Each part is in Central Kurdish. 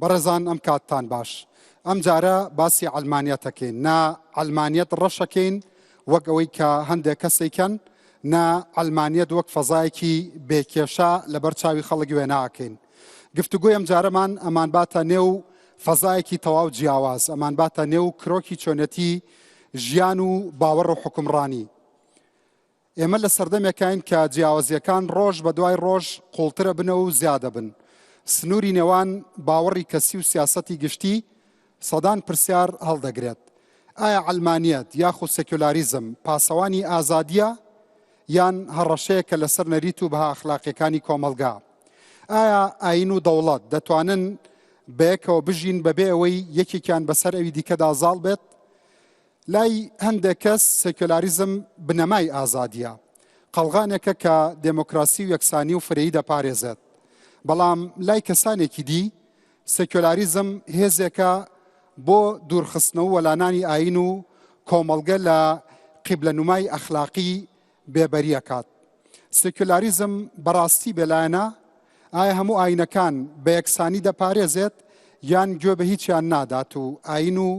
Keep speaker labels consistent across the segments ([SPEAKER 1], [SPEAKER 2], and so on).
[SPEAKER 1] بەڕێزان ئەم کاتتان باش. ئەم جارە باسی عەلمانیەت ئەکەین، نا عەلمانیەت ڕەش ئەکەین وەک ئەوەی کە هەندێک کەس ئەیکەن، نا عەلمانیەت وەک فەزایەکی بێ کێشە لەبەر چاوی خەڵک وێنا ئەکەین. گفتوگۆی ئەم جارەمان ئەمانباتە نێو فەزایەکی تەواو جیاواز، ئەمانباتە نێو کرۆکی چۆنێتی ژیان و باوەڕ و حوکمڕانی. ئێمە لە سەردەمێکاین کە جیاوازییەکان ڕۆژ بە دوای ڕۆژ قووڵترەبنەوە و زیادەبن. سنووری نێوان باوەڕی کەسی و سیاسەتی گشتی سەدان پرسیار هەڵدەگرێت. ئایا عەلمانیەت یاخود سێکۆلاریزم پاسەوانی ئازادییە یان هەڕەشەیەکە لەسەر نەریت و بەها ئەخلاقییەکانی کۆمەڵگا؟ ئایا ئایین و دەوڵەت دەتوانن بەیەکەوە بژین بەبێ ئەوەی یەکێکیان بەسەر ئەوی دیکەدا زاڵ بێت؟ لای هەندێک کەس سێکۆلاریزم بنەمای ئازادییە، قەڵغانێکە کە دێمۆکراسی و یەکسانی و فرەیی دەپارێزێت. بەڵام لای کەسانێکی دی سێکۆلاریزم هێزێکە بۆ دوورخستنەوە و وەلانانی ئایین و کۆمەڵگە لە قیبلەنومای ئەخلاقی بێبەری ئەکات. سێکۆلاریزم بەڕاستی بێلایەنە؟ ئایا هەموو ئایینەکان بە یەکسانی دەپارێزێت یان گوێ بە هیچیان نادات و ئایین و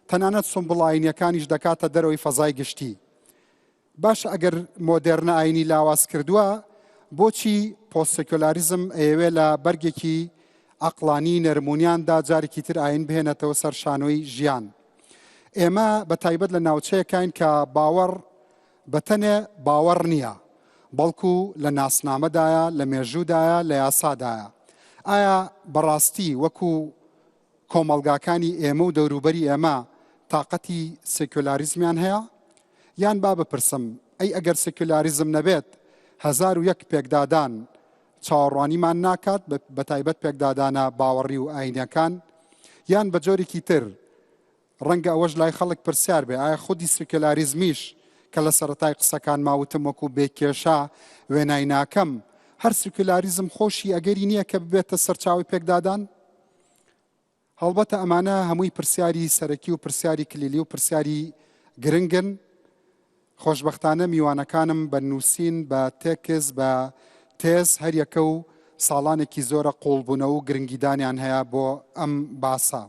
[SPEAKER 1] تەنانەت سومبوڵ ئایینیەکانیش دەکاتە دەرەوەی فەزای گشتی؟ باشە ئەگەر مۆدێرنە ئایینی لاواز کردووە، بۆچی پۆست-سێکۆلاریزم ئەیەوێ لە بەرگێکی عەقڵانی نەرمونیاندا جارێکی تر ئایین بهێنێتەوە سەر شانۆی ژیان؟ ئێمە بە تایبەت لە ناوچەیەکاین کە باوەڕ بە تەنێ باوەڕ نییە، بەڵکو لە ناسنامەدایە، لە مێژوودایە، لە یاسادایە. ئایا بەڕاستی وەکو کۆمەڵگاکانی ئێمە و دەوروبەری ئێمە تاقەتی سێکۆلاریزمیان هەیە؟ یان با بپرسم، ئەی ئەگەر سێکۆلاریزم نەبێت، 1001 پێکدادان چاوەڕوانیمان ناکات، بەتایبەت پێکدادانە باوەڕی و ئایینیەکان؟ یان بە جۆرێکی تر، ڕەنگە ئەوەش لای خەڵک پرسیار بێ، ئایا خودی سیکۆلاریزمیش کە لە سەرەتای قسەکانما وتم وەکو بێ کێشە وێنای ناکەم، هەر سیکۆلاریزم خۆشی ئەگەری نییە کە ببێتە سەرچاوەی پێکدادان؟ هەڵبەتە ئەمانە هەمووی پرسیاری سەرەکی و پرسیاری کلیلی و پرسیاری گرنگن. خۆشبەختانە میوانەکانم بە نووسین، بە تێکست، بە تێز هەریەکە و ساڵانێکی زۆرە قووڵبوونەوە و گرنگیدانیان هەیە بۆ ئەم باسە.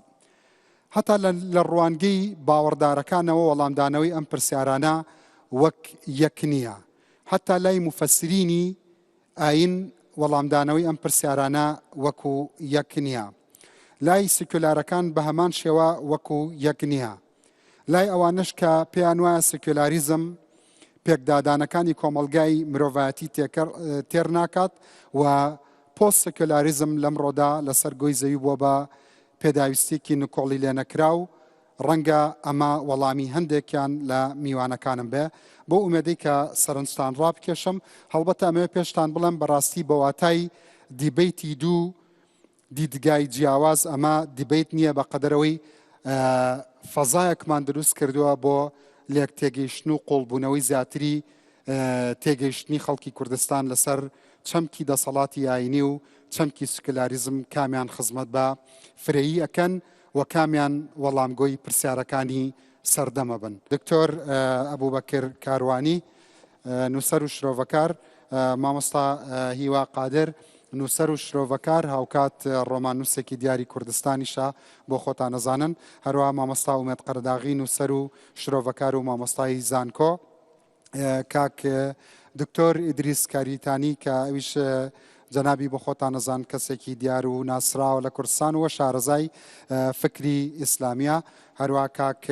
[SPEAKER 1] هەتا لە ڕوانگەی باوەڕدارەکانەوە وەڵامدانەوەی ئەم پرسیارانە وەک یەک نییە. هەتا لای موفەسرینی ئایین وەڵامدانەوەی ئەم پرسیارانە وەکو یەک نییە. لای سیکۆلارەکان بە هەمان شێوە وەکو یەک نییە. لای ئەوانەش کە پێیان وایە سکیۆلاریزم پێکدادانەکانی کۆمەڵگای مرۆڤایەتی تێر ناکات و پۆست سکیۆلاریزم لەمڕۆدا لەسەر گۆی زەوی بووە بە پێداویستیەکی نکۆڵی لێنەکراو، ڕەنگە ئەمە وەڵامی هەندێکیان لە میوانەکانم بێ بەو ئومێدەی کە سەرنجتان ڕابکێشم. هەڵبەتە ئەمەوێ پێشتان بڵێم بەڕاستی بە واتای دیبەیتی دوو دیدگای جیاواز ئەمە دیبەیت نییە بە قەدەرەوەی فەزایەکمان دروست کردووە بۆ لێک تێگەیشتن و قوڵبوونەوەی زیاتری تێگەیشتنی خەڵکی کوردستان لەسەر چەمکی دەسەڵاتی ئاینی و چەمکی سکولاریزم کامیان خزمەت بە فرەیی ئەکەن و کامیان وەڵامگۆی پرسیارەکانی سەردەمە بن. دکتۆر ئەبوبەکر کاروانی نووسەر و شرۆڤەکار، مامۆستا هیوا قادر، نووسەر و شرۆڤەکار، هاوکات ڕۆماننووسێکی دیاری کوردستانیشە، بۆ خۆتان ئەزانن. هەروەها مامۆستا ئومێد قەرەداغی، نووسەر و شرۆڤەکار و مامۆستای زانکۆ. کاک دکتۆر ئیدریس کاریتانی کە ئەویش جەنابی بۆ خۆتان ئەزان کەسێکی دیار و ناسراوە لە کوردستان و شارەزای فکری ئیسلامیە. هەروەها کاک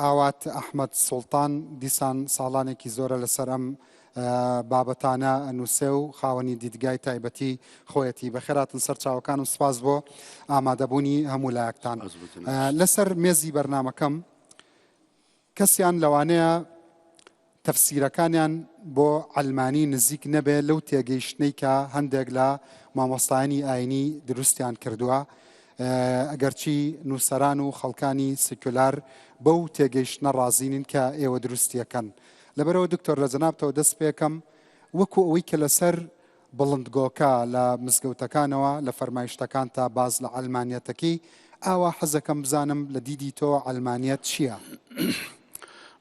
[SPEAKER 1] ئاوات ئەحمەد سوڵتان دیسان ساڵانێکی زۆرە لەسەر ئەم بابەتانە ئەنووسێ و خاوەنی دیدگای تایبەتی خۆیەتی. بەخێراتن سەرچاوەکانم، سپاس بۆ ئامادەبوونی هەموو لایەکتان. لەسەر مێزی بەرنامەکەم کەسیان لەوانەیە تەفسیرەکانیان بۆ عەلمانی نزیک نەبێ لەو تێگەیشتنەی کە هەندێک لە مامۆستایانی ئاینی دروستیان کردووە، ئەگەرچی نووسەران و خەڵکانی سیکولار بەو تێگەیشتنە ڕازی نین کە ئێوە دروستیەکەن. لەبەرئەوە دکتۆر لە جەنابتەوە دەست پێکەم، وەکو ئەوەی کە لەسەر بڵندگۆکە لە مزگەوتەکانەوە لە فەرمایشتەکانتا باس لە عەلمانیەتەکەی، ئاوا حەزەکەم بزانم لە دیدی تۆ عەلمانیەت چیە؟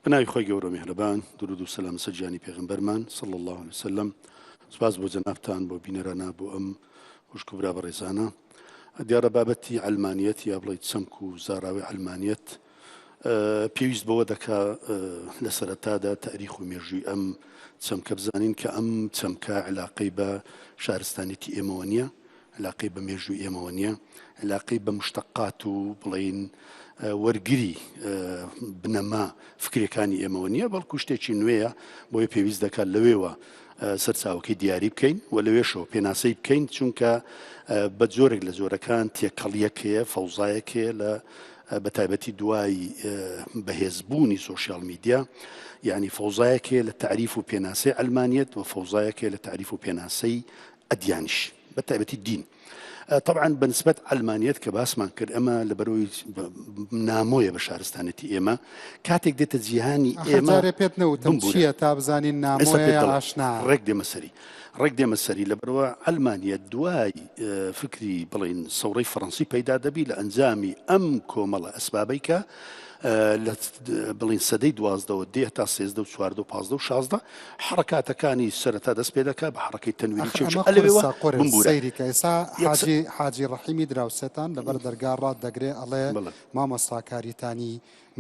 [SPEAKER 2] بە ناوی خوای گەورە و میهرەبان، درود و سەلام لەسەر گیانی پێغەمبەرمان صلی اللە علیە وسلم. سوپاس بۆ جەنابتان، بۆ بینەرانە، بۆ ئەم خوشک و برا بەڕێزانە. دیارە بابەتی عەلمانیەت یا بڵێی چەمک و زاراوەی عەلمانیەت پێویست بەوە دەکا لە سەرەتادا تاریخ و مێژووی ئەم چەمکە بزانین کە ئەم چەمکە علاقەی بە شارستانیەتی ئێمەوە نییە، علاقەی بە مێژووی ئێمەوە نییە، علاقەی بە مشتەقات و بڵێین وەرگری بنەما فکرەکانی ئێمەوە نییە، بەڵکو شتێکی نوێیە، بۆیە پێویست دەکات لەوێوە سەرچاوەکەی دیاری بکەین و لەوێشەوە پێناسەی بکەین، چونکە بە جۆرێک لە جۆرەکان تێکەڵیەک هەیە، فەوزایەک هەیە لە بە تایبەتی دوای بەهێزبوونی سۆشیال میدیا، یعنی فەوزایەک هەیە لە تەعریف و پێناسەی عەلمانیەت و فەوزایەک هەیە لە تەعریف و پێناسەی ئەدیانیش بە تایبەتی دین. تەبعەن بە نسبەت عەلمانیەت کە باسمان کرد ئەمە لەبەرەوەی نامۆیە بە شارستانێتی ئێمە کاتێک دێتە جیهانی ئێمە
[SPEAKER 1] جارێ پێت نەوتم چییە تا بزانین نامۆیە یا ئاشنا
[SPEAKER 2] ڕێک دێمە سەری ڕێک دێمە سەری لەبەرەوە عەلمانیەت دوای فکری بڵین سەوڕی فەڕەنسی پەیدا دەبی لە ئەنجامی ئەم کۆمەڵە ئەسبابەی کە لە بڵین سەدەی دوازدەوە دێ تا سێزدە و چواردە و پازدە و شازدە حەڕەکاتەکانی سەرەتا دەست پێ دەکا بە حەڕەکەی تەنویری
[SPEAKER 1] ئاخر
[SPEAKER 2] چێ و
[SPEAKER 1] ئەمە
[SPEAKER 2] چ ئەلەوێوە
[SPEAKER 1] قورسە قورس
[SPEAKER 2] بمبورە
[SPEAKER 1] سەیری کە ئێستا
[SPEAKER 2] یەکسەر
[SPEAKER 1] حاجی حاجی ڕەحیمی دراوسێتان لەبەر دەرگا ڕات دەگرێ ئەڵێ
[SPEAKER 2] بەڵێ.
[SPEAKER 1] مامۆستا کاریتانی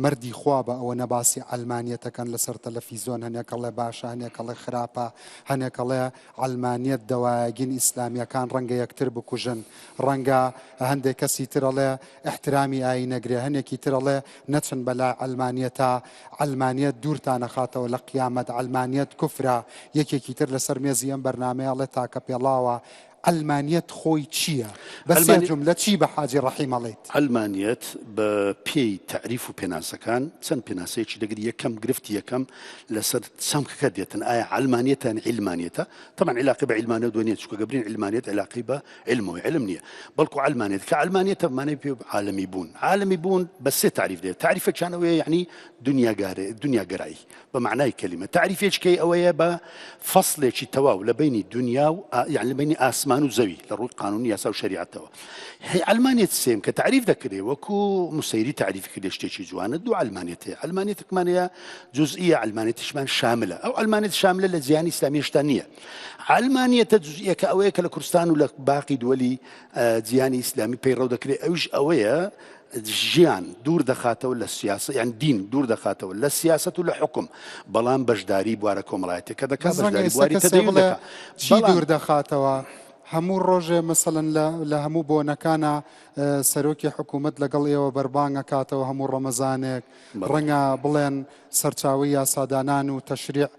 [SPEAKER 1] مەردی خوا بە ئەوە نە باسی عەلمانیەتەکەن لەسەر تەلەفیزۆن هەنێک ئەڵێ باشە هەنێک ئەڵێ خراپە هەنێک ئەڵێ عەلمانیەت دەوایەگین ئیسلامیەکان ڕەنگە یەکتر بکوژن ڕەنگە هەندێک کەسی تر ئەڵێ ئیحترامی ئایین نەگرێ هەنێکی تر ئەڵێ نەچن بەلای عەلمانیەتا عەلمانیەت دوورتان ئەخاتەوە لە قیامەت عەلمانیەت کوفرە یەکێکی تر لەسەر مێزی ئەم بەرنامەیە ئەڵێ تاکە پێڵاوە عەلمانیەت خۆی چییە؟ بە سێ
[SPEAKER 2] عەلمانی
[SPEAKER 1] جوملە چی بە حاجی ڕەحیم ئەڵێیت؟
[SPEAKER 2] عەلمانیەت بە پێی تەعریف و پێناسەکان چەند پێناسەیەکی دەگری یەکەم گرفتی یەکەم لەسەر چەمکەکە دێتن ئایا عەلمانیەتە یان عیلمانیەتە تەبعەن عیلاقەی بە عیلمانیەتەوە نییە چونکە گەبرین عیلمانیەت عیلاقەی بە علمەوە علم نییە بەڵکو عەلمانیەت کە عەلمانیەتە مانای پێ عالەمی بوون عالەمی بوون بە سێ تەعریف دێت تەعریفێکیان ئەوەیە یعنی دنیاگارێ دنیاگەرایی بە معنای کەلیمە تەعریفێکی ئەوەیە بە فەصلێکی تەواو لە بینی دنیا و یعنی لە بینی ئاسمان و زەوی لە ڕووی قانونی یاسا و شەریعەتەوە هەی عەلمانیەت سێم کە تەعریف دەکرێ وەکو مسەیری تەعریف کردێ شتێکی جوانە دوو عەلمانیەت هەیە عەلمانیەتێکمان هەیە جزئیە عەلمانیەتیشمان شاملە ئەو عەلمانیەت شاملە لە جیهانی ئیسلامی هێشتا نییە عەلمانیەتە جزئیەکە ئەوەیە کە لە کوردستان و لە باقی دووەلی جیهانی ئیسلامی پەیڕەو دەکرێت ئەویش ئەوەیە ژیان دوور دەخاتەوە لە سیاسە یان دین دوور دەخاتەوە لە سیاست و لە حکوم بەڵام بەشداری بوارە کۆمەڵایەتەکە دەکات
[SPEAKER 1] بەس ڕەنگە
[SPEAKER 2] بەشداری
[SPEAKER 1] ئێستا
[SPEAKER 2] بواری
[SPEAKER 1] کەسێ
[SPEAKER 2] تەدەین
[SPEAKER 1] بڵێ
[SPEAKER 2] دەکات
[SPEAKER 1] چی
[SPEAKER 2] بەڵام
[SPEAKER 1] دوور دەخاتەوە هەموو ڕۆژێ مەسەلەن لە لە هەموو بۆنەکانە سەرۆکی حکوومەت لەگەڵ ئێوە بەربانگ ئەکاتەوە هەموو ڕەمەزانێک
[SPEAKER 2] بەڵێ.
[SPEAKER 1] ڕەنگە بڵێن سەرچاوەی یاسادانان و تەشریع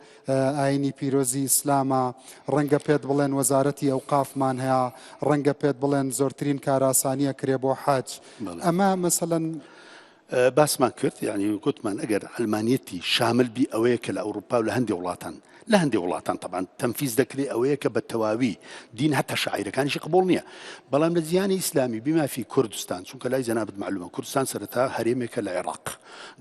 [SPEAKER 1] ئاینی پیرۆزی ئیسلامە، ڕەنگە پێت بڵێن وەزارەتی ئەوقافمان هەیە، ڕەنگە پێت بڵێن زۆرترین کارئاسانی ئەکرێ بۆ حەج.
[SPEAKER 2] بەڵێ.
[SPEAKER 1] ئەمە مەسەلەن.
[SPEAKER 2] باسمان کرد یانی گوتمان ئەگەر عەلمانیەتی شامل بی ئەوەیە کە لە ئەوروپا و لە هەندێ وڵاتان لە هەندێ وڵاتان تەبعەن تەنفیز دەکرێ ئەوەیە کە بە تەواوی دین هەتا شاعیرەکانیشی قبوڵ نییە بەڵام لە جیهانی ئیسلامی بیمافی کوردستان چونکە لای جەنابت مەعلومە کوردستان سەرەتا هەرێمێکە لە عێراق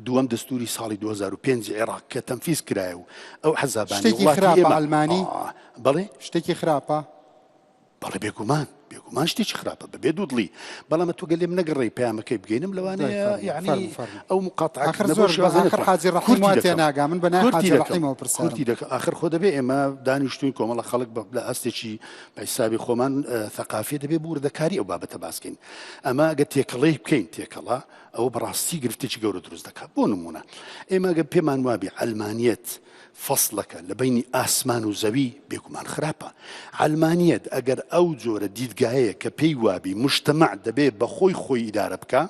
[SPEAKER 2] دووەم دەستوری ساڵی 2005 عێراق کە تەنفیز کرایە و ئەو حەزابانی
[SPEAKER 1] شتێکی
[SPEAKER 2] وڵاتی
[SPEAKER 1] خراپە
[SPEAKER 2] ئێمە
[SPEAKER 1] عەلمانی؟
[SPEAKER 2] ئا بەڵێ
[SPEAKER 1] شتێکی خراپە؟
[SPEAKER 2] بەڵێ بێگومان بێگومان شتێکی خراپە بەبێ دوودڵی بەڵام تۆ گەر لێم نەگەڕێی پەیامەکەی بگەینم
[SPEAKER 1] دوای
[SPEAKER 2] لەوانەیە
[SPEAKER 1] فەرموو
[SPEAKER 2] یعنی
[SPEAKER 1] فەرموو فەرموو
[SPEAKER 2] ئەو
[SPEAKER 1] ئاخر
[SPEAKER 2] مقاتعەکردنە بەو
[SPEAKER 1] زۆر
[SPEAKER 2] شێوازە
[SPEAKER 1] ئاخر
[SPEAKER 2] نەتوان
[SPEAKER 1] حاجی ڕەحیم
[SPEAKER 2] کورتی
[SPEAKER 1] وا
[SPEAKER 2] دەکەم
[SPEAKER 1] تێناگا من بە ناوی
[SPEAKER 2] کورتی
[SPEAKER 1] حاجی
[SPEAKER 2] دەکەم
[SPEAKER 1] ڕەحیمەوە پرسیارم
[SPEAKER 2] کورتی دەکەم ئاخر خۆ دەبێ ئێمە دانیشتوین کۆمەڵە خەڵک بە لە ئاستێکی بە حیسابی خۆمان ثەقافیە دەبێ بوردەکاری ئەو بابەتە باس کەین ئەمە ئەگەر تێکەڵەی بکەین تێکەڵە ئەوە بەڕاستی گرفتێکی گەورە دروست دەکات بۆ نمونە ئێمە گە پێمان وابی عەلمانیەت فەسڵەکە لە بەینی ئاسمان و زەوی بێگومان خراپە عەلمانیەت ئەگەر ئەو جۆرە دیدگایەیە کە پێی وابی مجتەمع دەبێ بە خۆی خۆی ئیدارە بکا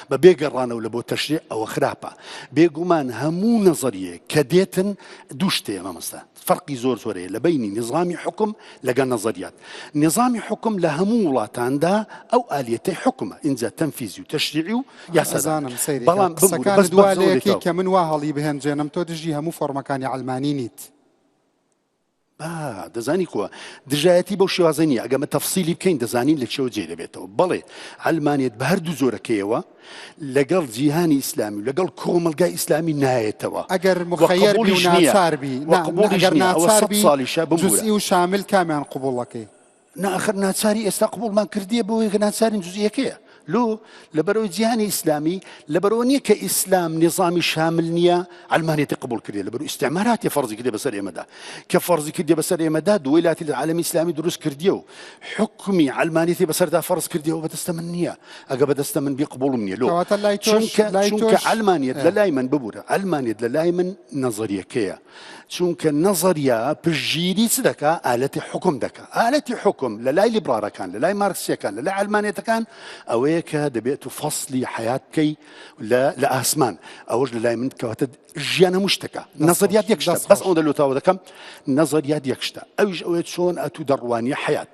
[SPEAKER 2] بە بێ گەڕانەوە لە بۆ تەشریع ئەوە خراپە بێگومان هەموو نەزەریەیەک کە دێتن دوو شت هەیە مامۆستا فەرقی زۆر زۆر هەیە لە بەینی نیزامی حوکم لەگەڵ نەزەریات نیزامی حوکم لە هەموو وڵاتاندا ئەو ئالیەتەی حوکمە ئینجا تەنفیزی و تەشریعی و یاسادانەر
[SPEAKER 1] ئەزانم سەیری کە
[SPEAKER 2] بەڵام بمبورە
[SPEAKER 1] قسەکانت
[SPEAKER 2] بەس
[SPEAKER 1] وا
[SPEAKER 2] بەم
[SPEAKER 1] لێ
[SPEAKER 2] زۆرێ
[SPEAKER 1] ئەکەی
[SPEAKER 2] تاو
[SPEAKER 1] کە من وا هەڵی بهێنجێنم تۆ دژی هەموو فۆرمەکانی عەلمانی نیت.
[SPEAKER 2] با دەزانی کوا دژایەتی بەو شێوازە نییە ئەگەمە تەفسیلی بکەین دەزانین لە چێوە جێ دەبێتەوە بەڵێ عەلمانیەت بە هەردوو جۆرەکەیەوە لەگەڵ جیهانی ئیسلامی و لەگەڵ کۆمەڵگای ئیسلامی نایەتەوە
[SPEAKER 1] ئەگەر
[SPEAKER 2] و
[SPEAKER 1] مخەیەر بی و
[SPEAKER 2] قبوڵیش نییە
[SPEAKER 1] ناچار بی
[SPEAKER 2] و
[SPEAKER 1] نا
[SPEAKER 2] قبوڵیش
[SPEAKER 1] ئەگەر
[SPEAKER 2] نییە ئەوە
[SPEAKER 1] ناچار
[SPEAKER 2] سەد
[SPEAKER 1] بی
[SPEAKER 2] ساڵیشە بمبورە
[SPEAKER 1] جوزئی و شامل کامیان قبوڵ ئەکەی؟
[SPEAKER 2] نا ئەخر ناچاری ئێستا قبوڵمان کردیە بۆیە کە ناچارین جوزئیەکەیە. لۆ؟ لەبەرئەوەی جیهانی ئیسلامی لەبەرئەوە نییە کە ئیسلام نیزامی شامل نییە عەلمانیەتی قبوڵ کردیە لەبەر ئیستعماراتی فەرزی کردیە بەسەر ئێمەدا کە فەرزی کردیە بەسەر ئێمەدا دووەیلاتی لە عالەمی ئیسلامی دروست کردیە و حکومی عەلمانیەتی بەسەردا فەرز کردیە و بەدەستە من نییە ئەگە بەدەستە من بی قبوڵم نییە لۆ
[SPEAKER 1] کەواتە لای تۆش
[SPEAKER 2] چونکە
[SPEAKER 1] لای
[SPEAKER 2] چونکە
[SPEAKER 1] تۆش
[SPEAKER 2] عەلمانیەت
[SPEAKER 1] ئێ.
[SPEAKER 2] لە لای من ببورە عەلمانیەت لە لای من نەزەریەکەیە چونکە نەزەریە پشتگیری چ دەکا؟ ئالەتی حوکم دەکا. ئالەتی حوکم لە لای لیبرارەکان، لە لای مارکسیەکان، لە لای عەلمانیەتەکان ئەوەیە کە دەبێت تو فەسلی حەیات بکەی لە لە ئاسمان. ئەوەش لە لای من کەواتە ژیان هەموو شتەکە.
[SPEAKER 1] دەست خۆش
[SPEAKER 2] نەزەریات یەک شتە.
[SPEAKER 1] دەست
[SPEAKER 2] بەس
[SPEAKER 1] خۆش.
[SPEAKER 2] ئەوەندە لۆتاوە دەکەم نەزەریات یەک شتە. ئەویش ئەوەیە چۆن ئەتوو دەڕوانیە حەیات.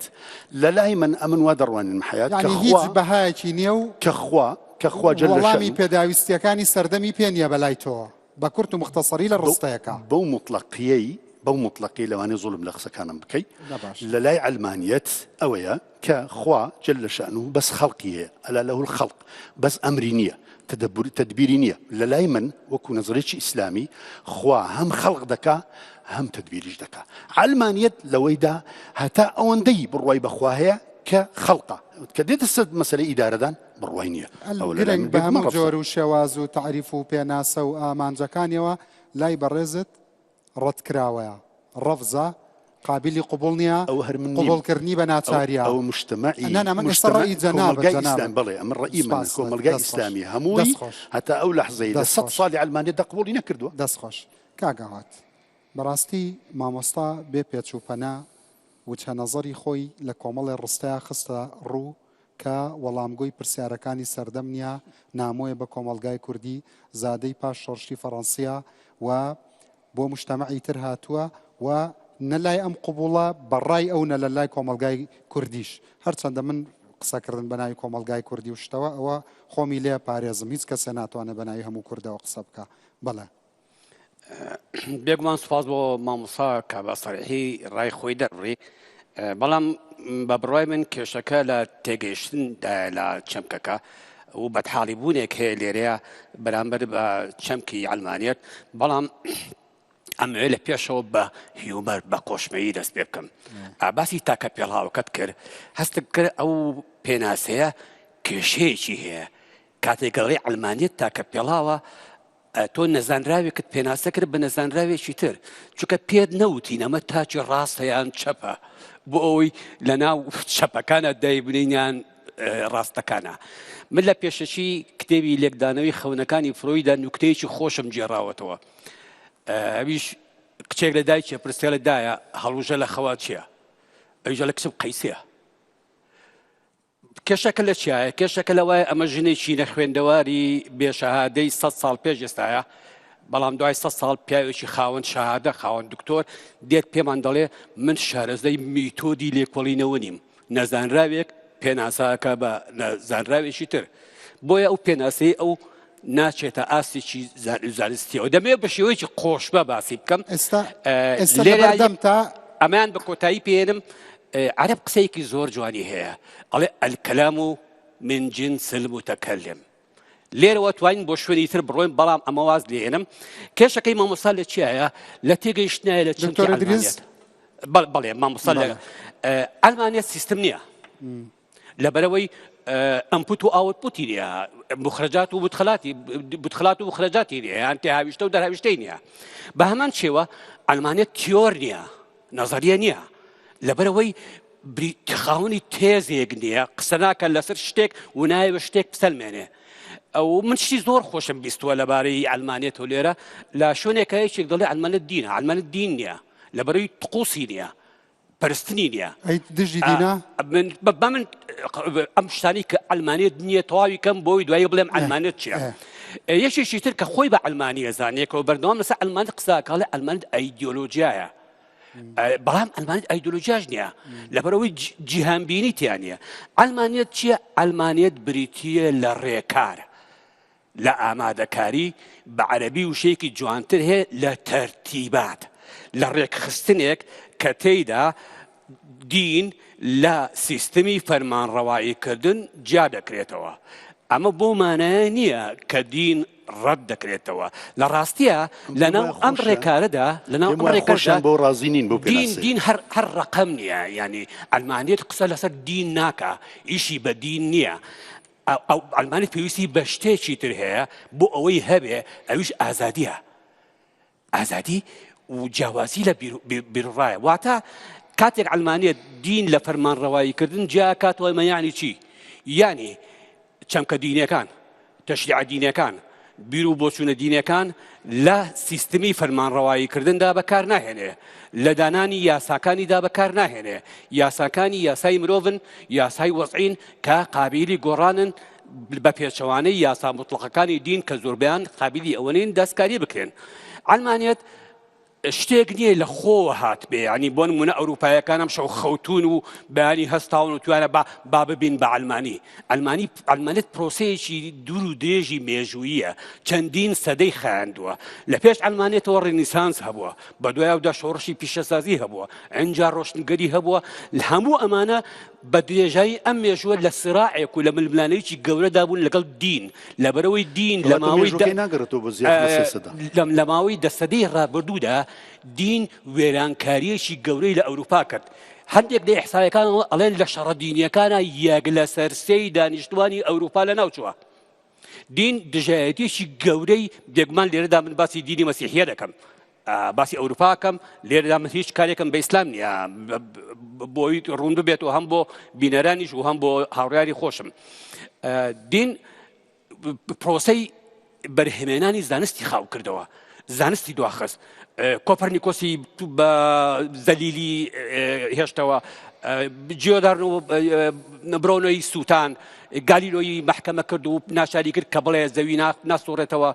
[SPEAKER 2] لە لای من ئەمن وا دەڕوانیم حەیات کە
[SPEAKER 1] یانی هیچ
[SPEAKER 2] خوا
[SPEAKER 1] بەهایەکی نییە و
[SPEAKER 2] کە خوا کە خوا جل
[SPEAKER 1] وەڵامی
[SPEAKER 2] شأنه
[SPEAKER 1] پێداویستییەکانی سەردەمی پێ نییە بە لای تۆوە. بە کورت و موختەسەری لە ڕستەیەکا.
[SPEAKER 2] بەو موتڵەقیەی بەو موتڵەقی لەوانەیە زوڵم لە قسەکانم بکەی
[SPEAKER 1] نا باشە.
[SPEAKER 2] لە لای عەلمانیەت ئەوەیە کە خوا جل شأنه بەس خەڵقی هەیە الا له الخلق بەس ئەمری نییە تدبر تدبیری نییە لە لای من وەکو نەزەرێکی ئیسلامی خوا هەم خەڵق دەکا هەم تدبیریش دەکا عەلمانیەت لەوەیدا هەتا ئەوەندەی بڕوای بەخوا هەیە کە خەڵقە کە دێتە سەر مەسەلەی ئیدارەدان بڕوای نییە. ئەوە لە لای
[SPEAKER 1] گرنگ
[SPEAKER 2] من
[SPEAKER 1] بە
[SPEAKER 2] بێگومان
[SPEAKER 1] هەموو
[SPEAKER 2] ڕەفزە.
[SPEAKER 1] جۆر و شێواز و تەعریف و پێناسە و ئامانجەکانیەوە لای بەڕێزت ڕەتکراوەیە، ڕەفزە، قابیلی قبوڵ نییە،
[SPEAKER 2] ئەوە هەر من نیم.
[SPEAKER 1] قبوڵکردنی بە
[SPEAKER 2] ئەو
[SPEAKER 1] ناچارییە.
[SPEAKER 2] ئەوە مجتەمەعی
[SPEAKER 1] نا نا من ئێستا
[SPEAKER 2] مجتەمەع
[SPEAKER 1] ڕەئی جەنابت
[SPEAKER 2] کۆمەڵگای
[SPEAKER 1] جەنابت.
[SPEAKER 2] ئیسلام بەڵێ ئەمە ڕەئی منە
[SPEAKER 1] سوپاس
[SPEAKER 2] کۆمەڵگای
[SPEAKER 1] دەست خۆش
[SPEAKER 2] ئیسلامی هەمووی
[SPEAKER 1] دەست خۆش
[SPEAKER 2] هەتا ئەو لەحزەی لە
[SPEAKER 1] دەست
[SPEAKER 2] سەد
[SPEAKER 1] خۆش
[SPEAKER 2] ساڵی عەلمانیەتدا قبوڵی نەکردووە.
[SPEAKER 1] دەست خۆش کاک ئاوات بەڕاستی مامۆستا بێ پێچ و پەنا وجهە نەزەری خۆی لە کۆمەڵێ ڕستەیا خستە ڕوو کە وەڵامگۆی پرسیارەکانی سەردەم نیە، نامۆیە بە کۆمەڵگای کوردی، زادەی پاش شۆڕشی فەڕەنسیە و بۆ موجتەمەعی تر هاتووە و نە لای ئەم قبوڵە بە ڕای ئەو نە لە لای کۆمەڵگای کوردیش. هەرچەندە من قسەکردن بە ناوی کۆمەڵگای کوردی و شتەوە ئەوە خۆمی لێ پارێزم هیچ کەسێ ناتوانێ بە ناوی هەموو کوردەوە قسە بکا. بەڵێ.
[SPEAKER 3] بێگومان سوپاس بۆ مامۆستا کە بە سەریحی ڕای خۆی دەربڕی بەڵام بە بڕای من کێشەکە لە تێگەیشتندایە لە چەمکەکە و بەدحاڵی بوونێک هەیە لێرەیە بەرامبەر بە چەمکی ئەلمانیت بەڵام ئەمەوێ لە پێشەوە بە humor بە قۆشمەیی دەست پێ بکەم باسی تاکە پێڵاوەکەت کرد هەستت کرد ئەو پێناسەیە کێشەیەکی هەیە کاتێک گەڵی ئەلمانیت تاکە پێڵاوە تۆ نەزانراوێکت پێناسە کرد بە نەزانراوێکی تر چونکە پێت نەوتین ئەمە تاکی ڕاستە یان چەپە بۆ ئەوەی لە ناو چەپەکانە دایبنین یان ڕاستەکانە من لە پێشەکی کتێبی لێکدانەوەی خەونەکانی فرۆیدا نوکتەیەکی خۆشم گێڕاوەتەوە ئەویش کچێک لە دایکێ پرسێ لە دایە هەڵوژە لە خەوا چییە ئەویش لە کچم قەیسەیە کێشەکە لە چیایە؟ کێشەکە لەوایە ئەمە ژنێکی نەخوێندەواری بێ شەهادەی سە ساڵ پێش ئێستایە، بەڵام دوای سە ساڵ پیاوێکی خاوەن شەهادە خاوەن دکتۆر دێت پێمان دەڵێ من شارەزای میتۆدی لێکۆڵینەوە نیم، نەزانراوێک پێناساکە بە نەزانراوێکی تر. بۆیە ئەو پێناسەی ئەو ناچێتە ئاستێکی زانستیەوە. دەمەوێت بە شێوەیەکی قۆشمە باسی بکەم.
[SPEAKER 1] ئێستا ئێستا
[SPEAKER 3] لێرە
[SPEAKER 1] لەبەردەمتا
[SPEAKER 3] ئەمەیان بە کۆتایی پێێنم عەرەب قسەیەکی زۆر جوانی هەیە ئەڵێ الکلام من جنس المتکلم لێرەوە توانین بۆ شوێنی تر بڕۆین بەڵام ئەمە واز لێنم کێشەکەی مامۆستا لە چیایە لە تێگەیشتنایە لە چەمکی
[SPEAKER 1] دکتۆر ئیدریس
[SPEAKER 3] عەلمانیەت بەڵێ مامۆستا لە عەلمانیەت سیستم نییە لەبەرەوەی input و output ی نییە مخرجات و مدخلاتی مدخلات و مخرجاتی نییە یان تێهاویشتە و دەرهاویشتەی نییە بە هەمان شێوە عەلمانیەت تیۆر نییە نەزەریە نییە لەبەرەوەی خاوەنی تێزێک نییە قسە ناکە لەسەر شتێک و نایەوە شتێک بسەلمێنێ ئەو من شتی زۆر خۆشم بیستووە لەبارەی ئەلمانێت و لێرە لە شوێنێکە یەکێک دەڵێ ئەلمانێت دینە ئەلمانێت دین نییە لەبەرەوەی طقوسی نییە پەرستنی نییە
[SPEAKER 1] ئەی دژی دینە
[SPEAKER 3] من بە من ئەم شتانی کە ئەلمانێت نییە تەواوی کەم بۆی دوایی بڵێم ئەلمانێت چییە یەکێکی تر کە خۆی بە ئەلمانیە زانێکەوە بەردەوام لەسەر ئەلمانێت قساکەڵێ ئەلمانێت ئایدیۆلۆژیایە بەڵام ئەلمانێت ئایدۆلۆژیاش نییە لەبەرەوەی جیهانبینی تیانە ئەلمانیت چییە ئەلمانیت بریتە لە ڕێکار لە ئامادەکاری، بە عەرەبی وشەیەکی جوانتر هەیە لە تەرتیبات، لە ڕێکخستنێک کە تێیدا دین لە سیستمی فەرمانڕەواییکردن جیا دەکرێتەوە. ئەمە بەو مانایە نییە کە دین ڕەت دەکرێتەوە. لە ڕاستیا لەناو ئەم ڕێکارەدا، لەناو
[SPEAKER 2] پێم
[SPEAKER 3] ئەم
[SPEAKER 2] وایە
[SPEAKER 3] ڕێکاردا
[SPEAKER 2] خۆشیان بەوە ڕازی نین بەو
[SPEAKER 3] دین
[SPEAKER 2] پێناسەیە.
[SPEAKER 3] دین هەر هەر ڕەقەم نییە، یانی عەلمانیەت قسە لەسەر دین ناکا، ئیشی بە دین نییە. ئەو عەلمانیەت پێویستی بە شتێکی تر هەیە بۆ ئەوەی هەبێ ئەویش ئازادیە ئازادی و جیاوازی لە بیرڕایە واتە کاتێک عەلمانیەت دین لە فەرمانڕەواییکردن جیاکاتەوە ئەمە یانی چی یانی چەمکە دینەکان تەشریعە دینەکان بیر و بۆچوونە دینەکان لە سیستمی فەرمانڕەواییکردندا بەکار ناهێنێ لە دانانی یاساکانیدا بەکار ناهێنێ یاساکانی یاسای مرۆڤن یاسای وەزعین کە قابیلی گۆڕانن بە پێچەوانەی یاسا موتڵەقەکانی دین کە زۆربەیان قابیلی ئەوە نین دەستکاری بکرێن. عەلمانیەت شتێک نییە لە خۆوە هاتبێ ینی بۆ نمونە ئەوروپایەکان ئەم شەو خەوتون و بەیانی هەستاون و توانە با با ببین بە عەلمانی عەلمانی عەلمانیەت پرۆسەیەکی دوور و درێژی مێژوویە چەندین سەدەی خایاندووە لە پێش عەلمانیەتەوە ڕێنیسانس هەبووە بە دوایەودا شۆڕشی پیشەسازی هەبووە ئەنجا ڕۆشنگەری هەبووە لە هەموو ئەمانە بە درێژایی ئەم مێژووە لە سراعێک و لە ململانێیەکی گەورەدا بوون لەگەڵ دین، لەبەرئەوەی دین لە
[SPEAKER 2] کەواتە
[SPEAKER 3] ماوەی دە
[SPEAKER 2] مێژووەکەی ناگەڕێتەوە بۆ زیاتر لە سێ سەدە.
[SPEAKER 3] لە ماوەی دە سەدەی ڕابردوودا دین وێرانکارییەکی گەورەی لە ئەوروپا کرد. هەندێک لە ئیحسایەکان ئەڵێن لە شەڕە دینییەکانا یەک لەسەر سێی دانیشتوانی ئەوروپا لەناوچووە. دین دژایەتیەکی گەورەی بێگومان لێرەدا من باسی دینی مەسیحیە دەکەم باسی ئەوروپا کەم لێرەدا من هیچ کارێکم بە ئیسلام نییە بۆی ڕوون ببێت و هەم بۆ بینەرانیش و هەم بۆ هاوڕیاری خۆشم دین پرۆسەی بەرهمێنانی زانستی خاو کردەوە زانستی دواخست کۆپەرنیکۆسی بە زەلیلی هێشتەوە جیۆدارنۆ برۆنۆی سووتان گالیلۆی مەحکەمە کرد و ناچاری کرد کە بڵێ زەوی ناسوڕێتەوە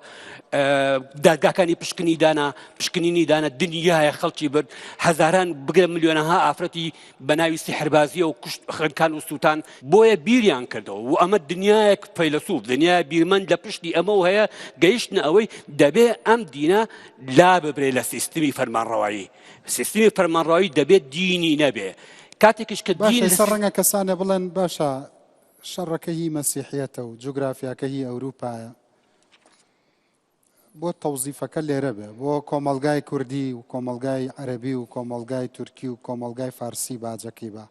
[SPEAKER 3] دادگاکانی پشکنی دانا پشکنینی دانا دنیاە خەڵکی برد هەزاران بگرە ملیۆنەها ئافرەتی بە ناوی سیحربازیە و کوشت خنکان و سووتان بۆیە بیریان کردەوە و ئەمە دنیایەک فەیلەسوف دنیای بیرمەند لە پشتی ئەمەوە هەیە گەیشتنە ئەوەی دەبێ ئەم دینە لا ببرێ لە سیستمی فەرمانڕەوایی سیستمی فەرمانڕەوایی دەبێت دینی نەبێ کاتێکیش کە
[SPEAKER 1] باشە
[SPEAKER 3] دین لە
[SPEAKER 1] ئێستا ڕەنگە کەسانێ بڵێن باشە شەڕەکە هی مەسیحیەتە و جوگرافیاکە هی ئەوروپایە بۆ تەوزیفەکە لێرە بێ بۆ کۆمەڵگای کوردی و کۆمەڵگای عەرەبی و کۆمەڵگای تورکی و کۆمەڵگای فارسی باجەکەی بە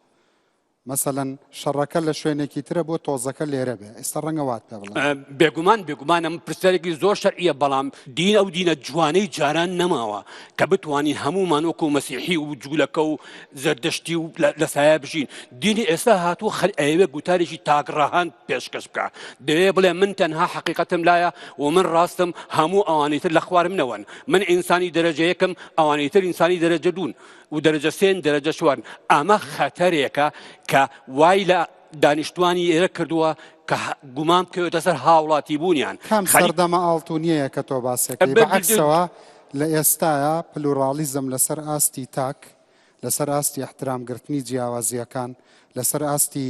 [SPEAKER 1] مەسەلەن شەڕەکە لە شوێنێکی ترە بۆ تۆزەکە لێرە بێ ئێستا ڕەنگە وات پێ بڵێن.
[SPEAKER 3] بێگومان بێگومان ئەم پرسیارێکی زۆر شەرعیە بەڵام دین ئەو دینە جوانەی جاران نەماوە کە بتوانین هەموومان وەکو مەسیحی و جوولەکە و زەردەشتی و لە سایە بژین دینی ئێستا هاتوو خەل ئەیەوێ گوتارێکی تاکڕەهەند پێشکەش بکە دەیە بڵێ من تەنها حەقیقەتم لایە و من ڕاستم هەموو ئەوانی تر لە خوار منەوەن من ئینسانی دەرەجە یەکم ئەوانی تر ئینسانی دەرەجە دوون و دەرەجە سێن دەرەجە چوارن ئەمە خەتەرێکە کە وای لە دانیشتوانی ئێرە کردووە کە گومان بکەوێتە سەر هاوڵاتی بوونیان
[SPEAKER 1] کام سەردەمە ئاڵتونیەیە کە تۆ باسەکەی بە عەکسەوە لە ئێستایا پلوراڵیزم لەسەر ئاستی تاک لەسەر ئاستی ئیحترام گرتنی جیاوازییەکان لەسەر ئاستی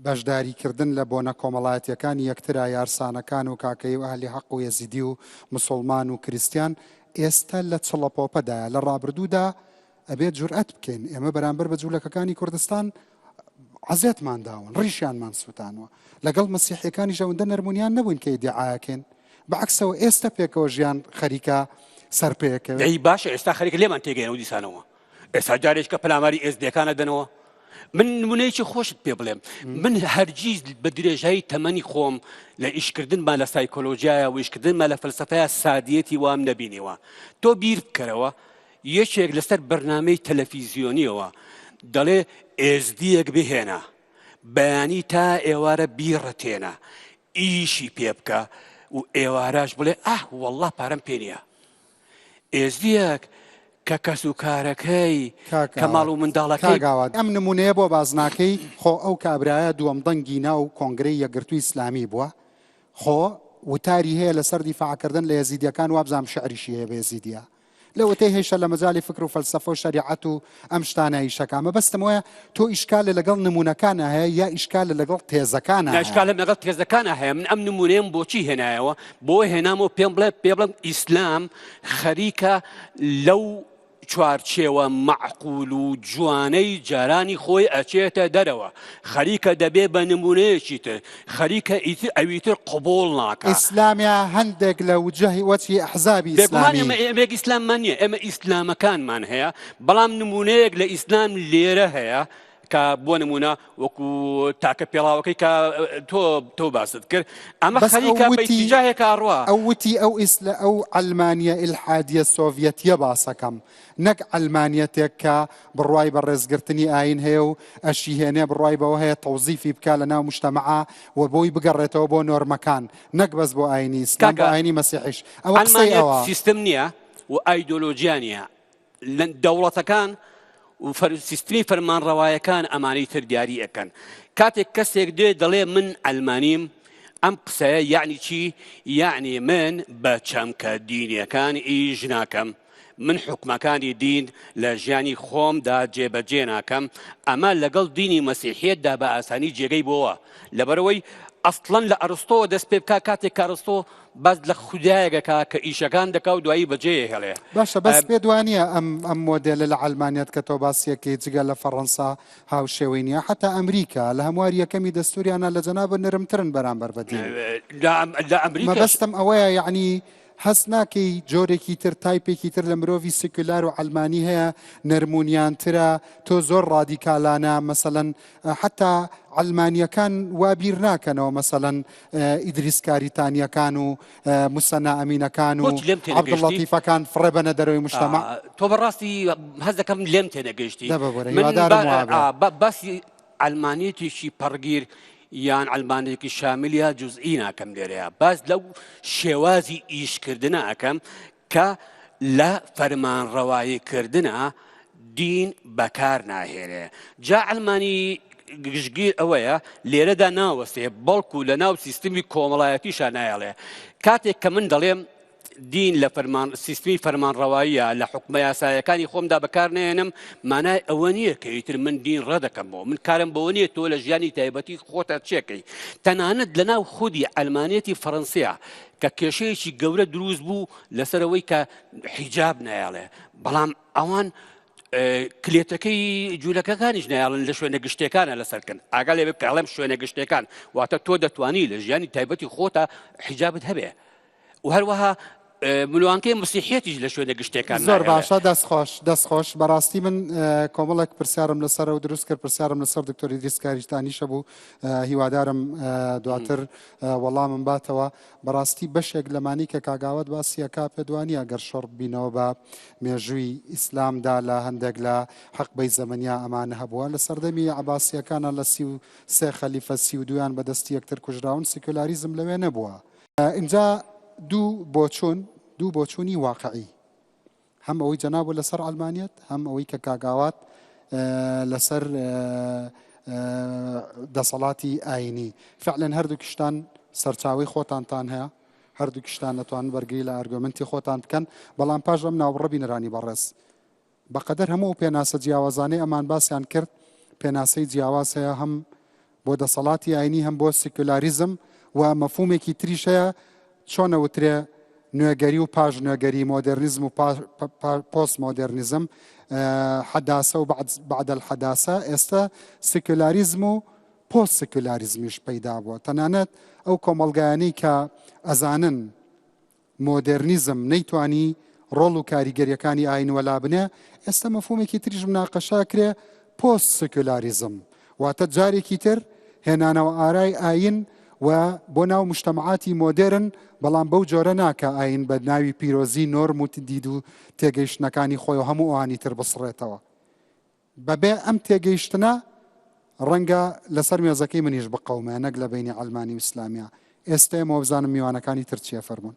[SPEAKER 1] بەشداریکردن لە بۆنە کۆمەڵایەتیەکانی یەکترا یارسانەکان و کاکەیی و ئەهلی حەق و یەزیدی و مسوڵمان و کریستیان ئێستا لە چڵەپۆپەدایە لە ڕابردوودا ئەبێت جورئەت بکەین ئێمە بەرامبەر بە جوولەکەکانی کوردستان عەزێتمان داون ڕیشیانمان سووتانوە لەگەڵ مەسیحیەکانیش ئەوەندە نەرمونیان نەبووین کە ئیدعاکەین بەعکسەوە ئێستا پێکەوە ژیان خەریکە سەرپێکەوێت.
[SPEAKER 3] دەی باشە ئێستا خەریکە لێمان تێگەیەنەوە دیسانەوە ئێستا جارێک کە پەلاماری ئێزدیەکان ئەدەنەوە من نمونەیەکی خۆشت پێ بڵێم من هەرگیز بە درێژایی تەمەنی خۆم لە ئیشکردنما لە سایکۆلۆژیایە و ئیشکردنما لە فەلسەفەیە سادیەتی وام نەبینیوە تۆ بیر بکەرەوە یەکێک لەسەر بەرنامەی تەلەفیزیۆنیەوە دەڵێ ئێزدیەک بهێنە بەیانی تا ئێوارە بیڕەتێنە ئیشی پێ بکە و ئێوارەش بڵێ ئاه وەڵڵا پارەم پێ نییە ئێزدیەک کە کەس و کارەکەی کە ماڵ و منداڵەکەی
[SPEAKER 1] کاک ئەم نمونەیە بۆ باس ناکەی خۆ ئەو کابرایە دووەم دەنگی ناو کۆنگرەی یەکگرتووی ئیسلامی بووە خۆ وتاری هەیە لەسەر دیفاعکردن لە یەزیدیەکان وابزانم شعریشی هەیە بە یەزیدیە لەوەتەی هەیشە لە مەجالی فکر و فەلسەفە و شەریعەت و ئەم شتانە ئیشەکا. مەبەستم وایە تۆ ئیشکالت لەگەڵ نموونەکانا هەیە یا ئیشکالت لەگەڵ تێزەکانا
[SPEAKER 3] نا
[SPEAKER 1] هەیە؟
[SPEAKER 3] ئیشکالم لەگەڵ تێزەکانا هەیە. من ئەم نموونەیەم بۆچی هێنایەوە؟ بۆ هێنامەوە پێم بڵێ پێ بڵێم ئیسلام خەریکە لەو چوارچێوە مەعقول و جوانەی جارانی خۆی ئەچێتە دەرەوە. خەریکە دەبێ بە نموونەیەکی تر، خەریکە ئیتر ئەویتر قبوڵ ناکا.
[SPEAKER 1] ئیسلام یا هەندێک لە وجهی وەجهی ئەحزابی
[SPEAKER 3] بێگومان
[SPEAKER 1] ئیسلامی.
[SPEAKER 3] ئێمە ئێمەیەک ئیسلاممان نییە، ئێمە ئیسلامەکانمان هەیە، بەڵام نموونەیەک لە ئیسلام لێرە هەیە. کە بۆ نمونە وەکو تاکە پێڵاوەکەی کە تۆ تۆ باست کرد ئەمە
[SPEAKER 1] بەس ئەو
[SPEAKER 3] خەریکە بە
[SPEAKER 1] وتی
[SPEAKER 3] ئیتیجاهێکا ئەڕوا.
[SPEAKER 1] ئەو وتی ئەو ئیسلە ئەو عەلمانیە ئیلحادیە سۆڤیەتیە باسەکەم نەک عەلمانیەتێک کە بڕوای بە ڕێزگرتنی ئاین هەیە و ئەشیهێنێ بڕوای بەوە هەیە تەوزیفی بکا لە ناو موجتەمەعا و بۆی بگەڕێتەوە بۆ نۆرمەکان نەک بەس بۆ ئاینی ئیسلام بۆ
[SPEAKER 3] کاکە
[SPEAKER 1] ئاینی مەسیحیش ئەوە قسەی
[SPEAKER 3] عەلمانیەت
[SPEAKER 1] ئەوە.
[SPEAKER 3] سیستم نییە و ئایدۆلۆجیا نییە لە دەوڵەتەکان و سیستمی فەرمانڕەوایەکان ئەمانەی تر دیاری ئەکەن. کاتێک کەسێک دێ دەڵێ من عەلمانیم، ئەم قسەیە یەعنی چی؟ یەعنی من بە چەمکە دینیەکان ئیش ناکەم، من حوکمەکانی دین لە ژیانی خۆمدا جێبەجێ ناکەم، ئەمە لەگەڵ دینی مەسیحیەتدا بە ئاسانی جێگەی بۆوە، لەبەرئەوەی ئەسڵەن لە ئەرستۆوە دەست پێ بکا، کاتێک کە ئەرستۆ باس لە خودایەک ئەکا کە ئیشەکان دەکا و دوایی بەجێ ئەهێڵێ.
[SPEAKER 1] باشە بەس پێت وانیە ئەم ئەم مۆدێلە لە عەلمانیەت کە تۆ باسی ئەکەی جگە لە فەڕەنسا هاوشێوەی نیە حەتا ئەمریکا لە هەمواری یەکەمی دەستوریانا لە جەنابت نەرمترن بەرامبەر بە دین.
[SPEAKER 3] لە ئەمریکاش.
[SPEAKER 1] مەبەستم ئەوەیە یەعنی هەست ناکەی جۆرێکی تر تایپێکی تر لە مرۆڤی سیکولار و عەلمانی هەیە نەرمونیانترە تۆ زۆر ڕادیکالانە مەسەلەن حەتا عەلمانیەکان وا بیر ناکەنەوە مەسەلەن ئیدریس کاریتانیەکان و موسەنا ئەمینەکان و
[SPEAKER 3] بۆچی لێم تێنەگەیشتی؟
[SPEAKER 1] عەبدوڵەتیفەکان فڕێ بەنە دەرەوەی مجتەمەع.
[SPEAKER 3] تۆ بەڕاستی هەست دەکەم لێم تێنەگەیشتی.
[SPEAKER 1] دە ببورە
[SPEAKER 3] من
[SPEAKER 1] هیوادارم وابێ.
[SPEAKER 3] باسی عەلمانیەتێکی پەڕگیر یان عەلمانێکی شامل یا جوزئی ناکەم لێرەیە باس لەو شێوازی ئیشکردنە ئەکەم کە لە فەرمانڕەوایی کردنا دین بەکار ناهێنێ. جا عەلمانی گشتگیر ئەوەیە لێرەدا ناوەستێ بەڵکو لە ناو سیستمی کۆمەڵایەتیشا نایەڵێ. کاتێک کە من دەڵێم دین لە فەرمان سیستمی فەرمانڕەواییە لە حوکمە یاسایەکانی خۆمدا بەکار نەهێنم مانای ئەوە نییە کە ئیتر من دین ڕەدەکەمەوە من کارم بەوە نییە تۆ لە ژیانی تایبەتی خۆتە چێکەی تەنانەت لە ناو خودی عەلمانیەتی فەڕەنسیا کە کێشەیەکی گەورە دروست بوو لەسەر ئەوەی کە حیجاب نایەڵێ بەڵام ئەوان کلێتەکەی جوولەکەکانیش نایڵن لە شوێنە گشتەکانە لەسەرکەن ئاگا لێ بکەڵێم شوێنە گشتەکان واتە تۆ دەتوانی لە ژیانی تایبەتی خۆتا حیجابت هەبێ و هەروەها ملوانکەی مسیحیەتیش لە شوێنە گشتەکان
[SPEAKER 1] زۆر باشە دەست خۆش دەست خۆش بەڕاستی من کۆمەڵێک پرسیارم لەسەر و دروست کرد پرسیارم لەسەر دکتۆری دریسکاریشتانیشە بوو هیوادارم دواتر وەڵامم باتەوە بەڕاستی بەشێک لەمانی کە کاک ئاوات باسی ئەکا پێت وانیە گەر شۆڕ ببینەوە بە مێژووی ئیسلامدا لە هەندێک لە حەقبەی زەمەنیا ئەمانە هەبووە لە سەردەمی عەباسیەکانا لە 33 خەلیفە 32یان بە دەستی یەکتر کوژراون سیکۆلاریزم لەوێ نەبووە ئینجا دوو بۆچوون دوو بۆچوونی واقعی هەم ئەوەی جەنابت لەسەر عەلمانیەت هەم ئەوەی کە کاک ئاوات لەسەر دەسەڵاتی ئاینی فعلەن هەردووکیشتان سەرچاوی خۆتانتان هەیە هەردووکیشتان دەتوانن بەرگری لە ئارگۆمنتی خۆتان بکەن بەڵام پاش ئەم ناوبڕە بینەرانی بەڕێز بەقەدەر هەموو ئەو پێناسە جیاوازانەی ئەمان باسیان کرد پێناسەی جیاواز هەیە هەم بۆ دەسەڵاتی ئاینی هەم بۆ سیکولاریزم و مەفهومێکی تریش هەیە چۆن ئەوترێ نوێگەری و پاش نوێگەری مۆدێرنیزم و پۆست مۆدێرنیزم حەداسە و بعد الحداسە ئێستا سیکولاریزم و پۆست سیکولاریزمیش پەیدا بووە تەنانەت ئەو کۆمەڵگایانەی کە ئەزانن مۆدێرنیزم نەیتوانی ڕۆڵ و کاریگەریەکانی ئاین وەلا بنێ، ئێستا مەفهومێکی تریش مناقەشە ئەکرێ پۆست سکولاریزم، واتە جارێکی تر هێنانەوە ئارای ئاین و بۆ ناو مجتەمەعاتی مۆدێرن، بەڵام بەو جۆرە نا کە ئاین بە ناوی پیرۆزی نۆرم و دید و تێگەیشتنەکانی خۆی و هەموو ئەوانی تر بسڕێتەوە. بەبێ ئەم تێگەیشتنە ڕەنگە لەسەر مێزەکەی منیش بقەومێ نەک لە بەینی عەلمانی و ئیسلامیا. ئێستە ئێمەوە بزانم میوانەکانی تر چیە فەرموون.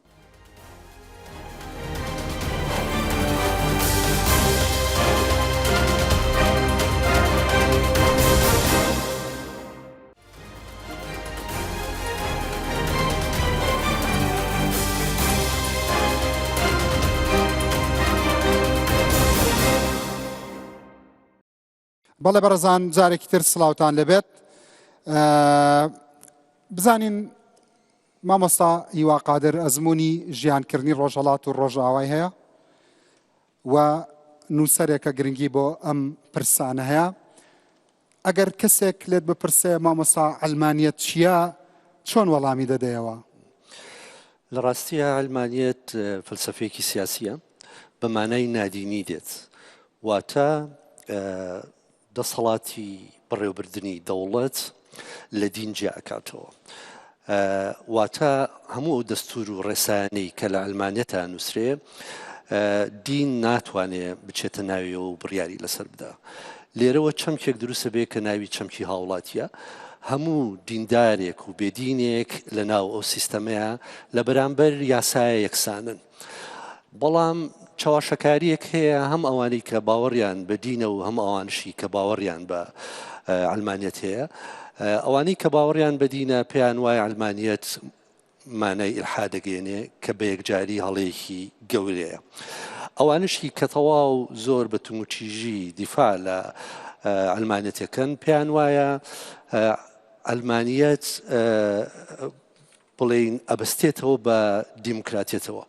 [SPEAKER 1] بەڵێ بەڕێزان جارێکی تر سڵاوتان لەبێت بزانین مامۆستا هیوا قادر ئەزمموی ژیانکردنی ڕۆژهڵات و ڕۆژئاوای هەیە و نووسەرێکە گرنگی بۆ ئەم پرسانە هەیە ئەگەر کەسێک لێت بپرسێ مامۆستا عەلمانیەت چییە چۆن وەڵامی دەدەیەوە؟
[SPEAKER 4] لە ڕاستییا عەلمانیەت فەلسەفەیەکی سیاسییە بە مانای نادینی دێت واتە دەسەڵاتی بەڕێوەبردنی دەوڵەت لە دین جیا ئەکاتەوە. واتە هەموو ئەو دەستور و ڕێسایانەی کە لە عەلمانیەتا نووسرێ دین ناتوانێ بچێتە ناویەوە و بڕیاری لەسەر بدا. لێرەوە چەمکێک دروستە بێ کە ناوی چەمکی هاوڵاتیە. هەموو دیندارێک و بێدینێک لە ناو ئەو سیستەمەیە لە بەرامبەر یاسایە یەکسانن. بەڵام چەواشەکارییەک هەیە هەم ئەوانەی کە باوەڕیان بە دینە و هەم ئەوانشی کە باوەڕیان بە عەلمانیەت هەیە. ئەوانەی کە باوەڕیان بە دینە پێیان وایە عەلمانیەت مانای ئیلحاد دەگەیەنێ کە بە یەکجاری هەڵەیەکی گەورەیە. ئەوانشی کە تەواو زۆر بە توندوتیژی دیفاع لە عەلمانیەتەکەن پێیان وایە عەلمانیەت بڵێین ئەبەستێتەوە بە دیموکراتیەتەوە.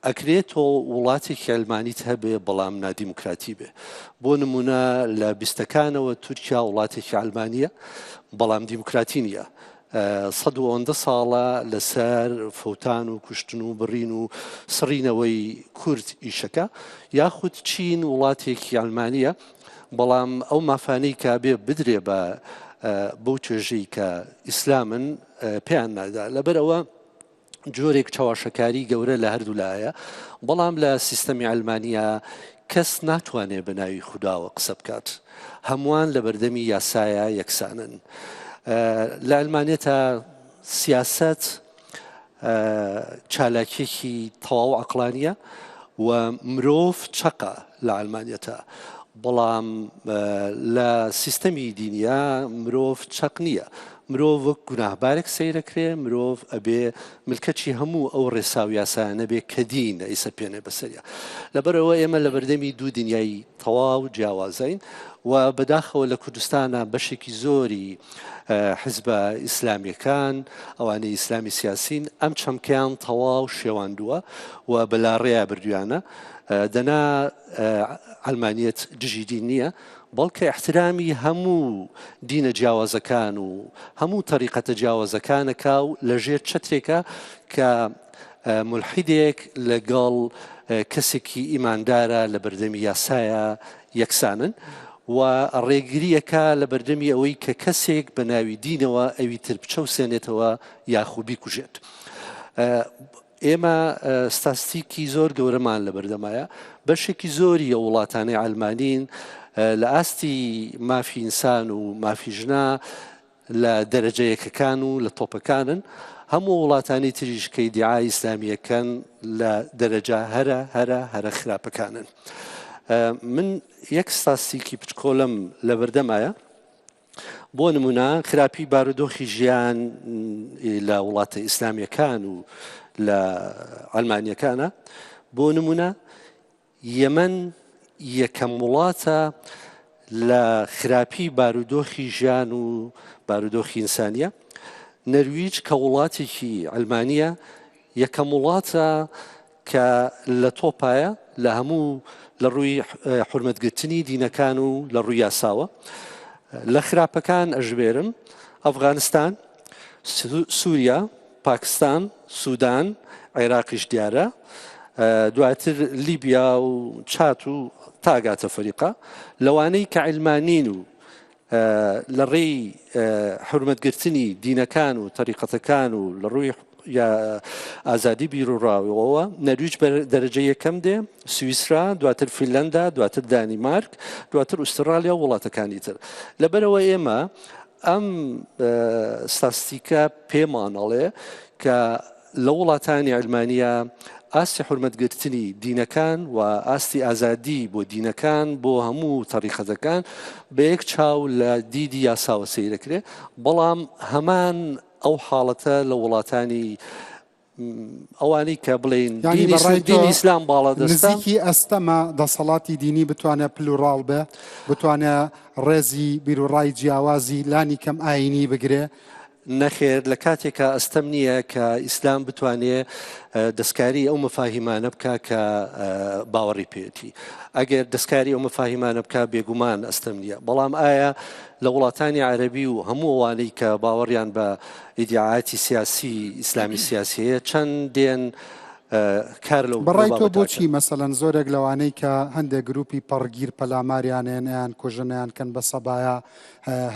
[SPEAKER 4] ئەکرێ تۆ وڵاتێکی عەلمانیت هەبێ بەڵام نادیموکراتی بێ. بۆ نمونە لە بیستەکانەوە تورکیا وڵاتێکی عەلمانیە بەڵام دیموکراتی نیە. سەد و ئەوەندە ساڵە لەسەر فەوتان و کوشتن و بڕین و سڕینەوەی کورد ئیشەکە. یاخود چین وڵاتێکی عەلمانیە بەڵام ئەو مافانەی کە ئەبێ بدرێ بە بەو توێژەی کە ئیسلامن پێیان نادا لەبەر ئەوە جۆرێک چەواشەکاری گەورە لە هەردوو لایە بەڵام لە سیستەمی ئەلمانیا کەس ناتوانێت بە ناوی خودداوە قسە بکات هەمووان لە بەردەمی یاسایە یەکسانن لە ئەلمانێتە سیاست چالاکیەکی تەواو عەقڵانیە و مرۆڤ چەقە لە عەلمانیەتە بەڵام لە سیستەمی دینیا مرۆڤ چەق نییە مرۆڤ وەک گوناهبارێک سەیرەکرێ مرۆڤ ئەبێ ملکەچی هەموو ئەو ڕێسا و یاسایانە بێ کە دین ئەیسەپێنێ بەسەریا لەبەرئەوە ئێمە لەبەردەمی دوو دنیای تەواو جیاوازین و بەداخەوە لە کوردستانە بەشێکی زۆری حزبە ئیسلامیەکان ئەوانەی ئیسلامی سیاسین ئەم چەمکەیان تەواو شێواندووە و بەلاڕێیا بردویانە دەنا عەلمانیەت دژی دین نییە بەڵکە احترامی هەموو دینە جیاوازەکان و هەموو تەریقەتە جیاوازەکانەکە و لەژێر چەترێکە کە مولحیدێک لەگەڵ کەسێکی ئیماندارە لە بەردەمی یاسایە یەکسانن و ڕێگرییەکە لە بەردەمی ئەوەی کە کەسێک بە ناوی دینەوە ئەوی تر بچەوسێنێتەوە یاخو بیکوژێت. ئێمە ستاستیکی زۆر گەورەمان لە بەردەمایە بەشێکی زۆری ئەو وڵاتانەی عەلمانین لە ئاستی مافی ئینسان و مافی ژنا لە دەرەجە یەکەکان و لە تۆپەکانن، هەموو وڵاتانی تریش کە ئیدیعای ئیسلامییەکەن لە دەرەجە هەرە هەرە هەرە خراپەکانن. من یەک ستاستیکی پچکۆلەم لەبەردەمایە، بۆ نمونە خراپی بارودۆخی ژیان لە وڵاتە ئیسلامیەکان و لە ئەلمانیەکانە بۆ نمونە یەمەن یەکەم وڵاتە لە خراپی بارودۆخی ژیان و بارودۆخی ئینسانیە. نەرویج کە وڵاتێکی عەلمانیە یەکەم وڵاتە کە لە تۆپایە لە هەموو لە ڕووی حورمەتگرتنی دینەکان و لە ڕووی یاساوە. لە خراپەکان ئەژمێرم ئەفغانستان، سوریا، پاکستان، سودان، عێراقیش دیارە، دواتر لیبیا و چات و تا ئەگاتە فەریقا، لەوانەی کە عیلمانین و لە ڕێی حورمەتگرتنی دینەکان و تەریقەتەکان و لە ڕووی ئازادی بیروڕاوەوە نەرویج بە دەرەجە یەکەم دێ، سویسرا، دواتر فینلەندا، دواتر دانیمارک، دواتر ئوسترالیا و وڵاتەکانی تر. لەبەرئەوە ئێمە ئەم ستاستیکە پێمان ئەڵێ کە لە وڵاتانی عیلمانیە ئاستی حورمەتگرتنی دینەکان و ئاستی ئازادی بۆ دینەکان بۆ هەموو تەریقەتەکان بە یەک چاو لە دیدی یاساوە سەیرەکرێ بەڵام هەمان ئەو حاڵەتە لە وڵاتانی ئەوانەی کە بڵێین
[SPEAKER 1] یانی
[SPEAKER 4] دینی
[SPEAKER 1] بە ڕای تۆ
[SPEAKER 4] دینی ئیسلام باڵادەستە.
[SPEAKER 1] نزیکی ئەستەمە دەسەڵاتی دینی بتوانێ plural بێ، بتوانێ ڕێزی بیروڕای جیاوازی لانی کەم ئایینی بگرێ؟
[SPEAKER 4] نەخێر، لە کاتێکا ئەستەم نییە کە ئیسلام بتوانێ دەستکاری ئەو مەفاهیمانە بکا کە باوەڕی پێیەتی. ئەگەر دەستکاری ئەو مەفاهیمانە بکا بێگومان ئەستەم نییە. بەڵام ئایا لە وڵاتانی عەرەبی و هەموو ئەوانەی کە باوەڕیان بە ئیدیعاتی سیاسی ئیسلامی سیاسی هەیە چەند دێن کار لەو
[SPEAKER 1] بەڕای تۆ
[SPEAKER 4] بابەتە
[SPEAKER 1] بۆچی
[SPEAKER 4] ئەکەن.
[SPEAKER 1] مەسەلەن زۆرێک لەوانەی کە هەندێک گروپی پەڕگیر پەلاماریان ئەیەن ئەیان کوژن ئەیان کەن بە سەبایا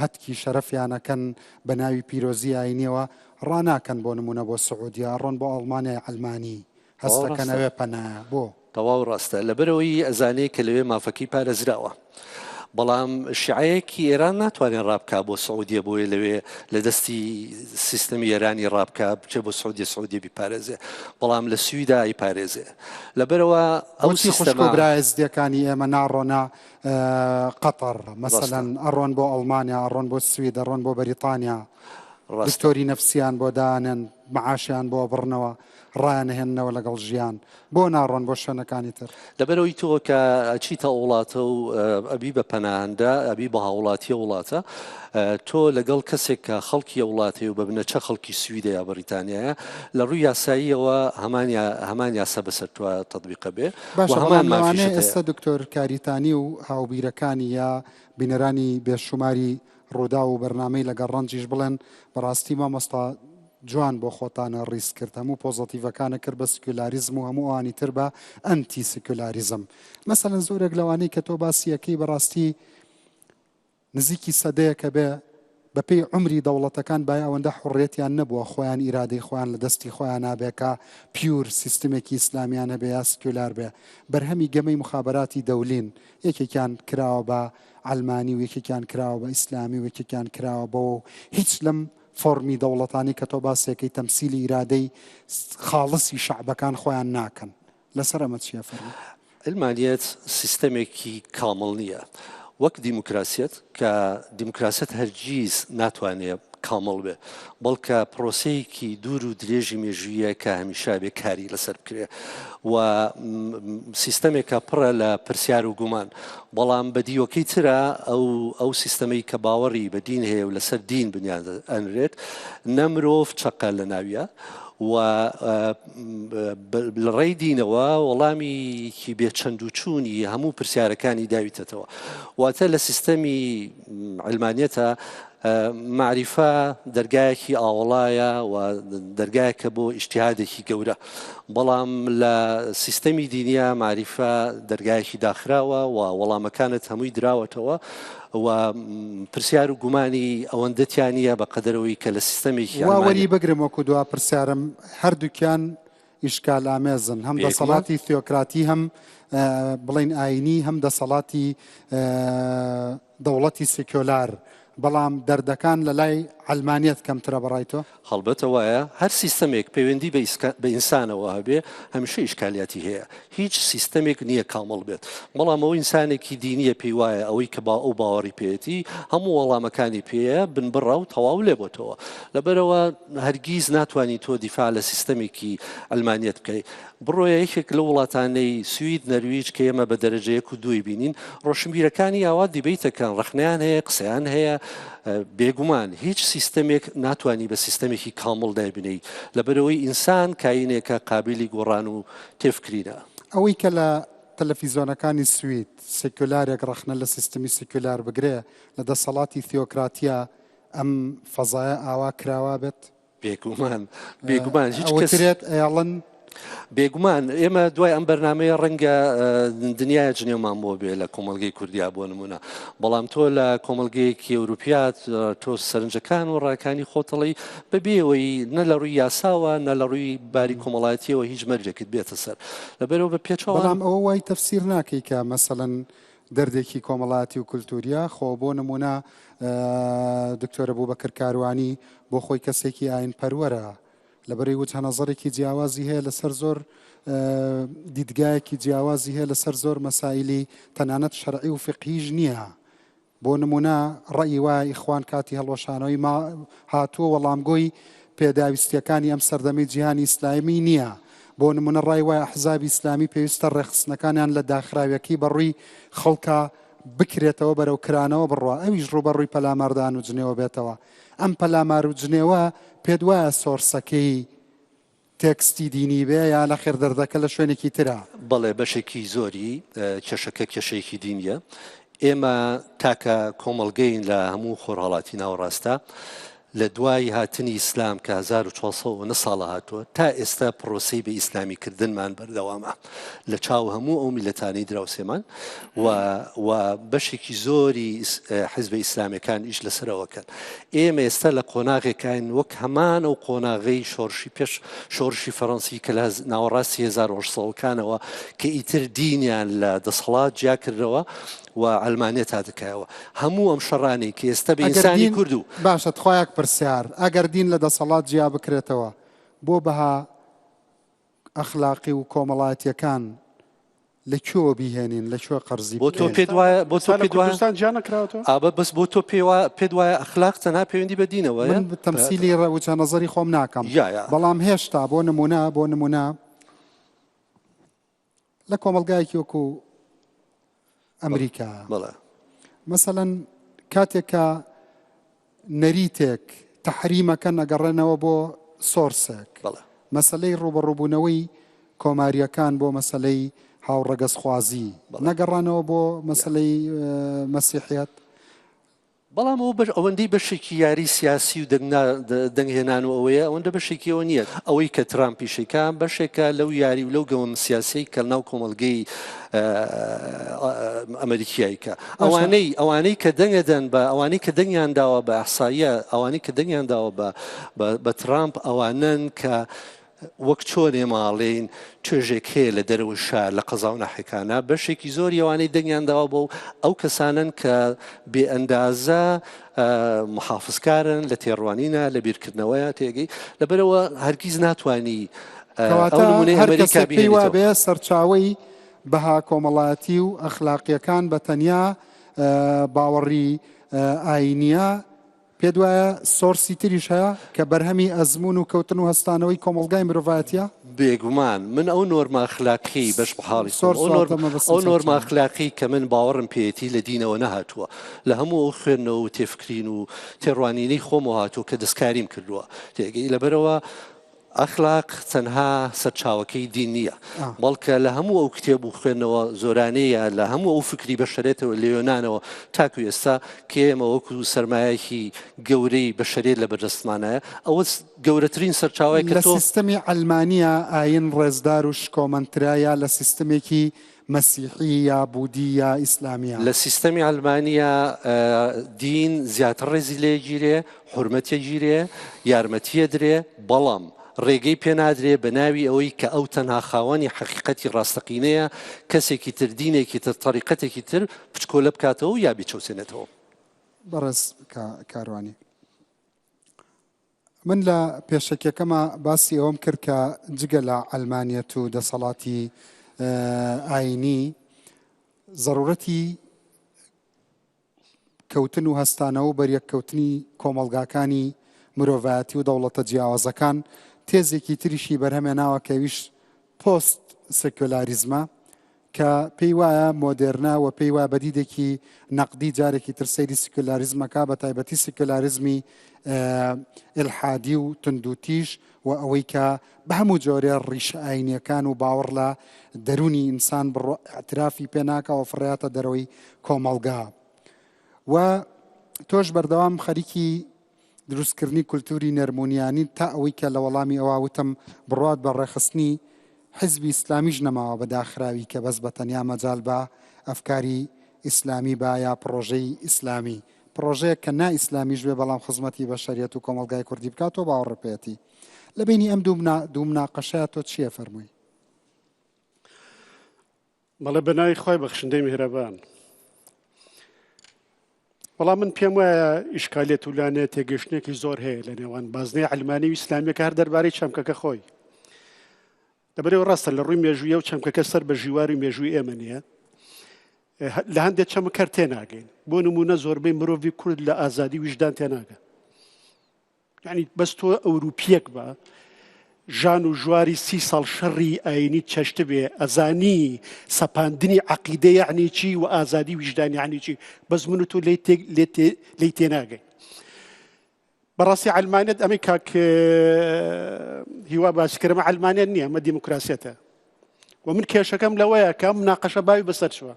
[SPEAKER 1] هەتکی شەرەفیان ئەکەن بە ناوی پیرۆزی ئاینیەوە ڕاناکەن بۆ نمونە بۆ سعودیە ئەڕۆن بۆ ئەڵمانیای عەلمانی هەست
[SPEAKER 4] تەواو
[SPEAKER 1] دەکەن
[SPEAKER 4] ڕاستە.
[SPEAKER 1] ئەوێ پەنایە بۆ؟
[SPEAKER 4] تەواو ڕاستە لەبەرئەوەی ئەزانێ کە لەوێ مافەکەی پارێزراوە بەڵام شیعەیەکی ئێران ناتوانێت ڕابکا بۆ سعودیە بۆیە لەوێ لە دەستی سیستەمی ئێرانی ڕابکا بچێ بۆ سعودیە سعودیە بیپارێزێ بەڵام لە سویدا ئەیپارێزێ لەبەرئەوە ئەو
[SPEAKER 1] بۆچی خوشک و
[SPEAKER 4] سیستەمە
[SPEAKER 1] برا ئێزدیەکانی ئێمە ناڕۆنە قەتەڕ
[SPEAKER 4] ڕاستە
[SPEAKER 1] مەسەلەن ئەڕۆن بۆ ئەڵمانیا ئەڕۆن بۆ سوید ئەڕۆن بۆ بەریتانیا
[SPEAKER 4] ڕاستە.
[SPEAKER 1] دکتۆری نەفسیان بۆ دانێن معاشیان بۆ بڕنەوە ڕایانەهێننەوە لەگەڵ ژیان بۆ ناڕۆن بۆ شوێنەکانی تر؟
[SPEAKER 4] لەبەرئەوەی تۆ کە ئەچیتە ئەو وڵاتە و ئەبی بە پەناهەندە ئەبی بە هاوڵاتی ئەو وڵاتە تۆ لەگەڵ کەسێک کە خەڵکی ئەو وڵاتەیە و بە بنەچە خەڵکی سویدە یا بەریتانیایە لە ڕووی یاساییەوە هەمان هەمان یاسا بەسەر تۆ تەتبیقە بێ و
[SPEAKER 1] باشە
[SPEAKER 4] هەمان
[SPEAKER 1] بەڵام لەوانەیە
[SPEAKER 4] مافیشت هەیە.
[SPEAKER 1] ئێستا دکتۆر کاریتانی و هاوبیرەکانی یا بینەرانی بێشوماری ڕووداو و بەرنامەی لەگەڵ ڕەنجیش بڵێن بەڕاستی مامۆستا جوان بۆ خۆتانە ڕیز کرد هەموو پۆزەتیڤەکانە کرد بە سکولاریزم و هەموو ئەوانی تر بە ئەنتی سکولاریزم مەسەلەن زۆرێک لەوانەی کە تۆ باسی ئەکەی بەڕاستی نزیکی سەدەیەکە بێ بەپێی عومری دەوڵەتەکان بای ئەوەندە حوڕیەتیان نەبووە خۆیان ئیرادەی خۆیان لە دەستی خۆیان نابێ کە pure سیستمێکی ئیسلامیان هەبێ یا سکولار بێ بەرهەمی گەمەی مخابەراتی دەولین یەکێکیان کراوە بە عەلمانی و یەکێکیان کراوە بە ئیسلامی و یەکێکیان کراوە بەوە و هیچ لەم فۆڕمی دەوڵەتانەی کە تۆ باسیەکەی تەمسیلی ئیرادەی خاڵسی شەعبەکان خۆیان ناکەن. لەسەر ئەمە چی ئەفەرمووی؟
[SPEAKER 4] عیلمانیەت سیستەمێکی کامڵ نییە وەک دیموکراسیەت کە دیموکراسیەت هەرگیز ناتوانێ کامڵ بێ بەڵکە پرۆسەیەکی دوور و درێژی مێژوویە کە هەمیشە بێ کاری لەسەر بکرێ و سیستەمێکە پڕە لە پرسیار و گومان بەڵام بە دیوەکەی ترا ئەو ئەو سیستەمەی کە باوەڕی بە دین هەیە و لەسەر دین بنیاد ئەنرێت نە مرۆڤ چەقە لە ناویە و لە ڕێی دینەوە وەڵامیکی بێ چەند و چوونی هەموو پرسیارەکانی داویتەتەوە واتە لە سیستەمی علمانیەتە مەعریفە دەرگایەکی ئاوەڵایە و دەرگایەکە بۆ ئیجتیهادێکی گەورە، بەڵام لە سیستەمی دینییا مەعریفە دەرگایەکی داخراوە و وەڵامەکانت هەمووی دراوەتەوە و پرسیار و گومانی ئەوەندە تیا نییە بە قەدەرەوەی کە لە سیستەمێکی
[SPEAKER 1] وا
[SPEAKER 4] عەلمانی.
[SPEAKER 1] وەری بگرم وەکو دوا پرسیارم هەردووکیان ئیشکالئامێزن، هەم
[SPEAKER 4] بێگومان.
[SPEAKER 1] دەسەڵاتی تیۆکراتی هەم بڵێین ئایینی هەم دەسەڵاتی دەوڵەتی سیکۆلار، بەڵام دەردەکان لە لای عەلمانیەت کەمترە بەڕای تۆ؟
[SPEAKER 4] هەڵبەتە وایە، هەر سیستەمێک پەیوەندی بە ئینسانەوە هەبێ هەمیشە ئیشکالیاتی هەیە، هیچ سیستەمێک نییە کامڵ بێت، بەڵام ئەوە ئینسانێکی دینییە پێی وایە ئەوەی کە با ئەو باوەڕی پێیەتی هەموو وەڵامەکانی پێیە بنبڕە و تەواو لێ بۆتەوە، لەبەرئەوە هەرگیز ناتوانی تۆ دیفاع لە سیستەمێکی عەلمانیەت بکەی. بڕۆیە یەکێک لەو وڵاتانەی سوید، نەرویج کە ئێمە بە دەرەجە یەک و دووی بینین، ڕۆشنبیرەکانی ئاوا debate ئەکەن، ڕەخنەیان هەیە، قسەیان هەیە، بێگومان هیچ سیستەمێک ناتوانی بە سیستەمێکی کامڵ دایبنێی، لەبەرئەوەی ئینسان کائینێکە قابیلی گۆڕان و تێفکرینە.
[SPEAKER 1] ئەوەی کە لە تەلەفیزۆنەکانی سوید سێکیولارێک ڕەخنە لە سیستمی سیکیولار بگرێ، لە دەسەڵاتی تیۆکراتییە ئەم فەزایە ئاوا کراوە بێت؟
[SPEAKER 4] بێگومان بێگومان هیچ کەس
[SPEAKER 1] ئەوترێت ئەیەڵن.
[SPEAKER 4] بێگومان ئێمە دوای ئەم بەرنمەیە ڕەنگە دنیای جنێومان بۆ بێ لە کۆمەلگەی کوردیا بۆ نمونە بەڵام تۆ لە کۆمەلگەیەکی ئەوروپیات تۆ سەرنجەکان و ڕاکانی خۆتەڵی بەبێەوەی نە لە ڕووی یاساوە نە لە ڕووی باری کۆمەڵایەتیەوە هیچ مەرجێکت بێتە سەر لەبەرەوە بە پێچەوە
[SPEAKER 1] بەڵام ئەوە وای تەفسیر ناکەی کە مەسەلەن دەردێکی کۆمەڵایەتی و کولتووریە، خۆ بۆ نموونە دکتۆر ئەبوبەکر کاروانی بۆ خۆی کەسێکی ئاین پەروەرە، لەبەرەی وجهە نەزەرێکی جیاوازی هەیە لەسەر زۆر دیدگایەکی جیاوازی هەیە لەسەر زۆر مەسایلی تەنانەت شەرعی و فیقهیش نییە. بۆ نموونە ڕەئی وایە ئیخوان کاتی هەڵوەشانەوەی ما هاتووە وەڵامگۆی پێداویستییەکانی ئەم سەردەمەی جیهانی ئیسلامی نییە. بۆ نموونە ڕای وایە ئەحزابی ئیسلامی پێویستە ڕێکخستنەکانیان لە داخراویەکەی بەڕووی خەڵکا بکرێتەوە بەرەو کرانەوە بڕوا ئەویش ڕووبەڕووی پەلاماردان و جنێوە بێتەوە. ئەم پەلامار و جنێوە پێت وایە source ەکەی تێکستی دینی بێ یا نەخێر دەردەکە لە شوێنێکی ترە؟
[SPEAKER 4] بەڵێ بەشێکی زۆری کێشەکە کێشەیەکی دینیە. ئێمە تاکە کۆمەڵگەین لە هەموو خۆرهەڵاتی ناوەڕاستە. لە دوای هاتنی ئیسلام کە 1400 ساڵە هاتووە تا ئێستا پرۆسەی بە ئیسلامی کردنمان بەردەوامە لە چاو هەموو ئەو میلەتانەی دراوسێمان و و بەشێکی زۆری حیزبە ئیسلامیەکان ئیش لەسەرەوە کەن. ئێمە ئێستا لە قۆناغێکاین وەک هەمان ئەو قۆناغەی شۆڕشی پێش شۆڕشی فەڕەنسی کە لە ناوەڕاستی 1800 کانەوە کە ئیتر دینیان لە دەسەڵات جیا کردەوە و عەلمانیەت هاتە کایەوە. هەموو ئەم شەڕانەی کە ئێستا بە
[SPEAKER 1] ئەگەر
[SPEAKER 4] ئینسانی
[SPEAKER 1] دین
[SPEAKER 4] کورد و
[SPEAKER 1] باشە تخوا یەک پرسیار ئەگەر دین لە دەسەڵات جیا بکرێتەوە بۆ بەها ئەخلاقی و کۆمەڵایەتیەکان لە کوێوە بیهێنین لە کوێ قەرزی
[SPEAKER 4] بۆ تۆ
[SPEAKER 1] بکەین؟
[SPEAKER 4] پێت وایە بۆ تۆ
[SPEAKER 2] ئێستا لە
[SPEAKER 4] پێت وایە
[SPEAKER 2] کوردستان جیا نەکراوەتەوە؟
[SPEAKER 4] ئابە بەس بۆ تۆ پێ وا پێت وایە ئەخلاق تەنها پەیوەندی بە دینەوەیە؟
[SPEAKER 1] من تەمسیلی ڕە وجهە نەزەری خۆم ناکەم
[SPEAKER 4] یا یا
[SPEAKER 1] بەڵام هێشتا بۆ نمونە بۆ نمونە لە کۆمەڵگایەکی وەکو ئەمریکا
[SPEAKER 4] بەڵێ
[SPEAKER 1] مەسەلەن کاتێک کە نەریتێک تەحریمەکەن ئەگەڕێنەوە بۆ سۆرسێک
[SPEAKER 4] بەڵێ
[SPEAKER 1] مەسەلەی ڕووبەڕووبوونەوەی کۆمارییەکان بۆ مەسەلەی هاوڕەگەزخوازی
[SPEAKER 4] بەڵێ
[SPEAKER 1] نەگەڕانەوە بۆ
[SPEAKER 4] یا
[SPEAKER 1] مەسەلەی مەسیحیەت.
[SPEAKER 4] بەڵام ئەوە بەش ئەوەندەی بەشێکی یاری سیاسی و دەنگ دەنگ هێنان و ئەوەیە ئەوەندە بەشێکی ئەوە نییە. ئەوەی کە ترامپیش ئەیکا بەشێکە لەو یاری و لەو گەوم سیاسیەی کە لەناو کۆمەڵگەی ئەمریکی ئەیکا.
[SPEAKER 1] باشە.
[SPEAKER 4] ئەوانەی ئەوانەی کە دەنگ ئەدەن بە ئەوانەی کە دەنگیان داوە بە ئەحساییە ئەوانەی کە دەنگیان داوە بە بە ترامپ ئەوانەن کە وەک چۆن ئێمە ئەڵێین توێژێک هەیە لە دەرەوەی شار لە قەزا و ناحیەکانا بەشێکی زۆری ئەوانەی دەنگیان داوە بۆ ئەو کەسانەن کە بێ ئەندازە محافزکارن لە تێڕوانینە لە بیرکردنەوەیە تێگەی لەبەرەوە هەرگیز ناتوانی ئەو
[SPEAKER 1] کەواتە
[SPEAKER 4] نمونەی
[SPEAKER 1] هەر
[SPEAKER 4] ئەمریکا
[SPEAKER 1] کەسێک پێی
[SPEAKER 4] بهێنیتەوە.
[SPEAKER 1] وابێ سەرچاوەی بەها کۆمەڵایەتی و ئەخلاقییەکان بە تەنیا باوەڕی ئایینییە، پێت وایە source ی تریش هەیە کە بەرهەمی ئەزموون و کەوتن و هەستانەوەی کۆمەڵگای مرۆڤایەتییە؟
[SPEAKER 4] بێگومان، من ئەو نۆرمە ئەخلاقیەی بەش بە حاڵی خۆم،
[SPEAKER 1] source
[SPEAKER 4] ئەو
[SPEAKER 1] واتە
[SPEAKER 4] نۆرم
[SPEAKER 1] مەبەستم
[SPEAKER 4] ئەو نۆرمە
[SPEAKER 1] سەرچاوە.
[SPEAKER 4] ئەخلاقیەی کە من باوەڕم پێیەتی لە دینەوە نەهاتووە، لە هەموو ئەو خوێندنەوە و تێفکرین و تێڕوانینەی خۆمەوە هاتووە کە دەستکاریم کردووە. تێگەی؟ لەبەرئەوە ئەخلاق تەنها سەرچاوەکەی دین نییە، بەڵکە لە هەموو ئەو کتێب و خوێندنەوە زۆرانەیە، لە هەموو ئەو فکری بەشەرێتەوە لە یۆنانەوە تاکو ئێستا کە ئێمە وەکو سەرمایەکی گەورەی بەشەرێت لە بەردەستمانایە، ئەوە گەورەترین سەرچاوەیە کە
[SPEAKER 1] لە
[SPEAKER 4] تۆ.
[SPEAKER 1] سیستەمی عەلمانییە ئایین ڕێزدار و شکۆمەندترە یا لە سیستمێکی مەسیحی یا بودی یا ئیسلامییە؟
[SPEAKER 4] لە سیستەمی عەلمانییە دین زیاتر ڕێزی لێ گیرێ، حورمەتیە گیرێ، یارمەتیە درێ، بەڵام ڕێگەی پێ نادرێ بە ناوی ئەوەی کە ئەو تەنها خاوەنی حەقیقەتی ڕاستەقینەیە، کەسێکی تر، دینێکی تر، تەریقەتێکی تر پچکۆلە بکاتەوە و یا بیچەوسێنێتەوە.
[SPEAKER 1] بەڕێز کاروانی. من لە پێشەکیەکەما باسی ئەوەم کرد کە جگە لە عەلمانیەت و دەسەڵاتی ئاینی زەرورەتی کەوتن و هەستانەوە و بەریەککەوتنی کۆمەڵگاکانی مرۆڤایەتی و دەوڵەتە جیاوازەکان تێزێکی تریشی بەرهەمێناوە کە ئەویش پۆست سێکۆلاریزمە کە پێی وایە مۆدێرنە و پێی وایە بە دیدێکی نەقدی جارێکی تر سەیری سیکۆلاریزم ئەکا بە تایبەتی سیکۆلاریزمی ئیلحادی و توندوتیژ و ئەوەی کە بە هەموو جۆرێ ڕیشە ئاینیەکان و باوەڕ لە دەروونی ئینسان بڕۆ ئیعترافی پێ ناکا و فڕێیاتە دەرەوەی کۆمەڵگا و تۆش بەردەوام خەریکی دروستکردنی کولتوری نەرمونیانی تا ئەوەی کە لە وەڵامی ئەوا وتم بڕوات بە ڕێکخستنی حیزبی ئیسلامیش نەماوە بە داخراوی کە بەس بە تەنیا مەجال بە ئەفکاری ئیسلامی با یا پڕۆژەی ئیسلامی پڕۆژەیەک کە نا ئیسلامیش بێ بەڵام خزمەتی بەشەریەت و کۆمەڵگای کوردی بکات تۆ باوەڕت پێیەتی لە بەینی ئەم دوو مناقەشەیە تۆ چیە فەرمووی؟
[SPEAKER 2] بەڵێ بە ناوی خوای بەخشندەی میهرەبان. بەڵام من پێم وایە ئیشکالێت و لانێ تێگەشتنێکی زۆر هەیە لە نێوان بازنەی عەلمانی و ئیسلامیەکە هەر دەربارەی چەمکەکە خۆی. لەبەرەوە ڕاستە لە ڕووی مێژوویە و چەمکەکە سەر بە ژیواری مێژووی ئێمە نییە. لە هەندێک چەمک هەر تێناگەین. بۆ نمونە زۆربەی مرۆڤی کورد لە ئازادی ویژدان تێناگەن. یانی بەس تۆ ئەوروپیەک بە ژان و ژواری سی ساڵ شەڕی ئاینی چەشتبێ ئەزانی سەپاندنی عقیدە یعنی چی و ئازادی ویژدان یعنی چی بەس من و تۆ لێی تێناگەین بەڕاستی عەلمانیەت ئەمەی کاک هیوا باسی کردمە عەلمانیەت نییە ئەمە دیموکراسیەتە و من کێشەکەم لەوەیە کە ئەم مناقەشە باوی بەسەر چووە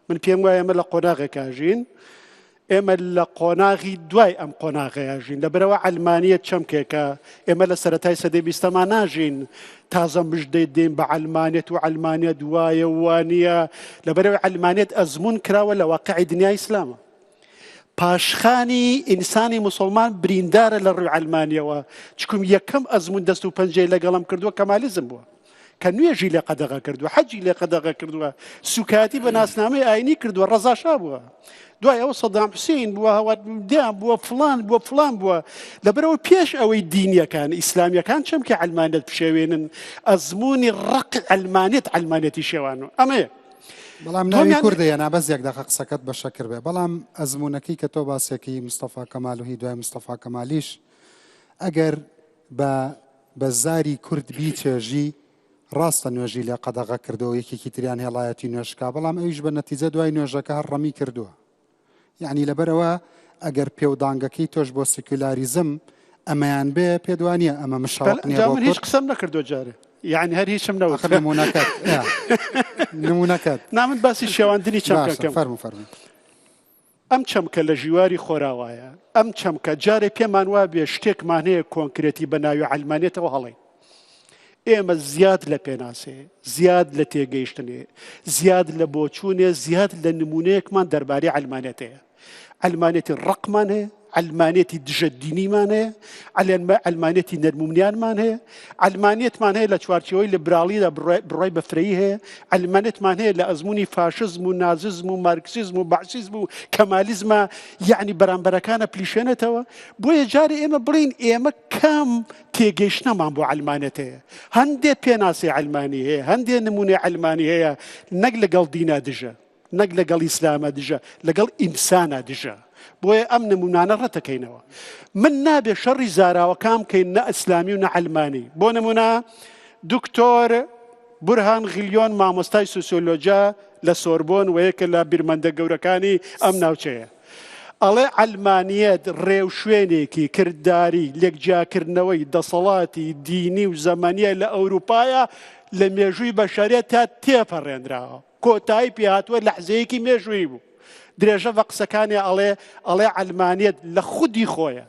[SPEAKER 2] من پێم وایە ئەمە لە قۆناغێکا ژین.
[SPEAKER 5] ئێمە لە قۆناغی دوای ئەم قۆناغەیە ژین، لەبەرئەوە عەلمانیەت چەمکێکە، ئێمە لە سەرەتای سەدەی بیستەما ناژین، تازە مژدەی دێین بە عەلمانیەت و عەلمانیەت وایە و وانییە، لەبەرئەوەی عەلمانیەت ئەزموون کراوە لە واقعی دنیای ئیسلامە. پاشخانی ئینسانی موسڵمان بریندارە لە ڕووی عەلمانیەوە، چکم یەکەم ئەزموون دەست و پەنجەی لەگەڵم کردووە کەمالیزم بووە. کە نوێژی لێ قەدەغە کردووە، حەجی لێ قەدەغە کردووە، سوکایەتی بە ناسنامەی ئاینی کردووە، ڕەزا شا بووە. دوای ئەوە سەدام حوسین بووە، هەوادیان بووە، فڵان بووە، فڵان بووە. لەبەرەوە پێش ئەوەی دینیەکان، ئیسلامیەکان چەمکی عەلمانیەت بشێوێنن، ئەزموونی ڕەقی عەلمانیەت عەلمانیەتی شێوان و ئەمەیە.
[SPEAKER 1] بەڵام ناوی کوردە یان بەس یەک دەقە قسەکەت بە شەکر بێ، بەڵام ئەزموونەکەی کە تۆ باسێکی مستەفا کەمال و هی دوای مستەفا کەمالیش ئەگەر بە بە زاری کورد بیچێژی، ڕاستە نوێژی لێ قەدەغە کردووە و یەکێکی تریان هێڵایەتی نوێژ کا، بەڵام ئەویش بە نەتیجە دوای نوێژەکە هەر ڕەمی کردووە. یەعنی لەبەرئەوە ئەگەر پێودانگەکەی تۆش بۆ سیکولاریزم ئەمەیان بێ، پێت وا نییە ئەمە مشەوق نییە
[SPEAKER 5] جا
[SPEAKER 1] بۆ
[SPEAKER 5] من هیچ
[SPEAKER 1] کورد؟
[SPEAKER 5] قسەم نەکردووە جارێ، یەعنی هەر هیچم نەوت.
[SPEAKER 1] ئاخر نموونەکەت، ئا، نموونەکەت.
[SPEAKER 5] نا من باسی شێواندنی
[SPEAKER 1] باشە،
[SPEAKER 5] چەمکەکەم.
[SPEAKER 1] فەرموو فەرموو.
[SPEAKER 5] ئەم چەمکە لە ژیواری خۆراوایە. ئەم چەمکە جارێ پێمان وابێ شتێکمان هەیە کۆنکرێتی بە ناوی عەلمانیەتەوە هەڵەین. ئێمە زیاد لە پێناسێ، زیاد لە تێگەیشتنێ، زیاد لە بۆچوونێ، زیاد لە نمونەیەکمان دەربارەی عەلمانیەت هەیە. عەلمانیەتی ڕقمان هەیە، عەلمانیەتی دژە دینیمان هەیە، عەلمانیەتی نەرمونیانمان هەیە، عەلمانیەتمان هەیە لە چوارچێوەی لیبراڵیدا بڕوای بە فرەیی هەیە، عەلمانیەتمان هەیە لە ئەزموونی فاشزم و ناززم و مارکسیزم و بەعسیزم و کەمالیزمە یەعنی بەرامبەرەکانە پلیشێنێتەوە. بۆیە جارێ ئێمە بڵێین ئێمە کام تێگەیشتنەمان بۆ عەلمانیەت هەیە. هەندێ پێناسەی عەلمانی هەیە، هەندێ نموونەی عەلمانی هەیە نەک لەگەڵ دینا دژە. نەک لەگەڵ ئیسلامە دژە، لەگەڵ ئینسانە دژە. بۆیە ئەم نمونانە ڕەتەکەینەوە. من نابێ شەڕی زاراوەکان بکەین نە ئیسلامی و نە عەلمانی. بۆ نمونە دکتۆر بورهان غلیۆن مامۆستای سوسیۆلۆجیا لە سۆربۆن و یەکە لە بیرمەندە گەورەکانی ئەم ناوچەیە. ئەڵێ عەلمانیەت ڕێوشوێنێکی کرداری لێکجیاکردنەوەی دەسەڵاتی دینی و زەمەنیە لە ئەوروپایە لە مێژووی بەشەریەتا تێپەڕێنراوە. کۆتایی پێهاتووە لەحزەیەکی مێژوویی بوو. درێژە بە قسەکانی ئەڵێ ئەڵێ عەلمانیەت لە خودی خۆیە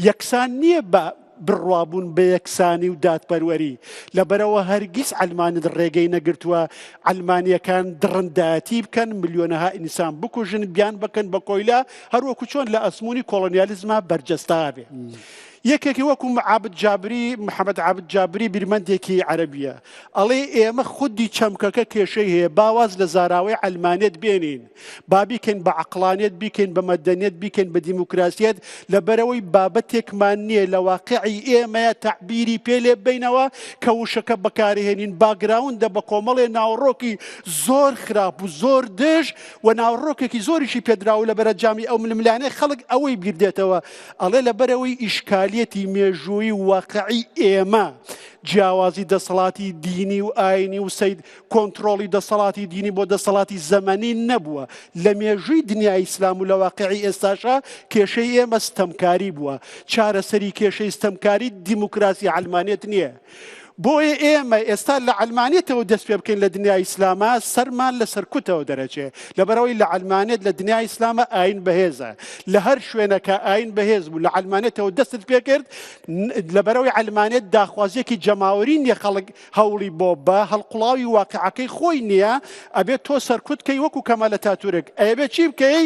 [SPEAKER 5] یەکسان نییە بە بڕوابوون بە یەکسانی و دادپەروەری لەبەرەوە هەرگیز عەلمانیت ڕێگەی نەگرتووە عەلمانیەکان دڕندایەتی بکەن ملیۆنەها ئینسان بکوژن بیان بکەن بە کۆیلە هەروەکو چۆن لە ئەزموونی کۆڵۆنیالیزما بەرجەستە بێ. یەکێکی وەکو عابد جابری، محەمەد عابد جابری بیرمەندێکی عەرەبیە، ئەڵێ ئێمە خودی چەمکەکە کێشەی هەیە، با واز لە زاراوەی عەلمانیەت بێنین، با بیکەین بە عەقڵانیەت، بیکەین بە مەدەنیەت، بیکەین بە دیموکراسیەت، لەبەرئەوەی بابەتێکمان نییە لە واقیعی ئێمەیە تەعبیری پێ لێ ببەینەوە کە وشەکە بەکارهێنین، باکگراوندە بە کۆمەڵێ ناوەڕۆکی زۆر خراپ و زۆر دژ و ناوەڕۆکێکی زۆریشی پێدراوە لە بەرەنجامی ئەو ململانێ خەڵک ئەوەی بیردێتەوە ئەڵێ لەبەرئەوەی ئیشکالیەتی مێژوویی و واقعی ئێمە جیاوازی دەسەڵاتی دینی و ئاینی و سەید کۆنتڕۆڵی دەسەڵاتی دینی بۆ دەسەڵاتی زەمەنی نەبووە لە مێژووی دنیای ئیسلام و لە واقعی ئێستاشا کێشەی ئێمە ستەمکاری بووە چارەسەری کێشەی ستەمکاری دیموکراسی عەلمانیەت نییە بۆیە ئێمە ئێستا لە عەلمانیەتەوە دەست پێ بکەین لە دنیای ئیسلاما سەرمان لە سەرکوتەوە دەرەچێ لەبەرئەوەی لە عەلمانیەت لە دنیای ئیسلامە ئاین بەهێزە لە هەر شوێنەکە ئاین بەهێز بوو لە عەلمانیەتەوە دەستت پێ کرد لەبەرئەوەی عەلمانیەت داخوازیەکی جەماوەری نیە خەڵک هەوڵی بۆ بە هەڵقوڵاوی واقعەکەی خۆی نییە ئەبێت تۆ سەرکوت کەی وەکو کەمال ئەتاتورک ئەیەبێ چی بکەی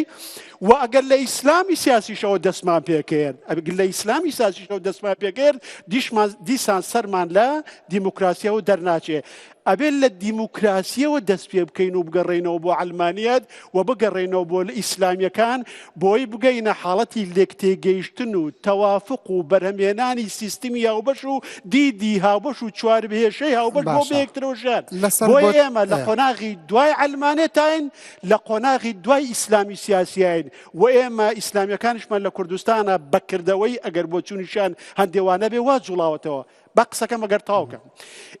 [SPEAKER 5] و ئەگەر لە ئیسلامی سیاسیشەوە دەستمان پێکرد ئەگەر لە ئیسلامی سیاسیشەوە دەستمان پێکرد دیشمان دیسان سەرمان لە دیموکراسیەوە دەرناچێ ئەبێت لە دیموکراسیەوە دەست پێ بکەین و بگەڕێینەوە بۆ عەلمانیەت و بگەڕێینەوە بۆ ئیسلامیەکان بۆی بگەینە حاڵەتی لێکتێگەیشتن و تەوافق و بەرهەمهێنانی سیستمی هاوبەش و دیدی هاوبەش و چواربهێشەی هاوبەش بۆ
[SPEAKER 1] باشە
[SPEAKER 5] بەیەکترەوە ژیان
[SPEAKER 1] لەسەر
[SPEAKER 5] بۆیە
[SPEAKER 1] بۆت
[SPEAKER 5] ئێمە لە
[SPEAKER 1] ئێ.
[SPEAKER 5] قۆناغی دوای عەلمانێتاین لە قۆناغی دوای ئیسلامی سیاسیاین و ئێمە ئیسلامیەکانیشمان لە کوردستانە بە کردەوەی ئەگەر بۆچوونیشیان هەندێ وانەبێ وا جوڵاوەتەوە با قسەکەم ئەگەر تەواو کەم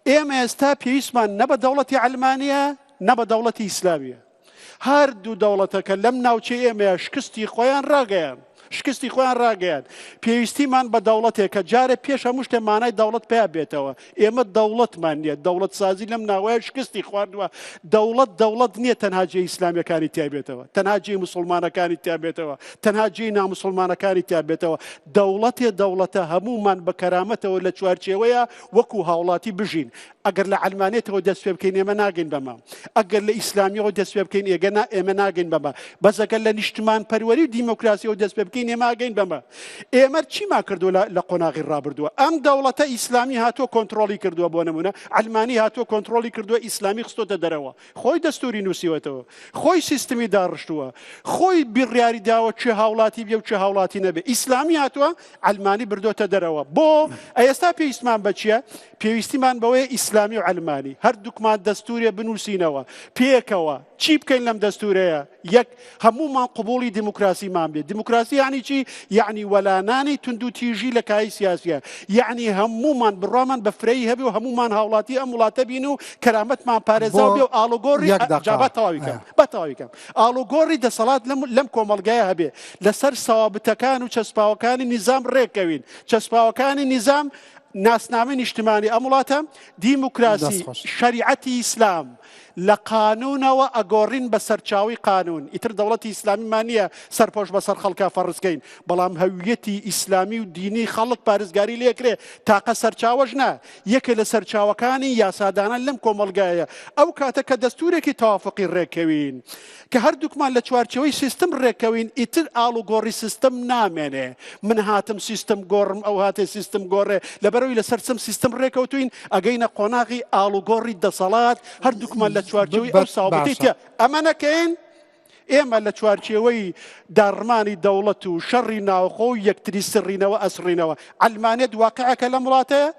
[SPEAKER 5] ئێمە ئێستا پێویستمان نە بە دەوڵەتی عەلمانیە نە بە دەوڵەتی ئیسلامیە هەردوو دەوڵەتەکە لەم ناوچەی ئێمەیە شکستی خۆیان ڕاگەیان. شکستی خۆیان ڕاگەیاند. پێویستیمان بە دەوڵەتێکە جارێ پێش هەموو شتێ مانای دەوڵەت پیا بێتەوە. ئێمە دەوڵەتمان نییە، دەوڵەتسازی لەم ناوەیە شکستی خواردووە. دەوڵەت دەوڵەت نییە تەنها جێی ئیسلامیەکانی تیا بێتەوە، تەنها جێی موسڵمانەکانی تیا بێتەوە، تەنها جێی ناموسڵمانەکانی تیا بێتەوە. دەوڵەتێ دەوڵەتە هەموومان بە کەرامەتەوە لە چوارچێوەیە وەکو هاوڵاتی بژین. ئەگەر لە عەلمانیەتەوە دەست پێ بکەین ئێمە ناگەین بەمە. ئەگەر لە ئیسلامیەوە دەست پێ بکەین ئێگە نا ئێمە ناگەین بەمە. بەس ئەگەر لە نیشتمانپەروەری و دیموکراسیەوە دەست پێ بکەین ئێمە ئەگەین بەمە. ئێمە چیمان کردووە لە قۆناغی ڕابردووە؟ ئەم دەوڵەتە ئیسلامی هاتووە کۆنتڕۆڵی کردووە، بۆ نموونە عەلمانی هاتووە کۆنتڕۆڵی کردووە، ئیسلامی خستۆتە دەرەوە، خۆی دەستوری نووسیوەتەوە، خۆی سیستمی داڕشتووە، خۆی بڕیاری داوە کێ هاوڵاتی بێ و کێ هاوڵاتی نەبێ. ئیسلامی هاتووە عەلمانی بردۆتە دەرەوە. بۆ ئێستا پێویستمان بە چییە؟ پێویستیمان بەوەیە ئیسلامی و عەلمانی هەردووکمان دەستورێ بنووسینەوە پێکەوە. چی بکەین لەم دەستورەیە؟ یەک، هەموومان قبوڵی دیموکراسیمان بێت. دیموکراسی یەعنی چی؟ یەعنی وەلانانی توندوتیژی لە کایەی سیاسیە. یەعنی هەموومان بڕوامان بە فرەیی هەبێ و هەموومان هاوڵاتی ئەم وڵاتە بین و کەرامەتمان پارێزراو
[SPEAKER 1] بۆ
[SPEAKER 5] بێ و ئاڵوگۆڕی
[SPEAKER 1] یەک
[SPEAKER 5] جا
[SPEAKER 1] دەقە
[SPEAKER 5] با تەواوی کەم، با تەواوی کەم. ئاڵوگۆڕی دەسەڵات لەم لەم کۆمەڵگایە هەبێ. لەسەر سەوابتەکان و چەسپاوەکانی نیزام ڕێککەوین. چەسپاوەکانی نیزام ناسنامەی نیشتمانی ئەم وڵاتە، دیموکراسی،
[SPEAKER 1] دەست خۆش.
[SPEAKER 5] شەریعەتی ئیسلام، لە قانوونەوە ئەگۆڕین بە سەرچاوەی قانوون، ئیتر دەوڵەتی ئیسلامیمان نییە سەرپۆش بەسەر خەڵکا فەرز کەین، بەڵام هەویەتی ئیسلامی و دینی خەڵک پارێزگاری لێکرێ، تاقە سەرچاوەش نا، یەکێ لە سەرچاوەکانی یاسادانان لەم کۆمەڵگایە، ئەو کاتە کە دەستوورێکی تەوافوقی ڕێککەوین، کە هەردووکمان لە چوارچێوەی سیستم ڕێککەوین، ئیتر ئاڵوگۆڕی سیستم نامێنێ، من هاتم سیستم گۆڕم، ئەو هاتێ سیستم گۆڕێ، لەبەرئەوەی لەسەر چەم سیستم ڕێکەوتووین، ئەگەینە قۆناغی ئاڵوگۆڕی دەسەڵات، هەردووکمان لە چوارچێوەی ئەو ساوبەتەی تیا ئەمە نەکەین، ئێمە لە چوارچێوەی داڕمانی دەوڵەت و شەڕی ناوخۆ و یەکتری سڕینەوە ئەسڕینەوە. عەلمانیەت واقعێکە لەم وڵاتەیە،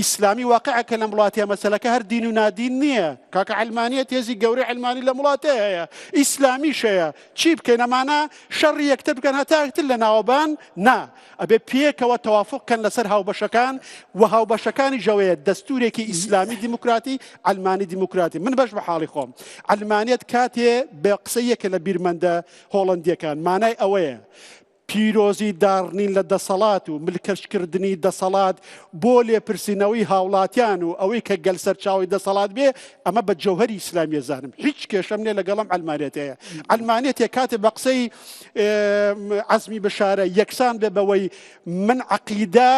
[SPEAKER 5] ئیسلامی واقعێکە لەم وڵاتەیە، مەسەلەکە هەر دین و نادین نییە کاکە، عەلمانیەت هێزی گەورەی عەلمانی لەم وڵاتەیە هەیە، ئیسلامیش هەیە، چی بکەین ئەمانە شەڕی یەکتر بکەن هەتا یەکتر لەناوەبان؟ نا، ئەبێ پێکەوە تەوافوق کەن لەسەر هاوبەشەکان و هاوبەشەکانیش ئەوەیە دەستورێکی ئیسلامی دیموکراتی، عەلمانی دیموکراتی. من بەش بە حاڵی خۆم عەلمانیەت کاتێ بە قسەی یەکێ لە بیرمەندە هۆڵەندیەکان مانای ئەوەیە پیرۆزی داڕنین لە دەسەڵات و ملکەچکردنی دەسەڵات بۆ لێپرسینەوەی هاوڵاتیان و ئەوەی کە گەل سەرچاوەی دەسەڵات بێ، ئەمە بە جەوهەری ئیسلامی ئەزانم. هیچ کێشەم نیە لەگەڵ ئەم عەلمانیەتەیە. عەلمانیەتێک کاتێ بە قسەی عەزمی بشارە یەکسان بێ بەوەی من عەقیدە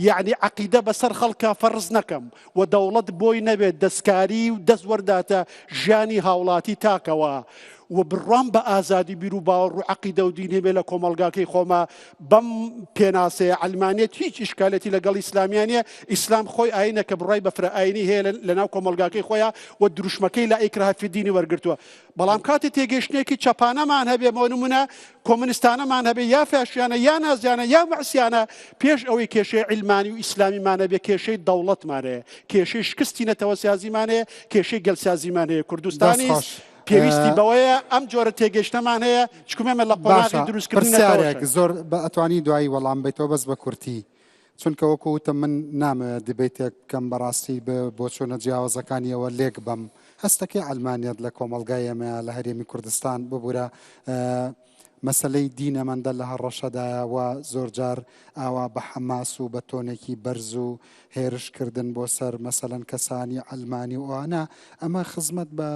[SPEAKER 5] یەعنی عەقیدە بەسەر خەڵکا فەرز نەکەم و دەوڵەت بۆی نەبێت دەستکاری و دەست وەرداتە ژیانی هاوڵاتی تاکەوە و بڕوام بە ئازادی بیر و باوەڕ و عەقیدە و دین هەبێ لە کۆمەڵگاکەی خۆما بەم پێناسەیە عەلمانیەت هیچ ئیشکالێتی لەگەڵ ئیسلامیان نیە ئیسلام خۆی ئاینە کە بڕای بە فرە ئاینی هەیە لە ناو کۆمەڵگاکەی خۆیان و دروشمەکەی لا ئیکراه فی دینی وەرگرتووە بەڵام کاتێ تێگەیشتنێکی چەپانەمان هەبێ بۆ نمونە کۆمنستانەمان هەبێ یا فاشیانە یا نازیانە یا بەعسیانە پێش ئەوەی کێشەی عیلمانی و ئیسلامیمان هەبێ کێشەی دەوڵەتمان هەیە کێشەی شکستی نەتەوە سیازیمان هەیە کێشەی گەلسازیمان هەیە کوردستانی پێویستی بەوەیە ئەم جۆرە تێگەیشتنەمان هەیە چکم ئێمە لە قۆناغی
[SPEAKER 1] باشە
[SPEAKER 5] دروستکردنی
[SPEAKER 1] پرسیارێک
[SPEAKER 5] نەتەوەشین.
[SPEAKER 1] زۆر بە ئەتوانی دوایی وەڵام بیتەوە بەس بە کورتی چونکە وەکو وتم من نامەوێت دیبەیتێک بکەم بەڕاستی بە بۆچوونە جیاوازەکانیەوە لێک بەم هەستەکەی عەلمانیەت لە کۆمەڵگای ئێمەیە لە هەرێمی کوردستان ببورە مەسەلەی دین ئەمەندە لە هەڕەشەدایە و زۆرجار ئاوا بە حەماس و بە تۆنێکی بەرز و هێرش کردن بۆ سەر مەسەلەن کەسانی عەلمانی و ئەوانە ئەمە خزمەت بە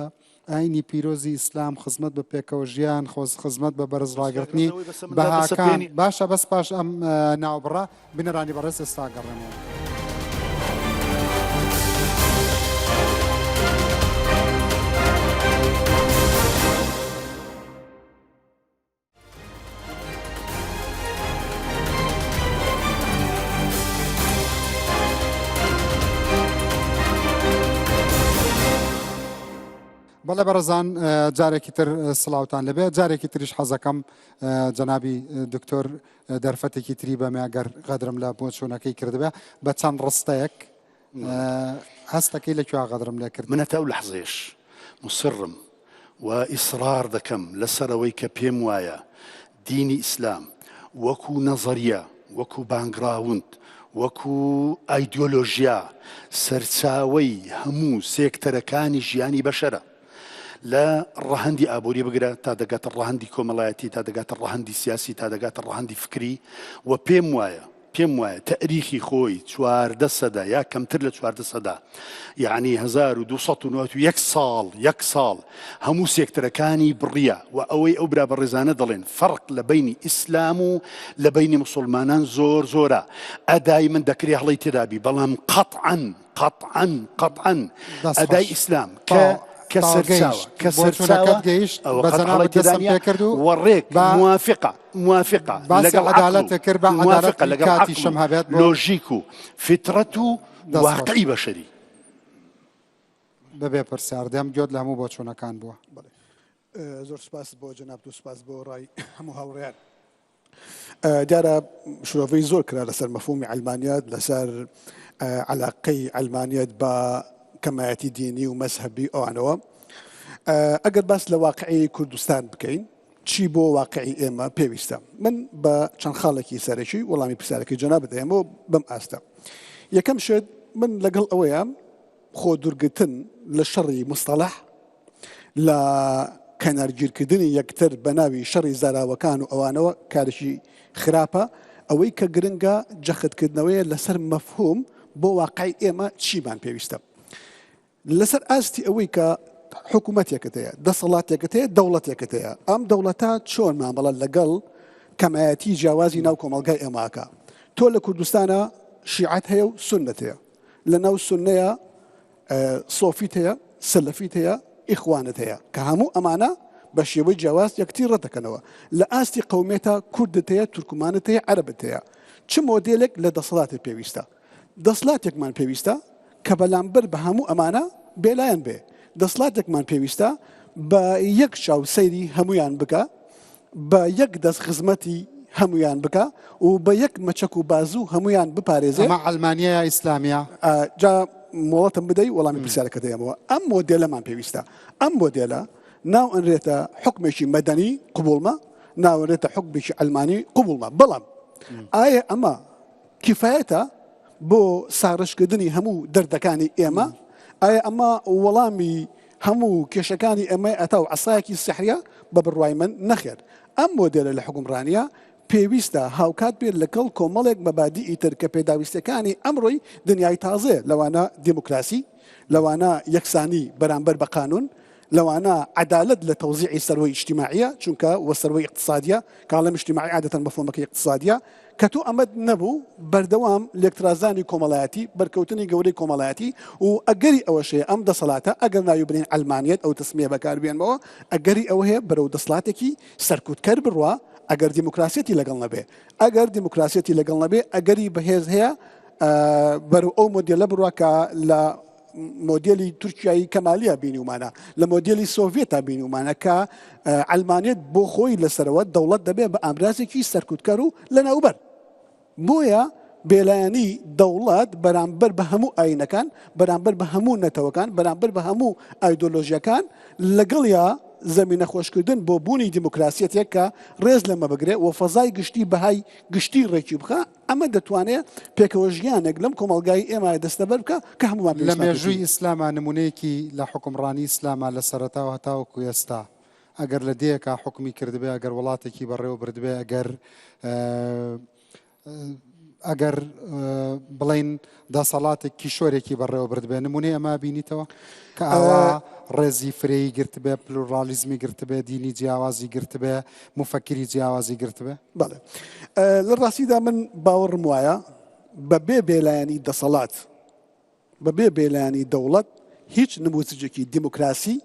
[SPEAKER 1] ئاینی پیرۆزی ئیسلام خزمەت بە پێکەوە ژیان خۆز خزمەت بە بەرز ڕاگرتنی بەهاکان باشە بەس پاش ئەم ناوبڕە بینەرانی بەڕێز ئێستا گەڕێمەوە. بەڵێ بەڕێزان جارێکی تر سڵاوتان لەبێ جارێکی تریش حەزەکەم جەنابی دکتۆر دەرفەتێکی تری بەمێ گەر غەدرم لە بۆچوونەکەی کردبێ بە چەند ڕستەیەک هەستەکەی لە کوێ غەدرم لێ کرد؟
[SPEAKER 2] من هەتا ئەو لەحزەیەش موسڕم و ئیسڕار دەکەم لەسەر ئەوەی کە پێم وایە دینی ئیسلام وەکو نەزەریە، وەکو بانگراوند، وەکو ئایدیۆلۆژیا سەرچاوەی هەموو سێکتەرەکانی ژیانی بەشەرە. لە ڕەهەندی ئابووری بگرە تا دەگاتە ڕەهەندی کۆمەڵایەتی تا دەگاتە ڕەهەندی سیاسی تا دەگاتە ڕەهەندی فکری و پێم وایە پێم وایە تەئریخی خۆی 14 سەدە یا کەمتر لە 14 سەدە یعنی 1291 ساڵ یەک ساڵ هەموو سێکتەرەکانی بڕیە و ئەوەی ئەو برا بەڕێزانە دەڵێن فەرق لە بینی ئیسلام و لە بینی مسلمانان زۆر زۆرە ئەدای من دەکرێ هەڵی تێدابی بەڵام قەطعا قەطعا قەطعا ئەدای ئیسلام کە کە سەرچاوە کە سەرچاوە
[SPEAKER 1] گەیشت
[SPEAKER 2] ئەوە قەت هەڵەی تێدا نییە
[SPEAKER 1] کرد و
[SPEAKER 2] و ڕێک موافقە موافقە لەگەڵ
[SPEAKER 1] عەدالەت کرد بە
[SPEAKER 2] موافقە لەگەڵ
[SPEAKER 1] کاتیشم هەبێت
[SPEAKER 2] لۆژیک و فیترەت و واقعی بەشەری.
[SPEAKER 1] بەبێ پرسیار دەم گوێت لە هەموو بۆچوونەکان بووە.
[SPEAKER 6] زۆر سپاس بۆ جەنابت و سپاس بۆ ڕای هەموو هاوڕێیان. دیارە شرۆڤەی زۆر کرا لەسەر مەفهومی عەلمانیەت، لەسەر عەلاقەی عەلمانیەت بە کەمایەتی دینی و مەزهەبی ئەوانەوە. ئەگەر باس لە واقعی کوردستان بکەین، چی بۆ واقعی ئێمە پێویستە؟ من بە چەند خاڵێکی سەرەکی وەڵامی پرسیارەکەی جەنابت دەیەمەوە بەم ئاستە. یەکەم شت من لەگەڵ ئەوەیە خۆ دوورگرتن لە شەڕی مستەڵەح، لە کەنارگیرکردنی یەکتر بە ناوی شەڕی زاراوەکان و ئەوانەوە کارێکی خراپە، ئەوەی کە گرنگە جەختکردنەوەیە لەسەر مەفهوم بۆ واقعی ئێمە چیمان پێویستە. لەسەر ئاستی ئەوەی کە حکوومەتێکت هەیە، دەسەڵاتێکت هەیە، دەوڵەتێکت هەیە، ئەم دەوڵەتە چۆن مامەڵە لەگەڵ کەمایەتی جیاوازی ناو کۆمەڵگای ئێماکە. تۆ لە کوردستانە شیعەت هەیە و سوننەت هەیە. لە ناو سوننەیە سۆفیت هەیە، سەلەفیت هەیە، ئیخوانت هەیە، کە هەموو ئەمانە بە شێوەی جیاواز یەکتری ڕەت دەکەنەوە. لە ئاستی قەومیەتا کوردت هەیە، تورکمانت هەیە، عەرەبت هەیە. چ مۆدێلێک لە دەسەڵاتت پێویستە؟ دەسڵاتێکمان پێویستە کە بەلامبەر بە هەموو ئەمانە بێلایەن بێ. دەسڵاتێکمان پێویستە بە یەک چاو سەیری هەموویان بکا، بە یەک دەست خزمەتی هەموویان بکا و بە یەک مەچەک و بازوو هەموویان بپارێزێ.
[SPEAKER 1] ئەمە عەلمانیە یا ئیسلامیە؟
[SPEAKER 6] جا مۆڵەتم بدەی وەڵامی پرسیارەکە دەیەمەوە. ئەم مۆدێلەمان پێویستە. ئەم مۆدێلە ناو ئەنرێتە حوکمێکی مەدەنی قبوڵمە، ناو ئەنرێتە حوکمێکی عەلمانی قبوڵمە. بەڵام ئایا ئەمە کیفایەتە بۆ ساڕێژکردنی هەموو دەردەکانی ئێمە؟ ئایا ئەمە وەڵامی هەموو کێشەکانی ئێمەی ئەتا و عەسایەکی سیحریە؟ بە بڕوای من نەخێر. ئەم مۆدێلە لە حوکمڕانییە پێویستە هاوکات بێت لەگەڵ کۆمەڵێک مەبادیئی تر کە پێداویستیەکانی ئەمڕۆی دنیای تازەیە لەوانە دیموکراسی، لەوانە یەکسانی بەرامبەر بە قانون، لەوانە عەدالەت لە تەوزیعی سەروەی ئیجتیماعیە چونکە وە سەروەی ئیقتسادیە کە ئەڵێم ئیجتیماعی عادەتەن مەفهومەکەی ئیقتسادیە کە تۆ ئەمەت نەبوو بەردەوام لێکترازانی کۆمەڵایەتی بەرکەوتنی گەورەی کۆمەڵایەتی و ئەگەری ئەوەش هەیە ئەم دەسەڵاتە ئەگەر ناوی بنێین عەلمانیەت ئەو تەسمیە بەکار بێنمەوە ئەگەری ئەوە هەیە بەرەو دەسڵاتێکی سەرکوتکەر بڕوا ئەگەر دیموکراسیەتی لەگەڵ نەبێ ئەگەر دیموکراسیەتی لەگەڵ نەبێ ئەگەری بەهێز هەیە بەرەو ئەو مۆدێلە بڕوا کە لە مۆدێلی تورکیایی کەمالیە بینیومانە، لە مۆدێلی سۆڤێتا بینیومانە کە عەلمانیەت بۆ خۆی لەسەرەوە دەوڵەت دەبێ بە ئامرازێکی سەرکوتکەر و لەناوبەر. بۆیە بێلایەنی دەوڵەت بەرامبەر بە هەموو ئایینەکان، بەرامبەر بە هەموو نەتەوەکان، بەرامبەر بە هەموو ئایدۆلۆژیەکان، لەگەڵیا زەمینە خۆشکردن بۆ بوونی دیموکراسیەتێک کە ڕێز لەمە بگرێ و فەزای گشتی بەهای گشتی ڕێکی بخا، ئەمە دەتوانێ پێکەوە ژیانێک لەم کۆمەڵگای ئێمە دەستەبەر بکا کە هەموومان
[SPEAKER 1] لە
[SPEAKER 6] پێویستمان
[SPEAKER 1] مێژووی
[SPEAKER 6] پێیەتی.
[SPEAKER 1] ئیسلاما نموونەیەکی لە حوکمڕانی ئیسلاما لە سەرەتاوە هەتاوەکو ئێستا ئەگەر لە دێیەکا حوکمی کردبێ ئەگەر وڵاتێکی بەڕێوە بردبێ ئەگەر ئەگەر بڵێین دەسەڵاتێک کیشۆرێکی بەڕێوە بردبێ نمونەی ئەمە بینیتەوە کە ئاوا ڕێزی فرەیی گرتبێ پلورالیزمی گرتبێ دینی جیاوازی گرتبێ مفەکری جیاوازی گرتبێ؟
[SPEAKER 6] بەڵێ لە ڕاستیدا من باوەڕم وایە بە بێ بێلایەنی دەسەڵات بە بێ بێلایەنی دەوڵەت هیچ نموزجێکی دیموکراسی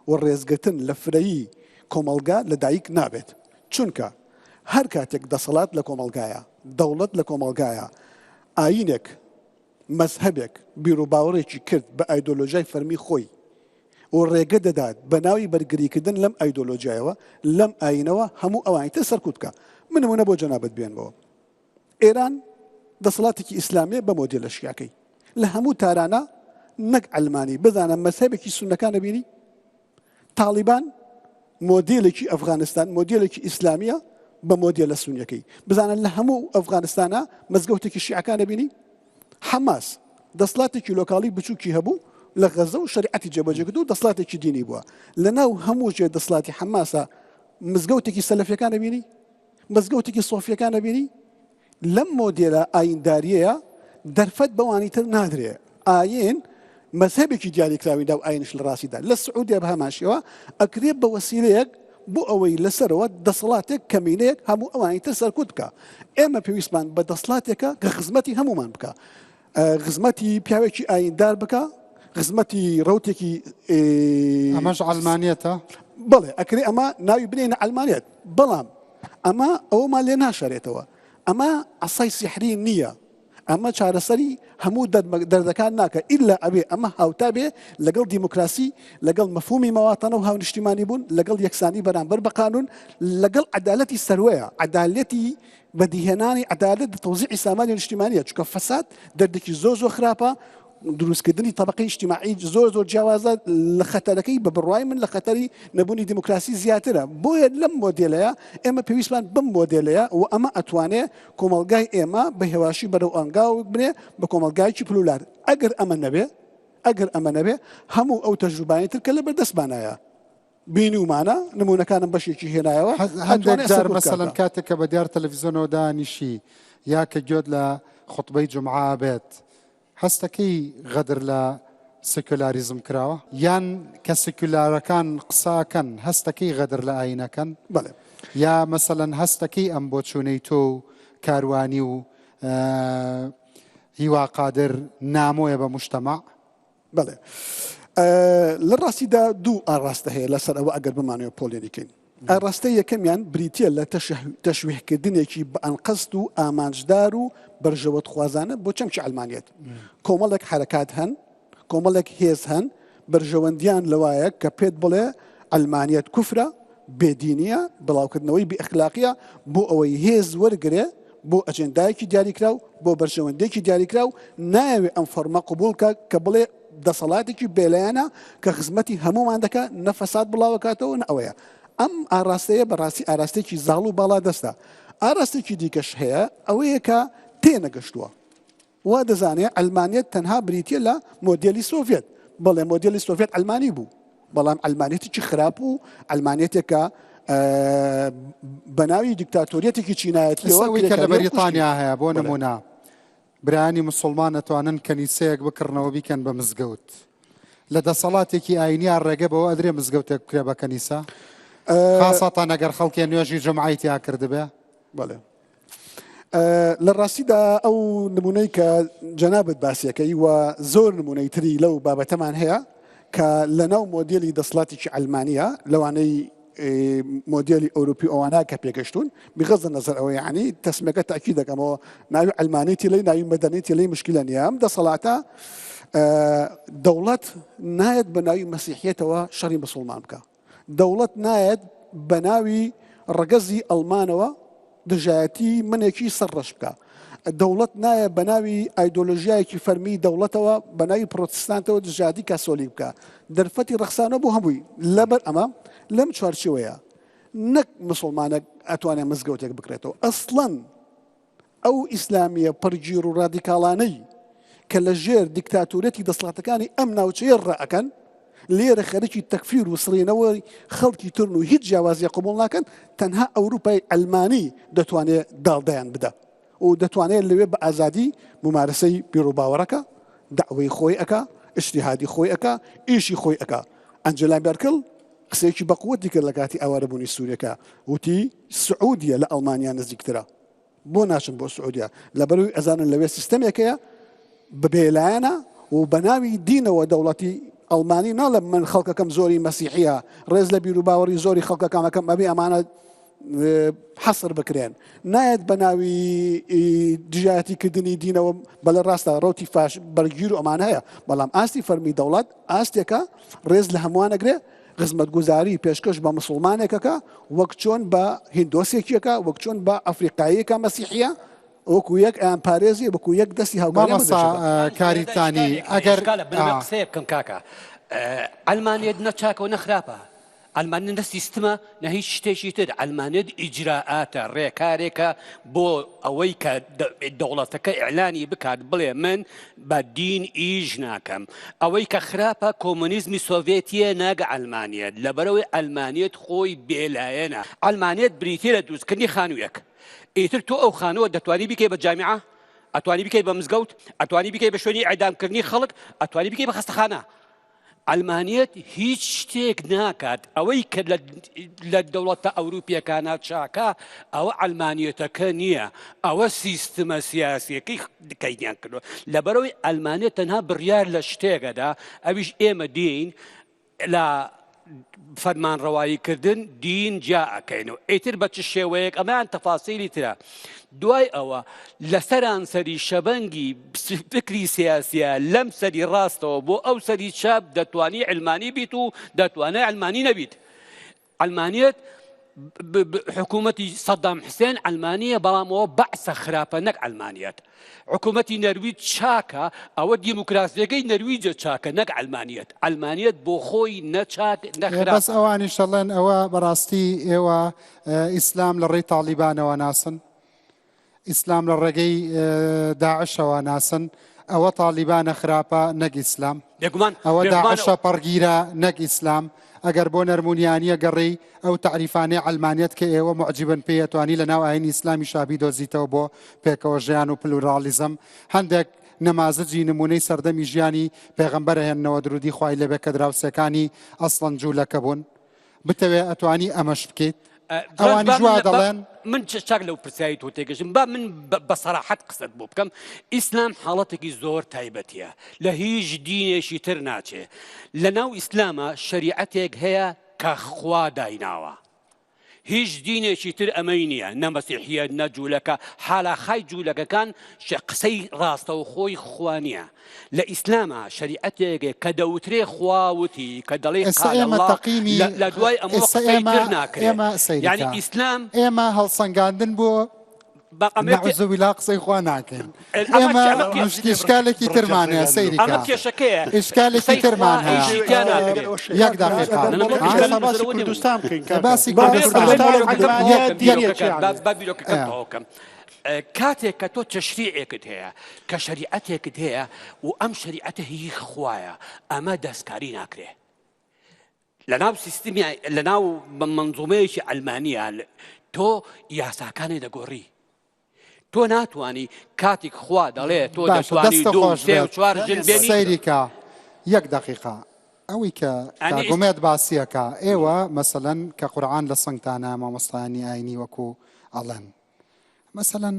[SPEAKER 6] و ڕێزگرتن لە فرەیی کۆمەڵگا لە دایک نابێت چونکە هەر کاتێک دەسەڵات لە کۆمەڵگایە دەوڵەت لە کۆمەڵگایە ئایینێک مەزهەبێک بیروباوەڕێکی کرد بە ئایدۆلۆژیای فەرمی خۆی و ڕێگە دەدات بە ناوی بەرگریکردن لەم ئایدۆلۆژیایەوە، لەم ئایینەوە هەموو ئەوانی تر سەرکوت بکا. من نموونە بۆ جەنابت بێنمەوە. ئێران دەسەڵاتێکی ئیسلامییە بە مۆدێلە شیعەکەی. لە هەموو تارانا نەک عەلمانی، بزانە مەزهەبێکی سوننەکان ئەبینی؟ تاڵیبان مۆدێلێکی ئەفغانستان، مۆدێلێکی ئیسلامییە بە مۆدێلە سونیەکەی. بزانە لە هەموو ئەفغانستانا مزگەوتێکی شیعەکان ئەبینی؟ حەماس دەسڵاتێکی لۆکاڵی بچووکی هەبوو، لە غەزە و شەریعەتی جێبەجێ کردو دەسڵاتێکی دینی بووە لە ناو هەموو جێ دەسڵاتی حەماسە مزگەوتێکی سەلەفیەکان ئەبینی؟ مزگەوتێکی سۆفیەکان ئەبینی؟ لەم مۆدێلە ئاینداریەیە دەرفەت بەوانی تر نادرێ ئاین مەزهەبێکی دیاریکراوی دا و ئاینش لە ڕاستیدا لە سعودیە بە هەمان شێوە ئەکرێ بە وەسیلەیەک بۆ ئەوەی لەسەرەوە دەسەڵاتێک کەمینەیەک هەموو ئەوانی تر سەرکوت بکە ئێمە پێویستمان بە دەسڵاتێکە کە خزمەتی هەمومان بکە خزمەتی پیاوێکی ئایندار بکە خزمەتی ڕوتێکی
[SPEAKER 1] ئەمەش عەلمانیەتە؟
[SPEAKER 6] بەڵێ ئەکرێ ئەمە ناوی بنێنە عەلمانیەت بەڵام ئەمە ئەوەمان لێ ناشارێتەوە ئەمە عەسای سیحری نییە ئەمە چارەسەری هەموو دەردەکان ناکە ئیلا ئەبێ ئەمە هاوتا بێ لەگەڵ دیموکراسی لەگەڵ مەفهومی مەواتەنە و هاونیشتیمانی بوون لەگەڵ یەکسانی بەرامبەر بە قانون لەگەڵ عەدالەتی سەروەیە عەدالەتی بەدیهێنانی عەدالەت لە تەوزیعی سامانی نیشتیمانیە چونکە فەساد دەردێکی زۆر زۆر خراپە دروستکردنی تەبقەی ئیجتیماعی زۆر زۆر جیاوازە لە خەتەرەکەی بە بڕوای من لە خەتەری نەبوونی دیموکراسی زیاترە بۆیە لەم مۆدێلەیە ئێمە پێویستمان بەم مۆدێلەیە و ئەمە ئەتوانێ کۆمەڵگای ئێمە بە هێواشی بەرەو ئەنگاو بنێ بە کۆمەڵگایەکی پلولار ئەگەر ئەمە نەبێ ئەگەر ئەمە نەبێ هەموو ئەو تەجروبانەی تر کە لە بەردەستمانایە بینیومانە نمونەکانم بەشێکی هێنایەوە
[SPEAKER 1] هەندێک جار مەسەلەن کاتێک کە بە دیار تەلەڤیزیۆنەوە دانیشی یا کە گوێت لە خوتبەی جومعە بێت هەستەکەی غەدر لە سکولاریزم کراوە یان کە سکولارەکان قساکەن هەستەکەی غەدر لە ئاینەکەن
[SPEAKER 6] بەڵێ
[SPEAKER 1] یا مەسەلەن هەستەکەی ئەم بۆچوونەی تۆ و کاروانی و هیوا قادر نامۆیە بە مشتەمە
[SPEAKER 6] بەڵێ لە ڕاستیدا دوو ئاڕاستە هەیە لەسەر ئەوە ئەگەر بمانەوە پۆلێنی کەین ئاڕاستە یەکەمیان بریتە لە تەشویهکردنێکی بە ئەنقەست و ئامانجدار و بەرژەوەندخوازانە بۆ چەمکی ئەلمانیت کۆمەڵێک حرەکات هەن کۆمەڵێک هێز هەن بەرژەوەندیان لەوایە کە پێت بڵێ ئەلمانیت کوفرە بێدینیە بڵاوکردنەوەی بێئەخلاقیە بۆ ئەوەی هێز وەرگێ بۆ ئەجێندایەکی دیاریکراو، بۆ بەرژەوەندییەکی دیاریکراو، نایەوێ ئەم فۆرمە قبوڵ کا کە بڵێ دەسەڵاتێکی بێلایەنە کە خزمەتی هەموومان دەکا، نە فەساد بڵاوەکاتەوە نە ئەوەیە. ئەم ئاراستەیە بەڕاستی ئاراستەیەکی زاڵ و باڵادەستە. ئاراستەیەکی دیکەش هەیە، ئەوەیە کە تێنەگەشتووە. وا دەزانێ عەلمانیەت تەنها بریتییە لە مۆدێلی سۆڤیەت. بەڵێ مۆدێلی سۆڤیەت عەلمانی بوو، بەڵام عەلمانیەتێکی خراپ و عەلمانیەتێک کە بە ناوی دیکتاتۆریەتێکی چینایەتیەوە
[SPEAKER 1] ئەوەی کە لە بەریتانیا هەیە بۆ نمونە برایانی مسوڵمان ئەتوانن کەنیسەیەک بکڕنەوە بیکەن بە مزگەوت لە دەسەڵاتێکی ئاینیا ڕێگە بەوە ئەدرێ مزگەوتێک بکرێ بە کەنیسە خاصەتەن ئەگەر خەڵکێ نوێژی جومعەی تیا کردبێ؟
[SPEAKER 6] بەڵێ لە ڕاستیدا ئەو نمونەی کە جەنابت باسیەکەی و زۆر نمونەی تری لەو بابەتەمان هەیە کە لەناو مۆدێلی دەسڵاتێکی ئەلمانیە لەوانەی مۆدێلی ئەوروپی ئەوانە کە پێگەشتون بغەزە نظر ئەوە یعنی تەسمەکە تاکی دەکەمەوە ناوی ئەلمانی تیلی ناوی مەدەنی تیلی مشکلە نییە ئەم دەسەڵاتە دەوڵەت نایەت بە ناوی مەسیحیەتەوە شەڕی مسلمان بکە دەوڵەت نایەت بە ناوی ڕەگەزی ئەڵمانەوە دژایەتی منێکی سەر ڕەش بکا. دەوڵەت نایە بە ناوی ئایدۆلۆژیایەکی فەرمی دەوڵەتەوە بە ناوی پرۆتستانتەوە دژایەتی کاسۆلیک بکا. دەرفەتی ڕەخسانەوە بۆ هەمووی. لەبەر ئەمە لەم چوارچێوەیە نەک مسوڵمانێک ئەتوانێ مزگەوتێک بکرێتەوە ئەسڵەن ئەو ئیسلامییە پڕگیر و ڕادیکاڵانەی کە لە ژێر دیکتاتۆریەتی دەسڵاتەکانی ئەم ناوچەیە ڕائەکەن، لێرە خەریکی تەکفیر و سڕینەوەی خەڵکی ترن و هیچ جیاوازییەک قبوڵ ناکەن، تەنها ئەوروپای عەلمانی دەتوانێ داڵدەیان بدا و دەتوانێ لەوێ بە ئازادی مومارەسەی بیروباوەڕەکە، دەعوەی خۆی ئەکا، ئیجتیهادی خۆی ئەکا، ئیشی خۆی ئەکا. ئەنجێلا مێرکڵ قسەیەکی بەقوەتی کرد لە کاتی ئاوارەبوونی سوریەکە، وتی، سعودیە لە ئەڵمانیا نزیکترە. بۆ ناچن بۆ سعودیە لەبەرئەوەی ئەزانن لەوێ سیستەمێک هەیە بێلایەنە و بەناوی دینەوە دەوڵەتی ئەڵمانی ناڵێم من خەڵکەکەم زۆری مەسیحیە ڕێز لە بیروباوەڕی زۆری خەڵکەکەم ئەکەم ئەبێ ئەمانە حەسر بکرێن نایەت بە ناوی دژایەتی کردنی دینەوە بەڵێ ڕاستە ڕوتی فاش بەرگیر و ئەمانە هەیە بەڵام ئاستی فەرمی دەوڵەت ئاستێکە ڕێز لە هەمووان ئەگرێ خزمەتگوزاری پێشکەش بە مسوڵمانێکەکە وەک چۆن بە هیندۆسێکیەکە وەک چۆن بە ئەفریقاییەکە مەسیحیە وەکو یەک ئەیان پارێزی وەکو یەک دەستی هاوکاری
[SPEAKER 1] مامۆستا کاریتانی ئەگەر
[SPEAKER 3] قسەیە بکەم کاکە عەلمانیەت نە چاکە و نە خراپە. عەلمانیەت نە سیستمە نە هیچ شتێکی تر، عەلمانیەت ئیجرائاتە، ڕێکارێکە بۆ ئەوەی کە دەوڵەتەکە ئیعلانی بکات بڵێ من بە دین ئیش ناکەم. ئەوەی کە خراپە کۆمۆنیزمی سۆڤێتیە نەک عەلمانیەت، لەبەرئەوەی عەلمانیەت خۆی بێلایەنە. عەلمانیەت بریتیە لە دروستکردنی خانوویەک، ئیتر تۆ ئەو خانووە دەتوانی بیکەی بە جامیعە، ئەتوانی بیکەی بە مزگەوت، ئەتوانی بیکەی بە شوێنی ئیعدامکردنی خەڵک، ئەتوانی بیکەی بە خەستەخانە. عەلمانیەت هیچ شتێک ناکات ئەوەی کە لە دەوڵەتە ئەوروپیەکانە چاکە ئەوە عەلمانیەتەکە نییە ئەوە سیستمە سیاسیەکەی کەیدیان کردووە لەبەرەوەی عەلمانیەت تەنها بڕیار لە شتێکەدا ئەویش ئێمە دین لە فەرمانڕەوایی کردن دین جیا ئەکەین و ئیتر بە چ شێوەیەک ئەمەیان تەفاسیلی ترە دوای ئەوە لە سەرانسەری شەبەنگی فکری سیاسیە لەم سەری ڕاستەوە بۆ ئەو سەری چەپ دەتوانی علمانی بیت و دەتوانێت علمانی نەبیت علمانیت حکوومەتی سەدام حسێن ئەلمانیە بەڵام ئەوە بەعسە خراپە نەک ئەلمانیت حکوومەتی نەرویج چاکە ئەوە دیموکراسیەکەی نەرویجە چاکە نەک ئەلمانیت ئەلمانیت بۆ خۆی نەچاک نەخراپ
[SPEAKER 1] بەس ئەوانیش دەڵێن ئەوە بەڕاستی ئێوە ئیسلام لە ڕێی تاڵیبانەوە ناسن ئیسلام لە ڕێگەی داعشەوە ناسن ئەوە تاڵیبانە خراپە نەک ئیسلام
[SPEAKER 3] بێگومان
[SPEAKER 1] ئەوە
[SPEAKER 3] بێگومان
[SPEAKER 1] داعشە پەڕگیرە نەک ئیسلام ئەگەر بۆ نەرمونیانیە گەڕێی ئەو تەعریفانەی عەلمانیەت کە ئێوە موعجیبن پێی ئەتوانی لە ناو ئاینی ئیسلامیشا بیدۆزیتەوە بۆ پێکەوە ژیان و پلورالیزم هەندێک نەمازجی نمونەی سەردەمی ژیانی پێغەمبەر ئەهێننەوە درودی خوای لێبێ کە دراوسێکانی ئەسڵەن جولەکە بوون بتەوێ ئەتوانی ئەمەش بکەیت ئەوانیش وا دەڵێن.
[SPEAKER 3] من چاک لەو پرسیاری تۆ تێگەشتم با من بە سەراحەت قسەت بۆ بکەم ئیسلام حاڵەتێکی زۆر تایبەتیە لە هیچ دینێکی تر ناچێ لە ناو ئیسلامە شەریعەتێک هەیە کە خوا دایناوە هیچ دینێکی تر ئەمەی نییە نە مەسیحیە نە جوولەکە حالاخای جوولەکەکان قسەی ڕاستەوخۆی خوا نییە لە ئیسلاما شەریعەتێک کە دەوترێ خوا وتی کە دەڵێ
[SPEAKER 1] ئێستا
[SPEAKER 3] قال
[SPEAKER 1] ئێمە
[SPEAKER 3] اللە
[SPEAKER 1] تەقیمی
[SPEAKER 3] لە لە دوای ئەمەوە
[SPEAKER 1] ئێستا
[SPEAKER 3] قسەی
[SPEAKER 1] ئێمە
[SPEAKER 3] تر ناکرێ
[SPEAKER 1] ئێمە سەیری
[SPEAKER 3] یعنی
[SPEAKER 1] کە
[SPEAKER 3] ئیسلام
[SPEAKER 1] ئێمە هەڵسەنگاندن بۆ
[SPEAKER 3] بە ئەمە تێ-
[SPEAKER 1] نەعوزو بیلا قسەی خوا ناکەین
[SPEAKER 3] ئەمە
[SPEAKER 1] ئێمە
[SPEAKER 3] ئەمە کێ-
[SPEAKER 1] مشکی ئیشکالێکی ترمان هەیە سەیری
[SPEAKER 3] ئەمە
[SPEAKER 1] کە
[SPEAKER 3] کێشەکەیە
[SPEAKER 1] ئیشکالێکی
[SPEAKER 3] قسەی خوا
[SPEAKER 1] ترمان هەیە
[SPEAKER 3] ئیشی تیا ناکرێ
[SPEAKER 1] یەک دقیقە
[SPEAKER 3] نە، نە، من
[SPEAKER 1] ها؟
[SPEAKER 3] ئیشکال
[SPEAKER 5] باسی
[SPEAKER 3] لەسەر ئەوە نییە.
[SPEAKER 5] کوردستان بکەین کاکە.
[SPEAKER 1] باسی
[SPEAKER 5] با
[SPEAKER 1] کوردستان.
[SPEAKER 5] کوردستان
[SPEAKER 3] با
[SPEAKER 5] عەلمانیەت
[SPEAKER 3] بیرۆکەکەم
[SPEAKER 5] دینێکی
[SPEAKER 3] با-
[SPEAKER 5] یعنی.
[SPEAKER 3] با بیرۆکەکەم
[SPEAKER 1] ئێ.
[SPEAKER 3] تەواو کەم کاتێک کە تۆ تەشریعێکت هەیە کە شەریعەتێکت هەیە و ئەم شەریعەتە هی خوایە ئەمە دەستکاری ناکرێ لەناو سیستمی لەناو منزومەیەکی ئەلمانیە تۆ یاساکانی دەگۆڕی تۆ ناتوانی کاتێک خوا دەڵێ تۆ دەتوانی دوو سێ و چوار ژن بێنی
[SPEAKER 1] سەیریکە یەک دقیقا ئەوەی کە گومێت باسیەکە ئێوە مەسەەن کە قورآان لە سنگتانە مامۆستایانی ئاینی وەکو ئەڵێن مەسەلەن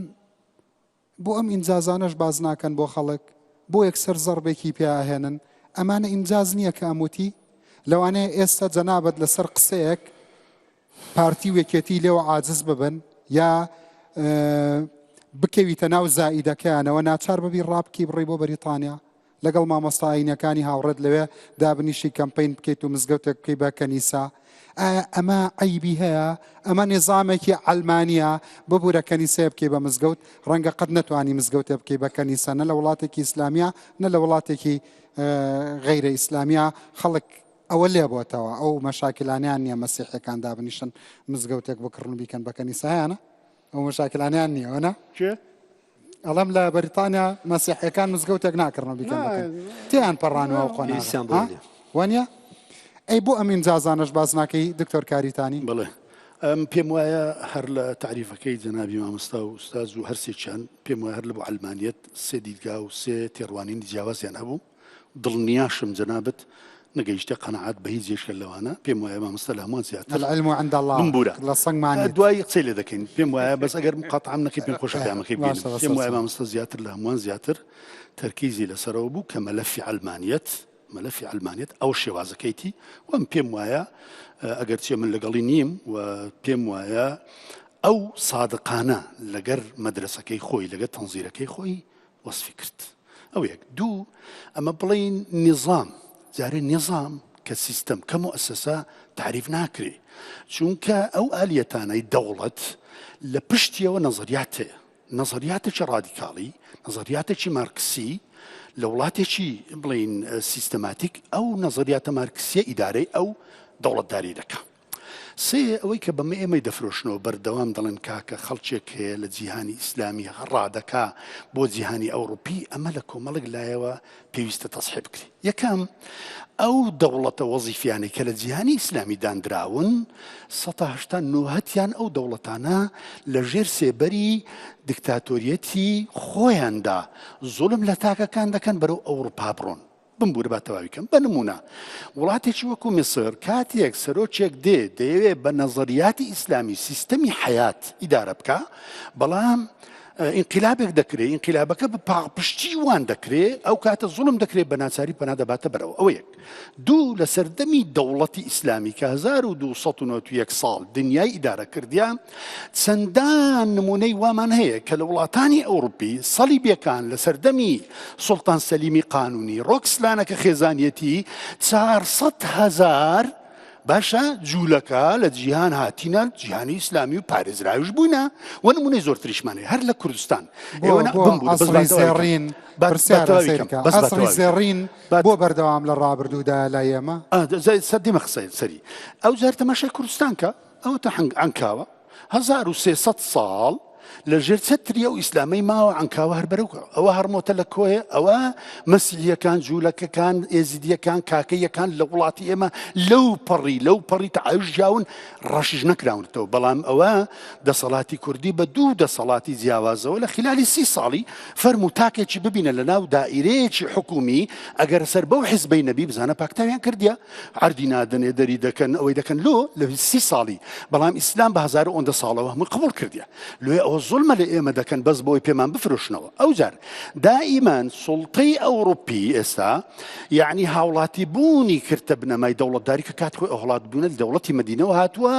[SPEAKER 1] بۆ ئەم ئینجازانەش باس ناکەن بۆ خەڵک؟ بۆ یەکسەر زەڕبێکی پیا ئەهێنن؟ ئەمانە ئینجاز نییە کە ئەموتی؟ لەوانەیە ئێستا جەنابت لەسەر قسەیەک پارتی و یەکێتی لێوە عاجز ببن یا بکەویتە ناو زائیدەکەیانەوە ناچار ببی ڕابکی بڕی بۆ بەریتانیا لەگەڵ مامۆستا ئایینیەکانی هاوڕێت لەوێ دابنیشی کەمپەین بکەیت و مزگەوتێک بکەی بە کەنیسە ئایا ئەمە عەیبی هەیە؟ ئەمە نیزامێکی عەلمانیە؟ ببورە کەنیسەیە بکەی بە مزگەوت ڕەنگە قەت نەتوانی مزگەوتێ بکەی بە کەنیسە نە لە وڵاتێکی ئیسلامیە نە لە وڵاتێکی غەیرە ئیسلامیە خەڵک ئەوە لێبۆتەوە ئەو مەشاکلانیان نییە مەسیحەکان دابنیشن مزگەوتێک بکڕن و بیکەن بە کەنیسە هەیانە ئەو مەشاکلانیان نییە وەنا؟
[SPEAKER 5] کێ؟
[SPEAKER 1] ئەڵێم لە بەریتانیا مەسیحیەکان مزگەوتێک ناکڕن بیکەن بەکەن تێیان پەڕانەوە ئەو قۆناغە
[SPEAKER 4] پێویستیان بۆ
[SPEAKER 1] ها؟
[SPEAKER 4] نییە.
[SPEAKER 1] وانە ئەی بۆ ئەم ئینجازانەش باس ناکەی دکتۆر کاریتانی
[SPEAKER 2] بەڵێ ئەم پێم وایە هەر لە تەعریفەکەی جەنابی مامۆستا و ئوستاز و هەرسێکیان پێم وایە هەر لە بۆ عەلمانیەت سێ دیدگا و سێ تێڕوانینی جیاوازیان هەبوو دڵنیاشم جەنابت نەگەیشتە قەناعەت بە هیچ یەکێک لەوانە پێم وایە مامۆستا لە هەمووان زیاتر
[SPEAKER 1] العلم عند الله
[SPEAKER 2] بمبورە
[SPEAKER 1] لە سنگمانی
[SPEAKER 2] دوای قسەی لێ دەکەین پێم وایە بەس ئەگەر مقاتعەم نەکەی پێم خۆشە پەیامەکەی بگەینم
[SPEAKER 1] باشە، بەسەر
[SPEAKER 2] پێم وایە
[SPEAKER 1] چاو.
[SPEAKER 2] مامۆستا زیاتر لە هەمووان زیاتر تەرکیزی لەسەرەوە بوو کە مەلەفی عەلمانیەت مەلەفی عەلمانیەت ئەو شێوازەکەیتی و ئەم پێم وایە ئەگەرچی من لەگەڵی نیم و پێم وایە ئەو سادقانە لەگەر مەدرسەکەی خۆی لەگەر تەنزیرەکەی خۆی وەسفی کرد ئەو یەک دوو ئەمە بڵین نیزام جارێ نیزام کە سیستەم کە موئەسەسە تعریف ناکرێ چونکە ئەو ئالیەتانەی دەوڵەت لە پشتیەوە نەزەریات هەیە نەزەریاتێکی ڕادیکاڵی نەزەریاتێکی مارکسی لە وڵاتێکی بڵین سیستەماتیک ئەو نەزەریاتە مارکسیە ئیدارەی ئەو. دەوڵەتداری دەکا. سێ، ئەوەی کە بەمە ئێمەی دەفرۆشنەوە بەردەوام دەڵێن کاکە خەڵکێک هەیە لە جیهانی ئیسلامی ڕادەکا بۆ جیهانی ئەوڕوپی، ئەمە لە کۆمەڵێک لایەوە پێویستە تەسحیح بکرێ. یەکەم، ئەو دەوڵەتە وەزیفیانەی کە لە جیهانی ئیسلامی داندراون، سەتا هەشتا نۆهەتیان ئەو دەوڵەتانە لە ژێر سێبەری دیکتاتۆریەتی خۆیاندا زوڵم لە تاکەکان دەکەن بەرەو ئەوڕوپا بڕۆن. بمبورە با تەواوی کەم. بە نموونە وڵاتێکی وەکو میسر کاتێک سەرۆکێک دێ دەیەوێ بە نەزەریاتی ئیسلامی سیستەمی حەیات ئیدارە بکا، بەڵام ئینقلابێک دەکرێ، ئینقلابەکە بە پاڵپشتی وان دەکرێ، ئەو کاتە زوڵم دەکرێ بە ناچاری پەنا دەباتە بەرەوە. ئەوە یەک. دوو، لە سەردەمی دەوڵەتی ئیسلامی کە 1291 ساڵ دنیای ئیدارە کردیا، چەندان نموونەی وامان هەیە کە لە وڵاتانی ئەوڕوپی سەلیبیەکان لە سەردەمی سوڵتان سەلیمی قانونی ڕۆکسلانە کە خێزانیەتی 400 هەزار باشە جوولەکە لە جیهان هاتینە جیهانی ئیسلامی و پارێزراویش بووینە و نمونەی زۆرتریشمان هەیە هەر لە کوردستان
[SPEAKER 1] ئێوە زێڕین زێڕین بۆ بەردەوام لە ڕابردوودا لای ئێمە
[SPEAKER 2] سەردیمە قسەی سەری ئەو جار تەماشای کوردستان کە ئەوەتە عەنکاوە 1300 ساڵ لە ژێر چەتری ئەو ئیسلامەی ماوە عەنکاوە هەر بەرەو ئەوە هەرمۆتە لە کۆیە ئەوە مەسیحیەکان جوولەکەکان ئێزیدیەکان کاکەیەکان لە وڵاتی ئێمە لەو پەڕی لەو پەڕی تەعاوش ژیاون ڕەشیش نەکراونەتەوە بەڵام ئەوە دەسەڵاتی کوردی بە دوو دەسەڵاتی جیاوازەوە لە خلالی سی ساڵی فەرموو تاکێکی ببینە لە ناو دائیرەیەکی حکومی ئەگەر سەر بەو حزبەی نەبی بزانە پاکتاویان کردیە عەردی نادەنێ دەری دەکەن ئەوەی دەکەن لۆ لە سی ساڵی بەڵام ئیسلام بە هەزار ئەوەندە ساڵەوە هەمووی قبوڵ کردیە لۆیە ئەوە زوڵمە لە ئێمە دەکەن بەس بۆی پێمان بفرۆشنەوە ئەوجار دائیمان سوڵتەی ئەوروپی ئێستا یعنی هاوڵاتی بوونی کردە بنەمای دەوڵەتداری کە کات خۆی ئەوڵات بوونە لە دەوڵەتی مەدینەوە هاتووە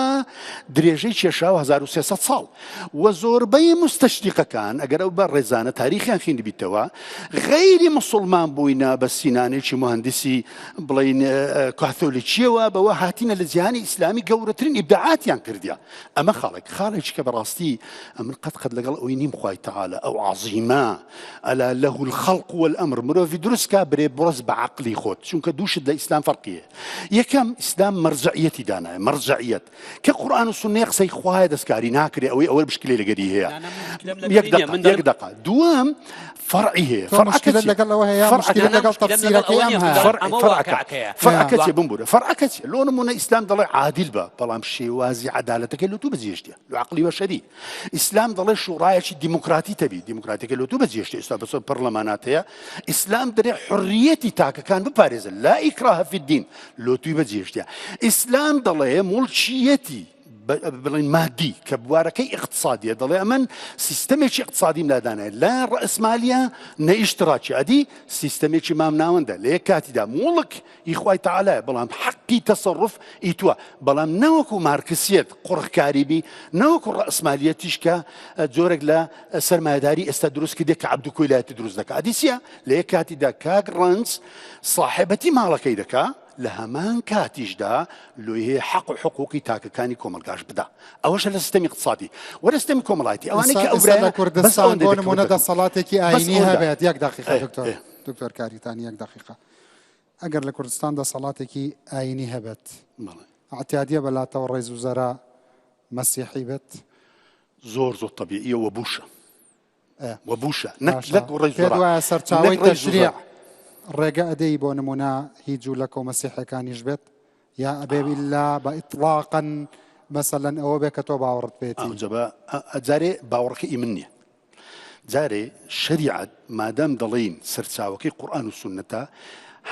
[SPEAKER 2] درێژەی کێشاوە 1300 ساڵ و زۆربەی مستەشریقەکان ئەگەر ئەو بە ڕێزانە تاریخیان خیندبیتەوە غەیری مسلمان بووینە بە سینانێکی مهندسی بڵین کاثۆلیکیەوە بەوە هاتینە لە جیهانی ئیسلامی گەورەترین ئیبداعاتیان کردیا ئەمە خاڵێک خاڵێکی کە بەڕاستی ئەمن قەت قەت لەگەڵ ئەوی نیم خوای تەعالا ئەو عەزیمە ئەلا له الخلق والامر مرۆڤی دروست کا برێ بڕەز بە عەقلی خۆت چونکە دووشت لە ئیسلام فەرقیە یەکەم ئیسلام مەرجعیەتی دانایە مەرجعیەت کە قورئان و سوننەیە قسەی خوایە دەستکاری ناکرێ ئەوەی ئەوە مشکلەی لەگەری هەیە یەک دقە یەک دقە دووەم فەرعی هەیە
[SPEAKER 1] فەرعەکە لەگەڵ ئەوە هەیە مشکلە لەگەڵ تەفسیرەکەی ئەم هەیە
[SPEAKER 2] فەرعەکە چیە بمبورە فەرعەکە چیە لۆ نمونە ئیسلام دەڵێ عادل بە بەڵام شێوازی عەدالەتەکەی لۆ تو بەجێشتە لۆ عەقڵی بەشەری ئیسلام دەڵێ شوڕایەکی دیموکراتی تەبی دیموکراتەکە لۆ تو بەجێشتە ئێستا بەسەر پەرلەمانات هەیە ئیسلام دەرێ حڕیەتی تاکەکان بپارێزن لا ئیکراه فی الدین لۆ توی بەجێشتە ئیسلام دەڵێ موڵکیەتی بڵێن مادی کە بوارەکەی ئیقتسادیە دەڵێ ئەمن سیستەمێکی ئیقتسادیم لادانایە لا ڕەئسمالیە نە ئیشتراکی ئەدی سیستەمێکی مامناوەندە لە یەک کاتیدا موڵک ئی خوای تەعالایە بەڵام حەقی تەسەڕوف ئی توە بەڵام نەوەکو مارکسیەت قۆرخکاری بی نەوەکو ڕەئسمالیەتیش کە جۆرێک لە سەرمایەداری ئێستا دروست کردێ کە عەبد و کۆیلایەتی دروست دەکا ئەدی چیە لە یەک کاتیدا کاک ڕەنج ساحێبەتی ماڵەکەی دەکا لە هەمان کاتیشدا لۆی هەیە حەق و حقوقی تاکەکانی کۆمەڵگاش بدا ئەوەشە لە سیستەمی اقتصادی وە لە سیستەمی کۆمەڵایەتی ئەوانەی کە ئەو
[SPEAKER 1] ئێستا لە
[SPEAKER 2] برایانە بەس
[SPEAKER 1] کوردستان
[SPEAKER 2] ئەوەندە
[SPEAKER 1] بۆ
[SPEAKER 2] دەکەم
[SPEAKER 1] نمونە
[SPEAKER 2] دەکەم
[SPEAKER 1] دەسەڵاتێکی
[SPEAKER 2] بەس
[SPEAKER 1] ئاینی
[SPEAKER 2] ئەوەندە
[SPEAKER 1] هەبێت یەک دقیقە
[SPEAKER 2] ئێ
[SPEAKER 1] دکتۆر
[SPEAKER 2] ئێ
[SPEAKER 1] دکتۆر کاریتانی یەک دقیقە ئەگەر لە کوردستان دەسەڵاتێکی ئاینی هەبێت
[SPEAKER 2] بەڵێ
[SPEAKER 1] ئەعتیادیە بەلاتەوە ڕێز و زەرا مەسیحی بێت؟
[SPEAKER 2] زۆر زۆر تەبیعیە وە بوشە
[SPEAKER 1] ئێ
[SPEAKER 2] وە بوشە نەک
[SPEAKER 1] باشە
[SPEAKER 2] نەک ڕێز
[SPEAKER 1] پێت
[SPEAKER 2] زۆرا
[SPEAKER 1] وایە
[SPEAKER 2] نەک
[SPEAKER 1] سەرچاوەی
[SPEAKER 2] ڕێز
[SPEAKER 1] تەشریع
[SPEAKER 2] زۆرا
[SPEAKER 1] ڕێگە ئەدەی بۆ نمونە هی جوولەکە و مەسیحەکانیش بێت یا ئەبێ ئیلا بە ئیتڵاقەن مەسەلەن ئەوە بێ کە تۆ باوەڕت پێێتی؟
[SPEAKER 2] ئەوجا بە جارێ باوەڕەکە ئی من نییە جارێ شەریعەت مادام دەڵێین سەرچاوەکەی قورئان و سوننەتە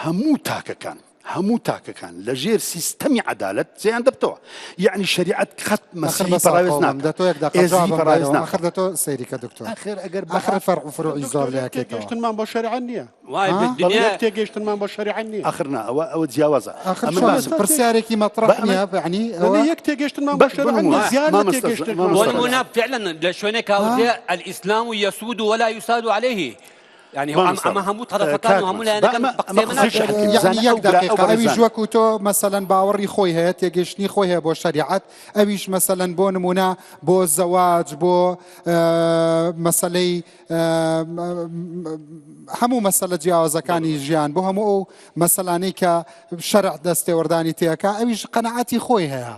[SPEAKER 2] هەموو تاکەکان هەموو تاکەکان لە ژێر سیستەمی عەدالەت جێیان دەبتەوە یعنی شەریعەت قەت
[SPEAKER 1] ئەخر
[SPEAKER 2] مەسیحی
[SPEAKER 1] بەس
[SPEAKER 2] پەراوێز
[SPEAKER 1] قەوڵم
[SPEAKER 2] ناکا
[SPEAKER 1] دە تۆ یەک دەقە
[SPEAKER 2] ئێزدی
[SPEAKER 1] جوابم
[SPEAKER 2] پەراوێز
[SPEAKER 1] بدەرەوە
[SPEAKER 2] ناکا
[SPEAKER 1] ئەخر دە تۆ سەیری کە دکتۆر
[SPEAKER 2] ئەخر ئەگەر بە
[SPEAKER 1] ئەخر فەرع و فروعی
[SPEAKER 5] دکتۆر
[SPEAKER 1] زۆر لە
[SPEAKER 5] یەک
[SPEAKER 1] یەکێتەوە
[SPEAKER 5] تێگەیشتنمان بۆ شەریعە نییە
[SPEAKER 3] وای
[SPEAKER 1] ها؟
[SPEAKER 5] بەڵێ
[SPEAKER 3] بالدنیا
[SPEAKER 5] یەک تێگەیشتنمان بۆ شەریعە نییە
[SPEAKER 2] ئەخر نا ئەوە ئەوە جیاوازە
[SPEAKER 1] ئەخر
[SPEAKER 2] ئەمن
[SPEAKER 1] چۆن
[SPEAKER 2] باسم
[SPEAKER 1] پرسیارێکی مەطرح
[SPEAKER 2] بە ئەمن
[SPEAKER 1] نییە یعنی
[SPEAKER 5] بەڵێ
[SPEAKER 1] ئەوە
[SPEAKER 5] یەک تێگەیشتنمان بۆ
[SPEAKER 2] بە بۆ
[SPEAKER 5] شەریعە نییە
[SPEAKER 2] نموونە
[SPEAKER 5] زیاد لە
[SPEAKER 2] مامۆستا
[SPEAKER 5] تێگەیشتنمان بۆ
[SPEAKER 3] بۆ
[SPEAKER 2] مامۆستا
[SPEAKER 5] شەریعە
[SPEAKER 3] نمونە فعلا لە شوێنێک
[SPEAKER 1] ها
[SPEAKER 3] هاوتێ الاسلام یسود ولا یساد عليه یعنی ئەم
[SPEAKER 2] مامۆستا
[SPEAKER 3] ئەمە هەموو طرفەکان
[SPEAKER 2] کاک
[SPEAKER 3] و هەموو
[SPEAKER 2] ماس با
[SPEAKER 3] لایەنەکان
[SPEAKER 2] ئەمە
[SPEAKER 3] بە
[SPEAKER 2] ئەمە
[SPEAKER 3] قسەی من
[SPEAKER 2] قسەیەکی
[SPEAKER 3] ناکەن
[SPEAKER 2] حەکیم
[SPEAKER 1] یعنی
[SPEAKER 2] زانە
[SPEAKER 1] یەک
[SPEAKER 2] ئەو برا ئەو
[SPEAKER 1] دقیقە ئەویش
[SPEAKER 2] بەڕێزانە
[SPEAKER 1] وەکو تۆ مەسەلەن باوەڕی خۆی هەیە تێگەشتنی خۆی هەیە بۆ شەریعەت ئەویش مەسەلەن بۆ نمونە بۆ زەواج بۆ مەسەلەی هەموو مەسەلە جیاوازەکانی ژیان بۆ هەموو ئەو مەسەلانەی کە شەرع دەستێوەردانی تێکا ئەویش قەنەعەتی خۆی هەیە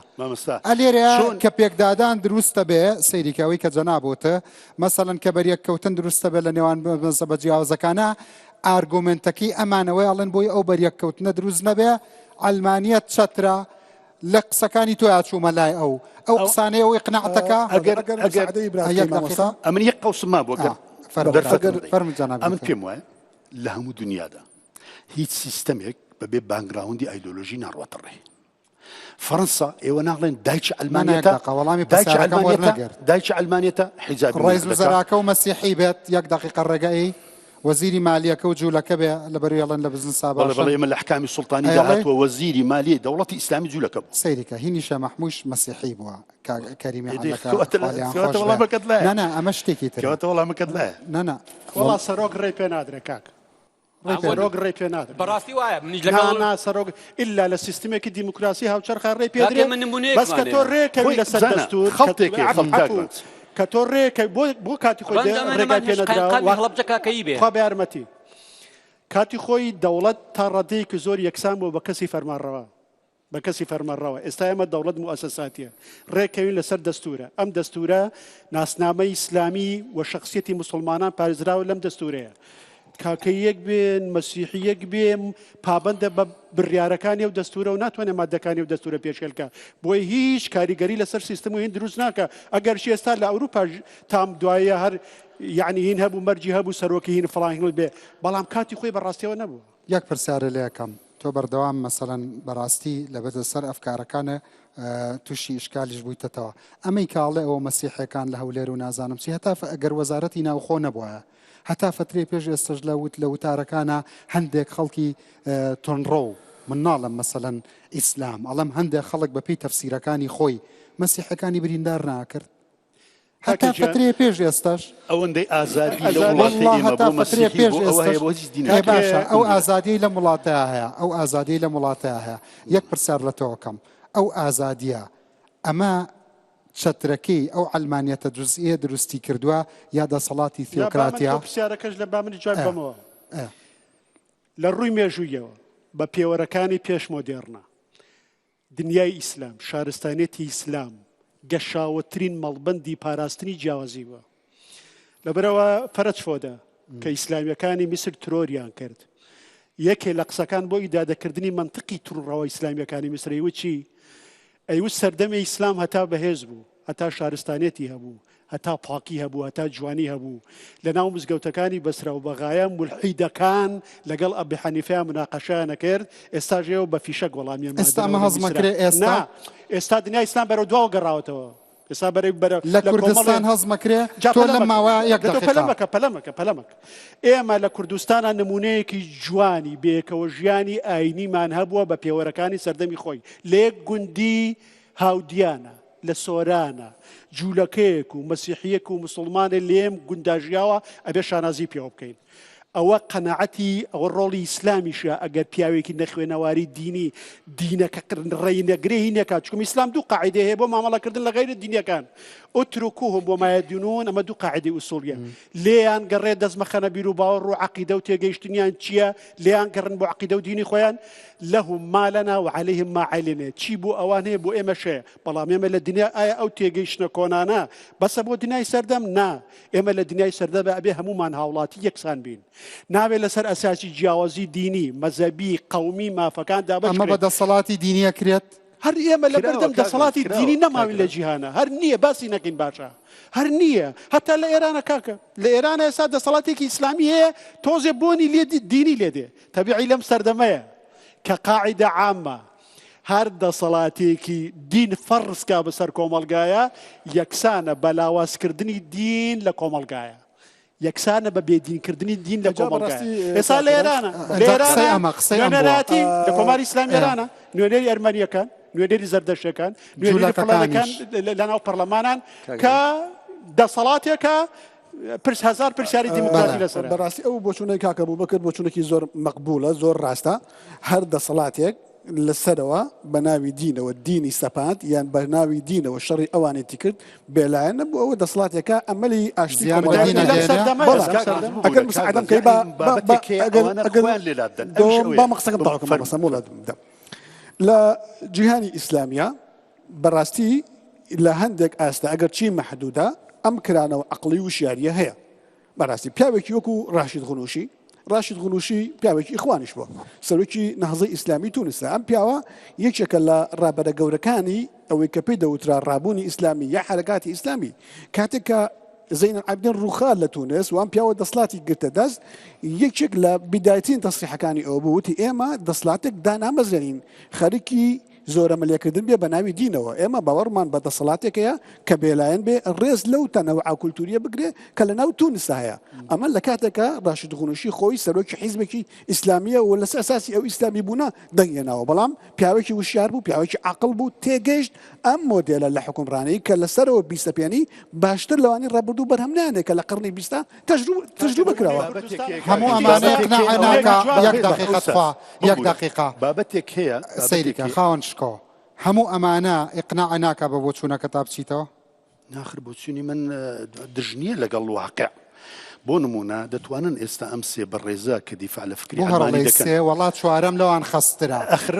[SPEAKER 1] ئەلێرە کە پێکدادان دروستە بێ سەیریکە ئەوەی کە جەنابوتە مەسەلەن کە بەریەککەوتن دروستە بێ لە نێوان مەزەبە جیاوازەکانە ئارگۆمنتەکەی ئەمانەوەی ئەڵێن بۆی ئەو بەریەککەوتنە دروست نەبێ عەلمانیەت چەترە لە قسەکانی تۆیا چوومە لای ئەو ئەو قسانەی ئەو ئیقناعتەکە
[SPEAKER 2] ئەگەر ئەگەر ئەمن یەک قەوسم مابوو ئەگەر ئەمن پێم وایە لە هەموو دنیادا هیچ سیستەمێک بەبێ background ی ئایدۆلۆژی ناڕواتە ڕێ فەرەنسا ئێوە ناڵێن دایکی
[SPEAKER 1] ئەلمانیەتە وەڵامی دایکی ئەلمانیەتە
[SPEAKER 2] دایکی ئەلمانیەتە حیجاب
[SPEAKER 1] ڕێز وزەراکە و مەسیحی بێت یەک دقیقە ڕێگەی وەزیری مالیەکە و جوولەکە بێ لە بەروێڵن لە بزنسا
[SPEAKER 2] بەڵێ بەڵێ ئێمە لە حکامی سوڵتانی دا هاتووە وەزیری مالیەی دەوڵەتی ئیسلامی جوولەکە بوو.
[SPEAKER 1] سەیریکە هینی شا مەحمووش مەسیحی بووە کاک کەریمی عەلەکە خوالیان خۆش بێ نا نا ئەمە شتێکی ترە.
[SPEAKER 2] کەواتە وەڵامەکەت لایە.
[SPEAKER 1] نا نا.
[SPEAKER 5] وەڵا سەرۆک ڕێی پێ نادرێ کاک. سەرۆک ڕێی پێ نادرێ.
[SPEAKER 3] بەڕاستی وایە منیش لەگەڵ.
[SPEAKER 5] نا نا سەرۆک ئیلا لە سیستمێکی دیموکراسی هاوچەرخا ڕێی پێ درێ بەس کە تۆ ڕێ کەوی لەسەر دەستوور
[SPEAKER 2] خەڵتێکی خەڵک
[SPEAKER 5] کە تۆ ڕێکە بۆ بۆ کاتی خۆی ڕێگای پێ نەدراوە
[SPEAKER 3] هەڵەبجە کاکەیی بێ
[SPEAKER 5] خوا بە یارمەتی کاتی خۆی دەوڵەت تا ڕادەیەکی زۆر یەکسان بووە بە کەسی فەرمانڕەوا بە کەسی فەرمانڕەوا ئێستا ئێمە دەوڵەت موئەسەساتیە ڕێکەوین لەسەر دەستورە ئەم دەستورە ناسنامەی ئیسلامی و شخصیەتی مسلمانان پارێزراوە لەم دەستورەیە کاکەییەک بێن، مەسیحییەک بێ، پابەندە بە بڕیارەکانی ئەو دەستوورە و ناتوانێت ماددەکانی ئەو دەستوورە پێشێل کا. بۆیە هیچ کاریگەری لەسەر سیستم و هین دروست ناکا. ئەگەرچی ئێستا لە ئەوروپاش تام دوایە هەر یەعنی هین هەبوو، مەرجی هەبوو سەرۆکی هین فڵان هین بێ، بەڵام کاتی خۆی بە ڕاستیەوە نەبوو.
[SPEAKER 1] یەک پرسیارێ لێ ئەکەم تۆ بەردەوام مەسەلەن بەراستی لەبەر سەر ئەفکارەکانێ توشی ئیشکالیش بوویتەتەوە ئەمەی کە ئەڵێ ئەوە مەسیحێکان لە هەولێر و نازانم چی هەتا ئەگەر وەزارەتی ناوخۆ نەبوایە هەتا فەترەی پێش ئێستەش لە وت لە وتارەکانا هەندێک خەڵکی تونڕەو من ناڵێم مەسەلەن ئیسلام ئەڵێم هەندێک خەڵک بە پێی تەفسیرەکانی خۆی مەسیحەکانی بریندار ناکرد هەتا فەترەیە پێش ئێستاش
[SPEAKER 2] ئەوەندەی ئازادی لە وڵاتی ئێمە بۆ مەسیحی بۆ ئەوە هەیە بۆ هیچ دینێک
[SPEAKER 1] باشە ئەو ئازادیەی لەم وڵاتە هەیە ئەو ئازادیەی لەم وڵاتە هەیە یەک پرسیار لە تۆ ئەکەم ئەو ئازادیە ئەمە چەترەکەی ئەو عەلمانیەتە جوزئیە دروستی کردوە یا دەسەڵاتی
[SPEAKER 5] جا با من
[SPEAKER 1] تیۆکراتیە؟
[SPEAKER 5] تۆ پرسیارەکەش لە با منیش جواب
[SPEAKER 1] ئە
[SPEAKER 5] بەمەوە.
[SPEAKER 1] ئە.
[SPEAKER 5] لە ڕووی مێژوویەوە بە پێوەرەکانی پێش مۆدێڕنە دنیای ئیسلام، شارستانیەتی ئیسلام گەشاوەترین مەڵبەندی پاراستنی جیاوازی بووە. لەبەرئەوە فەرەج فۆدە کە ئیسلامیەکانی میسر ترۆریان کرد یەکێ لە قسەکان بۆ ئیدادەکردنی مەنتقی تونڕەوە ئیسلامیەکانی میسر ئەیوت چی؟ ئەیوت سەردەمی ئیسلام هەتا بەهێز بوو، هەتا شارستانیەتی هەبوو، هەتا پاکی هەبوو، هەتا جوانی هەبوو، لەناو مزگەوتەکانی بەسرا و بەغایا مولحیدەکان لەگەڵ ئەبی حەنیفەیا مناقەشەیان ئەکرد، ئێستاش ئێوە بە فیشەک وەڵامیان
[SPEAKER 1] ئێستا ئەمە
[SPEAKER 5] مادەنەوە لە
[SPEAKER 1] هەزم
[SPEAKER 5] میسرا.
[SPEAKER 1] ئەکرێ ئێستا؟
[SPEAKER 5] نا، ئێستا دنیای ئیسلام بەرەو دواوە گەڕاوەتەوە. ئێستا بەرەی بەرە
[SPEAKER 1] لە کوردستان هەزمەکرێ تۆ لەم ماوە یەک دەقیقە.
[SPEAKER 5] پەلەمەکە پەلەمەکە پەلەمەکە ئێمە لە کوردستانە نمونەیەکی جوانی بێکەوە ژیانی ئاینیمان هەبووە بە پێوەرەکانی سەردەمی خۆی لە یەک گوندی هاودیانە لە سۆرانە جوولەکەیەک و مەسیحیەک و مسلمانێ لێم گوندا ژیاوە ئەبێ شانازی پێوە بکەین ئەوە قەناعەتی ئەوە ڕۆڵی ئیسلامیشە ئەگەر پیاوێکی نەخوێنەواری دینی دینەکە ڕێی نەگرێ هی نەکات چونکە ئیسلام دوو قاعدەی هەیە بۆ مامەڵەکردن لە غەیرە دینیەکان اترکوهم وما یدینون ئەمە دوو قاعدەی ئوسوڵیە لێیان گەڕێ دەست مەخەنە بیر و باوەڕ و عەقیدە و تێگەیشتنیان چییە لێیان گەڕن بۆ عەقیدە و دینی خۆیان لهم ما لنا وعليهم ما علينا چی بۆ ئەوان هەیە بۆ ئێمەش هەیە بەڵام ئێمە لە دنیا ئایا ئەو تێگەیشتنە کۆنانە بەسە بۆ دنیای سەردەم نا ئێمە لە دنیای سەردەمدا ئەبێ هەموومان هاوڵاتی یەکسان بین. نابێ لەسەر ئەساسی جیاوازی دینی، مەزەبی، قەومی مافەکان دابەش
[SPEAKER 1] ئەمە بە
[SPEAKER 5] کرێن.
[SPEAKER 1] دەسەڵاتی دینی ئەکرێت؟
[SPEAKER 5] هەر ئێمە لە
[SPEAKER 4] کراوە
[SPEAKER 5] بەردەم
[SPEAKER 4] کاک
[SPEAKER 5] دەسەڵاتی
[SPEAKER 4] کراوە
[SPEAKER 5] دینی
[SPEAKER 4] کاک
[SPEAKER 5] نەماوین لە
[SPEAKER 4] ڕەنج.
[SPEAKER 5] جیهانا. هەر نییە باسی نەکەین باشە. هەر نییە. هەتا لە ئێرانە کاکە. لە ئێرانە ئێستا دەسەڵاتێکی ئیسلامی هەیە تۆزێ بۆنی لێ دینی لێ دێ. تەبیعی لەم سەردەمەیە کە قاعیدە عامە هەر دەسەڵاتێکی دین فەرز کا بەسەر کۆمەڵگایە یەکسانە بە لاوازکردنی دین لە کۆمەڵگایە یەکسانە بە بێدینکردنی دین لە
[SPEAKER 6] جا
[SPEAKER 5] کۆمەڵگایە
[SPEAKER 6] بەڕاستی
[SPEAKER 5] ئێستا لە
[SPEAKER 6] کاک ڕەنج
[SPEAKER 5] ئێرانە لە
[SPEAKER 1] ئەنجا قسەی
[SPEAKER 5] ئێرانە
[SPEAKER 1] ئەمە قسەی ئەم بووە.
[SPEAKER 5] نوێنەرایەتی لە کۆماری ئیسلامی
[SPEAKER 1] ئێ.
[SPEAKER 5] ئێرانە نوێنەری ئەرمەنیەکان نوێنەری زەردەشتەکان نوێنەری فڵانەکان
[SPEAKER 1] جولەکەکانیش.
[SPEAKER 5] لەناو پەرلەمانان
[SPEAKER 4] کاک
[SPEAKER 5] کە
[SPEAKER 4] ڕەنج.
[SPEAKER 5] دەسەڵاتێکە پرس هەزار پرسیاری دیموکراتی
[SPEAKER 1] بەڵێ.
[SPEAKER 5] لەسەرە.
[SPEAKER 6] بەڕاستی ئەو بۆچوونەی کاک ئەبوبەکر بۆچوونێکی زۆر مەقبوولە زۆر ڕاستە هەر دەسەڵاتێک. لە سەرەوە بە ناوی دینەوە دینی سەپاند یان بە ناوی دینەوە شەڕی ئەوانێتی کرد بێلایەن نەبوو ئەوە دەسەڵاتێکە ئەمەلی ئاشتی
[SPEAKER 1] زیان بە
[SPEAKER 6] کۆمەڵایەتی
[SPEAKER 1] دین ئەگەیەنێ؟
[SPEAKER 6] بەڵام ئەگەر مساعدەم کەی با با با ئەگەر ئەگەر دۆم با من قسەکەم تەواو کەم مامۆستا مۆڵەتم بدە لە جیهانی ئیسلامیە بەڕاستی لە هەندێک ئاستە ئەگەر چی مەحدودە ئەم کرانەوە عەقڵی و وشیاریە هەیە بەڕاستی پیاوێکی وەکو ڕاشید غنوشی ڕاشید غنوشی پیاوێکی ئیخوانیش بووە سەرۆکی نەهزەی ئیسلامی تونسە ئەم پیاوە یەکێکە لە ڕابەرە گەورەکانی ئەوەی کە پێی دەوترا ڕابوونی ئیسلامی یا حرکاتی ئیسلامی کاتێک کە زەین العابدین ڕوخا لە تونس وام پیاوە دەسڵاتی گرتە دەست یەکێک لە بیدایتین تەسریحەکانی ئەوە بوو وتی ئێمە دەسڵاتێک دانامەزرێنین خەریکی زۆرەملێکردن بێ بە ناوی دینەوە، ئێمە باوەڕمان بە دەسەڵاتێک هەیە کە بێلایەن بێ، ڕێز لەو تەنەوعە کولتوورییە بگرێ کە لە ناو تونسدا هەیە. ئەمە لە کاتێکا ڕاشد غنوشی خۆی سەرۆکی حیزبێکی ئیسلامییە و لەسەر ئەساسی ئەو ئیسلامی بوونە دەنگ هێناوە، بەڵام پیاوێکی وشیار بوو، پیاوێکی عاقڵ بوو، تێگەیشت ئەم مۆدێلە لە حوکمڕانی کە لە سەرەوە بیسەپێنی باشتر لەوانی ڕابردوو بەرهەم نایەنێ کە لە قەڕنی بیستا تەجروبە کراوە.
[SPEAKER 1] هەموو ئەمانە ئیقناع ناکا، یەک دەقیقە تخوا. یەک دەقیقە.
[SPEAKER 2] بابەتێک هەیە
[SPEAKER 1] سەیری کە خاوەن شکۆ هەموو ئەمانە ئیقناع ناکا بە بۆچوونەکەتا بچیتەوە؟
[SPEAKER 2] ناخر بۆچوونی من دژ نییە لەگەڵ واقع. بۆ نمونە دەتوانن ئێستا ئەم سێ بەڕێزە کە دیفاع لە فکری
[SPEAKER 1] بۆ
[SPEAKER 2] عەلمانی
[SPEAKER 1] هەڕڵەی
[SPEAKER 2] دەکەن
[SPEAKER 1] سێ وەڵا چوارەم لەوان خەستترە
[SPEAKER 2] ئەخر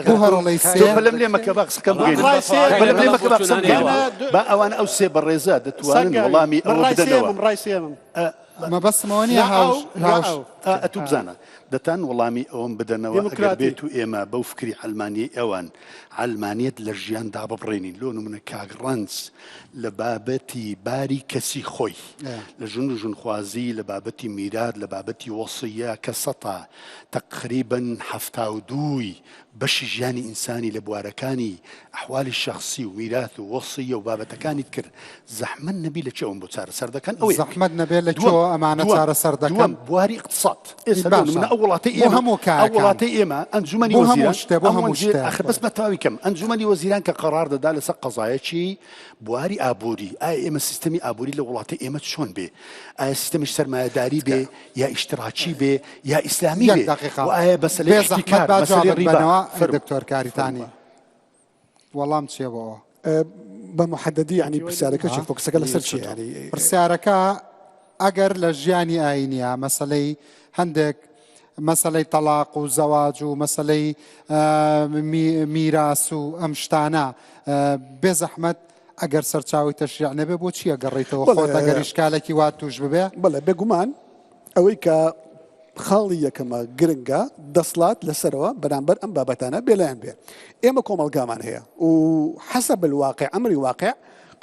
[SPEAKER 1] بۆ هەڕڵەی
[SPEAKER 2] تۆ
[SPEAKER 1] سێ
[SPEAKER 2] پەلەم لێ مەکە با قسەکەم بگەینم
[SPEAKER 5] ڕای سێیەمم.
[SPEAKER 2] پەلەم لێ مەکە با قسەم بگەینم
[SPEAKER 5] ئەمە
[SPEAKER 2] با ئەوان ئەو سێ بەڕێزە دەتوانن
[SPEAKER 5] سەنگاوی.
[SPEAKER 2] وەڵامی
[SPEAKER 5] من
[SPEAKER 2] ئەوە
[SPEAKER 5] ڕای
[SPEAKER 2] بدەنەوە
[SPEAKER 5] سێیەمم ڕای سێیەمم.
[SPEAKER 1] مەبەستم ئەوە نییە
[SPEAKER 5] نا ئەو
[SPEAKER 1] هاوش
[SPEAKER 5] نا
[SPEAKER 1] هاوش
[SPEAKER 5] ئەو.
[SPEAKER 2] ئا ئەتوو بزانە دەتان وەڵامی ئەوەم بدەنەوە ئەگەر
[SPEAKER 5] دیموکراتی.
[SPEAKER 2] بێت و ئێمە بەو فکری عەلمانیەی ئەوان عەلمانیەت لە ژیان داببڕێنین لۆ نمونە کاک ڕەنج لە بابەتی باری کەسی خۆی لە ژن و ژنخوازی لە بابەتی میرات لە بابەتی وەسیە کە سەتا تەقریبەن 72ی بەشی ژیانی ئینسانی لە بوارەکانی ئەحوالی شەخسی و میرات و وەسیە و بابەتەکانی تر زەحمەت نەبی لە کوێوەم بۆ چارەسەر دەکەن ئەوە یەک.
[SPEAKER 1] زەحمەت نەبێ لە
[SPEAKER 2] دووەم
[SPEAKER 1] کوێوە ئەمانە
[SPEAKER 2] دووەم
[SPEAKER 1] چارەسەر دەکەن؟
[SPEAKER 2] دووەم بواری ئیقتساد ئێستا لۆ
[SPEAKER 1] باشە
[SPEAKER 2] نمونە ئەو وڵاتەی
[SPEAKER 1] بۆ
[SPEAKER 2] ئێمە
[SPEAKER 1] هەموو
[SPEAKER 2] ئەو
[SPEAKER 1] کایەکان
[SPEAKER 2] وڵاتەی ئێمە ئەنجومەنی
[SPEAKER 1] بۆ هەموو
[SPEAKER 2] وەزیران
[SPEAKER 1] شتێ بۆ
[SPEAKER 2] ئەم
[SPEAKER 1] هەموو
[SPEAKER 2] وەزیر
[SPEAKER 1] شتێ
[SPEAKER 2] ئاخر بەس بە تەواوی کەم ئەنجومەنی وەزیران کە قەرار دەدا لەسەر قەزایەکی بواری ئابووری ئایا ئێمە سیستەمی ئابووری لە وڵاتەی ئێمە چۆن بێ ئایا سیستەمی سەرمایەداری بێ یا ئیشتراکی بێ یا ئیسلامی
[SPEAKER 1] یەک
[SPEAKER 2] بێ
[SPEAKER 1] دەقیقە
[SPEAKER 2] و ئایا مەسەلەی
[SPEAKER 1] بێ زەحمەت
[SPEAKER 2] احتیکار
[SPEAKER 1] با
[SPEAKER 2] مەسەلەی
[SPEAKER 1] جوابت
[SPEAKER 2] ڕیبا
[SPEAKER 1] بەنەوە
[SPEAKER 2] فەرموو
[SPEAKER 1] دکتۆر کاریتانی
[SPEAKER 2] فەرموو
[SPEAKER 1] وەڵام چیە بۆ ئەوە؟
[SPEAKER 6] بە محددی یعنی پرسیارەکە چی فۆکسەکە لەسەر چیە یعنی
[SPEAKER 1] پرسیارەکە ئەگەر لە ژیانی ئاینیە مەسەلەی هەندێک مەسەلەی تەلاق و زەواج و مەسەلەی میراس و ئەم شتانە بێ زەحمەت ئەگەر سەرچاوی تەشریع نەبێ بۆ چییە گەڕیتەوە خۆت ئەگەر ئیشکالێکی وا توش ببێ؟
[SPEAKER 6] بەڵێ بێگومان ئەوەی کە خاڵی یەکەمە گرنگە دەسڵات لەسەرەوە بەرامبەر ئەم بابەتانە بێلایەن بێ ئێمە کۆمەڵگامان هەیە و حەسەب الواقع ئەمری واقع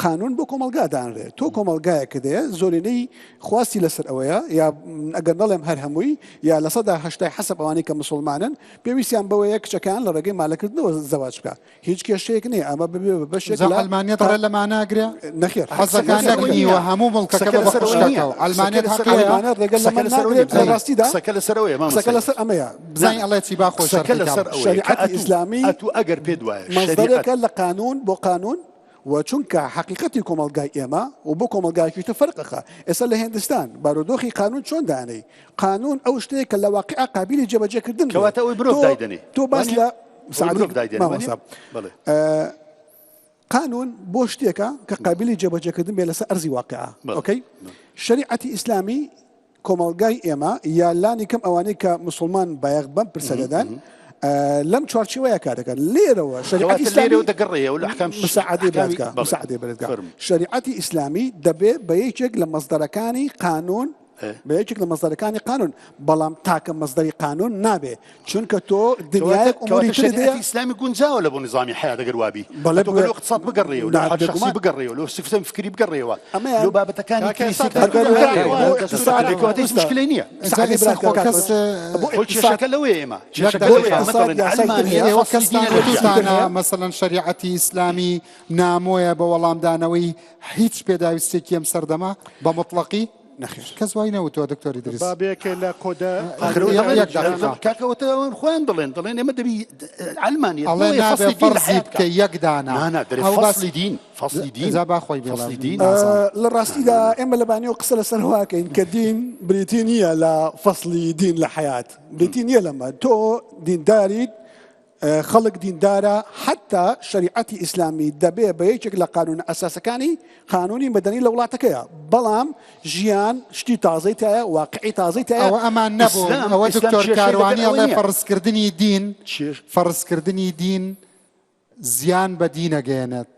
[SPEAKER 6] قانون بۆ کۆمەڵگا دانرێ تۆ کۆمەڵگایەکت هەیە زۆرینەی خواستی لەسەر ئەوەیە یا ئەگەر نەڵێم هەر هەمووی یا 80% حەسەب ئەوانەی کە مسلمانن پێویستیان بەوەیە کچەکان لە ڕێگەی مالەکردنەوە زەواج بکە هیچ کێشەیەک نییە ئەمە ببێ بە بەشێک
[SPEAKER 1] جا
[SPEAKER 6] لە
[SPEAKER 1] عەلمانیەت ڕێ لەمانە ئەگرێ؟
[SPEAKER 6] نەخێر
[SPEAKER 1] حەزەکان نەک نیوە هەموو مڵکەکە بە بە خوشکەکەوە عەلمانیەت حەقی هەیە؟
[SPEAKER 6] عەلمانیەت ڕێگە لەمە ناگرێت لە ڕاستیدا
[SPEAKER 2] قسەکە لەسەر ئەوەیە مامۆستا
[SPEAKER 6] قسەکە لەسەر ئەمەیە
[SPEAKER 1] بزانین ئەڵێ چی با خۆی
[SPEAKER 2] قسەکە
[SPEAKER 1] شەرحی
[SPEAKER 2] لەسەر
[SPEAKER 1] کات.
[SPEAKER 2] ئەوەیە کە
[SPEAKER 6] شەریعەتی
[SPEAKER 2] ئەتوو
[SPEAKER 6] ئیسلامی
[SPEAKER 2] ئەتوو ئەگەر پێت وایە شەریعەت
[SPEAKER 6] مەسدەرێکە لە قانون بۆ قانون و چونکە حەقیقەتی کۆمەڵگای ئێمە و بۆ کۆمەڵگایەکی تر فەرق ئەخا ئێستا لە هێندستان بارودۆخی قانون چۆن دانەی قانون ئەو شتەیە کە لە واقیع قابیلی جێبەجێکردن بێ
[SPEAKER 2] کەواتە ئەوەی مرۆڤ
[SPEAKER 6] تۆ
[SPEAKER 2] دایدەنێ
[SPEAKER 6] تۆ باس
[SPEAKER 2] وانیە؟
[SPEAKER 6] لە
[SPEAKER 2] ئەوەی
[SPEAKER 6] سعدی
[SPEAKER 2] مرۆڤ دایدەنێ وانیە؟
[SPEAKER 6] مامۆستا
[SPEAKER 2] بەڵێ
[SPEAKER 6] قانون بۆ شتێکە کە قابلی جێبەجێکردن بێ لەسەر ئەرزی واقیع
[SPEAKER 2] بەڵێ
[SPEAKER 6] ئۆکەی شەریعەتی ئیسلامی کۆمەڵگای ئێمە یا لانی کەم ئەوانەی کە مسوڵمان بایەخ بەم پرسە دەدەن لەم چوارچێوەیە کار دەکەن لێرەوە شەریعەتی
[SPEAKER 2] کەواتە
[SPEAKER 6] ئیسلامی
[SPEAKER 2] لێرەوە دەگەڕێیەوە لە ئەحکام
[SPEAKER 6] مساعدەی
[SPEAKER 2] ئەحکامی
[SPEAKER 6] بەرزگا
[SPEAKER 2] بەڵێ
[SPEAKER 6] مساعدەی بەرزگا
[SPEAKER 2] فەرموو
[SPEAKER 6] شەریعەتی ئیسلامی دەبێ بە یەکێک لە مەسدەرەکانی قانون بە یەکێک لە مەسدەرەکانی قانون بەڵام تاکە مەسدەری قانون نابێ چونکە تۆ دنیایەک ئوموری
[SPEAKER 2] کەواتە
[SPEAKER 6] ترت هەیە
[SPEAKER 2] شەریعەتی ئیسلامی گونجاوە لە بۆ نیزامی حەیات ئەگەر وابی
[SPEAKER 6] بەڵێ
[SPEAKER 2] ئەتۆ گەر لۆ اقتصاد بگەڕێیەوە لۆ
[SPEAKER 6] نا
[SPEAKER 2] حال شخصی
[SPEAKER 6] بێگومان
[SPEAKER 2] بگەڕێیەوە لۆ سیستەم فکری بگەڕێیەوە لۆ
[SPEAKER 6] ئەمەیان
[SPEAKER 2] بابەتەکانی
[SPEAKER 5] کاکە
[SPEAKER 2] تری
[SPEAKER 5] ئێستا
[SPEAKER 2] سیستەم
[SPEAKER 6] ئەگەر
[SPEAKER 2] فکری بگەڕێیەوە
[SPEAKER 6] بۆ اقتصاد
[SPEAKER 2] کەواتە هیچ
[SPEAKER 6] ئوستا
[SPEAKER 2] مشکلەی نییە
[SPEAKER 1] ئینجا
[SPEAKER 6] سعدی
[SPEAKER 1] ئێستا
[SPEAKER 6] برات
[SPEAKER 1] خۆ
[SPEAKER 6] کاک
[SPEAKER 1] کەس
[SPEAKER 6] بۆ
[SPEAKER 2] خۆ
[SPEAKER 6] اقتصاد
[SPEAKER 2] کێشەکە لەوەیە ئێمە
[SPEAKER 1] یەک
[SPEAKER 2] کێشەکە
[SPEAKER 6] بۆ
[SPEAKER 2] لەوەیە
[SPEAKER 1] دەقیقە
[SPEAKER 2] ئەمە
[SPEAKER 6] اقتصاد
[SPEAKER 2] دەڵێن
[SPEAKER 6] یاسای تر
[SPEAKER 2] عەلمانیەت
[SPEAKER 6] هەیە
[SPEAKER 1] ئێوە
[SPEAKER 2] فەصلی
[SPEAKER 1] کەستان
[SPEAKER 2] دینە لە ژیان
[SPEAKER 6] تر
[SPEAKER 1] وتوتانە
[SPEAKER 6] هەیە
[SPEAKER 1] مەسەلەن شەریعەتی ئیسلامی نامۆیە بە وەڵامدانەوەی هیچ پێداویستێکی ئەم سەردەمە بە موتڵەقی؟
[SPEAKER 6] نەخێر.
[SPEAKER 1] کەس وای نەوتووە دکتۆر ئیدریس.
[SPEAKER 5] با بێکێ لە کۆدە
[SPEAKER 2] ئاخر ئەوە
[SPEAKER 1] یەک
[SPEAKER 2] دەڵێن
[SPEAKER 1] یەک دەقیقە.
[SPEAKER 2] کاکە ئەوەتە ئەوان خۆیان دەڵێن دەڵێن ئێمە دەبی عەلمانیەت
[SPEAKER 1] ئەڵێ
[SPEAKER 2] بۆیە
[SPEAKER 1] نابێ
[SPEAKER 2] فەصلی دین لە
[SPEAKER 1] فەرزی
[SPEAKER 2] حەیات بکا
[SPEAKER 1] بکەی یەک دانە
[SPEAKER 2] نا نا دەرێ
[SPEAKER 1] ئەو باس
[SPEAKER 2] فەصلی دین فەصلی دین
[SPEAKER 1] جا با خۆی بڵێ
[SPEAKER 2] فەصلی دین
[SPEAKER 1] نازانم.
[SPEAKER 6] لە ڕاستیدا ئێمە لە بانیەوە قسە لەسەر واکەین کە دین بریتی نییە لە فەصلی دین لە حەیات بریتی نییە لەمە تۆ دینداریت. خەڵک دیندارە حەتا شەریعەتی ئیسلامی دەبێ بە یەکێک لە قانونە ئەساسەکانی قانونی مەدەنی لە وڵاتەکەیە بەڵام ژیان شتی تازەی تایە واقعی تازەی تایە
[SPEAKER 1] ئەوە ئەمان نەبوون
[SPEAKER 2] ئیسلام
[SPEAKER 1] ئەوە
[SPEAKER 2] ئیسلام
[SPEAKER 1] دکتۆر
[SPEAKER 2] کێشەی لەگەر
[SPEAKER 1] کاروانی
[SPEAKER 2] ئەوە
[SPEAKER 1] ئەڵێ
[SPEAKER 2] نییە
[SPEAKER 1] فەرزکردنی دین
[SPEAKER 2] چێش
[SPEAKER 1] فەرزکردنی دین زیان بە دین ئەگەیەنێت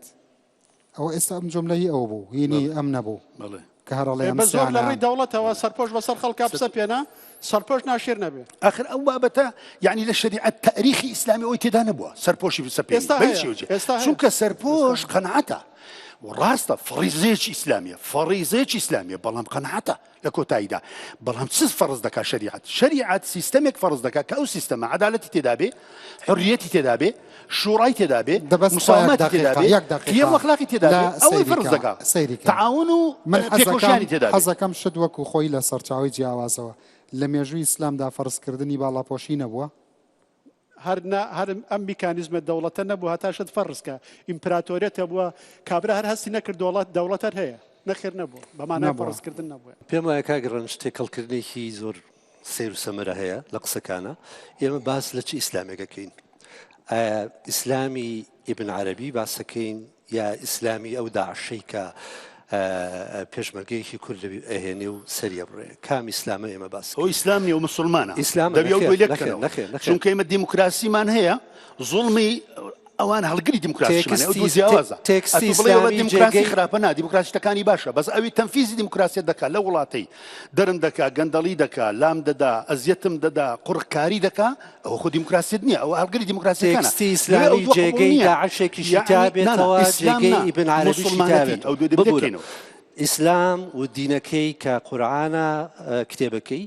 [SPEAKER 1] ئەوە ئێستا ئەم جوملە هی ئەو بوو هینی
[SPEAKER 2] بەڵێ
[SPEAKER 1] ئەم نەبوو
[SPEAKER 2] بەڵێ
[SPEAKER 1] کە هەر ئەڵێ
[SPEAKER 5] ئێ
[SPEAKER 1] ئەم
[SPEAKER 5] بە زۆر لە
[SPEAKER 1] سیانە
[SPEAKER 5] ڕووی دەوڵەتەوە سەرپۆش بەسەر خەڵکا بسەپێنە سەرپۆش ناشیر نەبێ.
[SPEAKER 2] ئاخر ئەو بابەتە یعنی لە شەریعەت تاریخی ئیسلامی ئەوی تێدا نەبووە سەرپۆشی بسەپێنی
[SPEAKER 5] ئێستا
[SPEAKER 2] بە هیچ
[SPEAKER 5] هەیە
[SPEAKER 2] شێوەیەک
[SPEAKER 5] ئێستا هەیە
[SPEAKER 2] چونکە
[SPEAKER 5] ئێستا
[SPEAKER 2] سەرپۆش
[SPEAKER 5] هەیە.
[SPEAKER 2] قەناعەتە و ڕاستە فەڕیزەیەکی ئیسلامیە فەڕیزەیەکی ئیسلامیە بەڵام قەناعەتە لە کۆتاییدا بەڵام چ فەرز دەکا شەریعەت شەریعەت سیستەمێک فەرز دەکا کە ئەو سیستەمە عەدالەتی تێدا بێ حڕیەتی تێدا بێ شوڕای تێدا بێ
[SPEAKER 1] دە بەس خوا یەک
[SPEAKER 2] مساوماتی تێدا
[SPEAKER 1] دەقیقە
[SPEAKER 2] بێ
[SPEAKER 1] یەک
[SPEAKER 2] قیەم
[SPEAKER 1] دەقیقە
[SPEAKER 2] و ئەخلاقی تێدا
[SPEAKER 1] لە
[SPEAKER 2] بێ ئەوەی
[SPEAKER 1] سەیری
[SPEAKER 2] فەرز
[SPEAKER 1] کە
[SPEAKER 2] دەکا
[SPEAKER 1] سەیری کە
[SPEAKER 2] تەعاون و
[SPEAKER 1] من حەزەکەم
[SPEAKER 2] پێکەوەژیانی تێدا بێ
[SPEAKER 1] حەزەکەم شت وەکو خۆی لە سەرچاوەی جیاوازەوە لە مێژووی ئیسلامدا فەرزکردنی باڵاپۆشی نەبووە؟
[SPEAKER 5] هەر نا هەر ئەم میکانیزمە دەوڵەتە نەبوو هەتا شت فەرز کە ئیمپراتۆریەت هەبووە کابرا هەر هەستی نەکرد دەوڵەت دەوڵەت هەر هەیە نەخێر نەبووە بە مانای
[SPEAKER 1] نەبووە.
[SPEAKER 5] فەرزکردن نەبووە.
[SPEAKER 4] پێم وایە کاک ڕەنج تێکەڵکردنێکی زۆر سەیر و سەمەرە هەیە لە قسەکانە ئێمە باس لە چ ئیسلامێک ئەکەین ئایا ئیسلامی ئیبن عەرەبی باسەکەین یا ئیسلامی ئەو داعشەی کە پێشمەرگەیەکی کورد ئەهێنێ و سەری ئەبڕێ کام ئیسلامە ئێمە باس
[SPEAKER 2] ئەو ئیسلام نیە و مسلمانە
[SPEAKER 4] ئیسلام
[SPEAKER 2] دەبێ ئەو
[SPEAKER 4] نەخێر
[SPEAKER 2] دوی لێک
[SPEAKER 4] نەخێر
[SPEAKER 2] بکەنەوە
[SPEAKER 4] نەخێر نەخێر
[SPEAKER 2] چونکە ئێمە دیموکراسیمان هەیە زوڵمی ئەوان هەڵگری دیموکراسیشمان هەیە ئەو دوو
[SPEAKER 4] تێکستی
[SPEAKER 2] جیاوازە
[SPEAKER 4] تێکستی
[SPEAKER 2] ئەتوو بڵێ ئەوە
[SPEAKER 4] ئیسلامی
[SPEAKER 2] دیموکراسی
[SPEAKER 4] جێگەی
[SPEAKER 2] خراپە نا دیموکراسی شتەکانی باشە بەس ئەوی تەنفیزی دیموکراسیەت دەکا لەو وڵاتەی دەرم دەکا گەندەڵی دەکا لام دەدا ئەزیەتم دەدا قوڕکاری دەکا ئەوە خۆ دیموکراسیەت نییە ئەوە هەڵگری دیموکراسیەکانە
[SPEAKER 4] تێکستی
[SPEAKER 2] لەوێ ئەو
[SPEAKER 4] ئیسلامی
[SPEAKER 2] دووە قبوڵ
[SPEAKER 4] جێگەی
[SPEAKER 2] نییە
[SPEAKER 4] داعشێکیشی
[SPEAKER 2] یەعنی
[SPEAKER 4] تیا
[SPEAKER 2] نا نا
[SPEAKER 4] بێتەوە
[SPEAKER 2] ئیسلام
[SPEAKER 4] جێگەی
[SPEAKER 2] نا
[SPEAKER 4] ئیبن عەرەبیشی تیا
[SPEAKER 2] موسڵمانەتی
[SPEAKER 4] بێتەوە
[SPEAKER 2] ئەو دوو دەبێ
[SPEAKER 4] ببورە
[SPEAKER 2] لێکەینەوە.
[SPEAKER 4] ئیسلام و دینەکەی کە قورعانە کتێبەکەی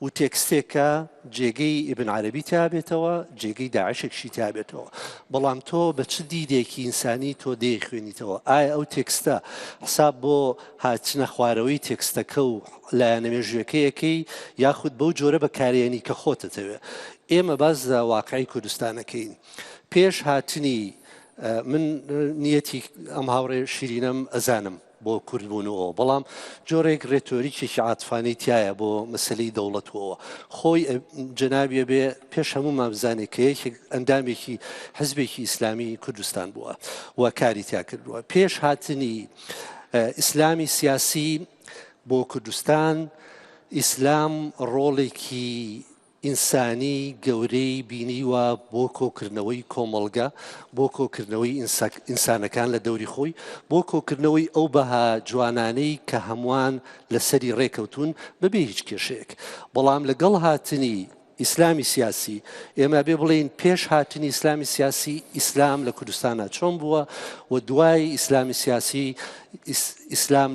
[SPEAKER 4] و تێکستێکە جێگەی ئیبن عەرەبی تیا بێتەوە جێگەی داعشێکشی تیا بێتەوە بەڵام تۆ بە چ دیدێکی ئینسانی تۆ دەیخوێنیتەوە ئایا ئەو تێکستە حساب بۆ هاتنە خوارەوەی تێکستەکە و لایەنە مێژوویەکەی ئەکەی یاخود بەو جۆرە بەکارێنی کە خۆتەتەوێ ئێمە باس لە واقعی کوردستان ئەکەین پێش هاتنی من نیەتی ئەم هاوڕێ شیرینەم ئەزانم بۆ کورد بوون و ئەوە بەڵام جۆرێک رێتۆریکێکی عاتفانەی تایە بۆ مەسەلەی دەوڵەت و ئەوە خۆی جەنابی ئەبێ پێش هەموومان بزانێ کە یەکێک ئەندامێکی حزبێکی ئیسلامی کوردستان بووە و کاری تیا کردووە پێش هاتنی ئیسلامی سیاسی بۆ کوردستان ئیسلام ڕۆڵێکی ئینسانی گەورەی بینیوە بۆ کۆکردنەوەی کۆمەڵگە، بۆ کۆکردنەوەی ئینسانەکان لە دەوری خۆی، بۆ کۆکردنەوەی ئەو بەها جوانانەی کە هەمووان لەسەری ڕێکەوتوون بەبێ هیچ کێشەیەک. بەڵام لەگەڵ هاتنی ئیسلامی سیاسی، ئێمە ئەبێ بڵێین پێش هاتنی ئیسلامی سیاسی ئیسلام لە کوردستانا چۆن بووە و دوای ئیسلامی سیاسی ئیسلام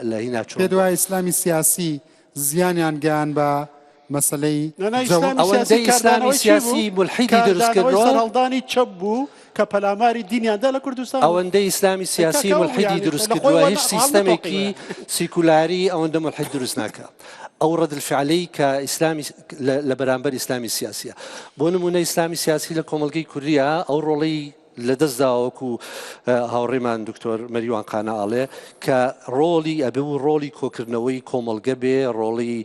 [SPEAKER 4] لە هینا چۆن
[SPEAKER 1] پێت
[SPEAKER 4] بووە.
[SPEAKER 1] وایە ئیسلامی سیاسی زیانیان گەیان بە مەسەلەی
[SPEAKER 5] نا نا
[SPEAKER 1] جەو.
[SPEAKER 5] ئیسلامی سیاسی
[SPEAKER 4] ئەوەندەی ئیسلامی
[SPEAKER 5] کاردانەوەی چی
[SPEAKER 4] سیاسی
[SPEAKER 5] بوو؟
[SPEAKER 4] مولحیدی دروست
[SPEAKER 5] کاردانەوەی
[SPEAKER 4] کردووە.
[SPEAKER 5] سەرهەڵدانی چەپ بوو کە پەلاماری دینیان دا لە کوردستان.
[SPEAKER 4] ئەوەندەی ئیسلامی
[SPEAKER 5] ئەی
[SPEAKER 4] سیاسی
[SPEAKER 5] کاکە ئەو
[SPEAKER 4] مولحیدی
[SPEAKER 5] یانی
[SPEAKER 4] دروست
[SPEAKER 5] لە خۆی
[SPEAKER 4] کردووە
[SPEAKER 5] وە
[SPEAKER 4] هیچ
[SPEAKER 5] هەڵنەتۆقیوە
[SPEAKER 4] سیستەمێکی
[SPEAKER 5] یانی.
[SPEAKER 4] سیکولاری ئەوەندە مولحید دروست ناکا. ئەو ڕەد الفعلەی کە ئیسلامی لە بەرامبەر ئیسلامی سیاسیە. بۆ نموونە ئیسلامی سیاسی لە کۆمەڵگەی کوردیا ئەو ڕۆڵەی لەدەست داوە وەکو هاوڕێمان دکتۆر مەریوان قانع ئەڵێ کە ڕۆڵی ئەبێ و ڕۆڵی کۆکردنەوەی کۆمەڵگە بێ ڕۆڵی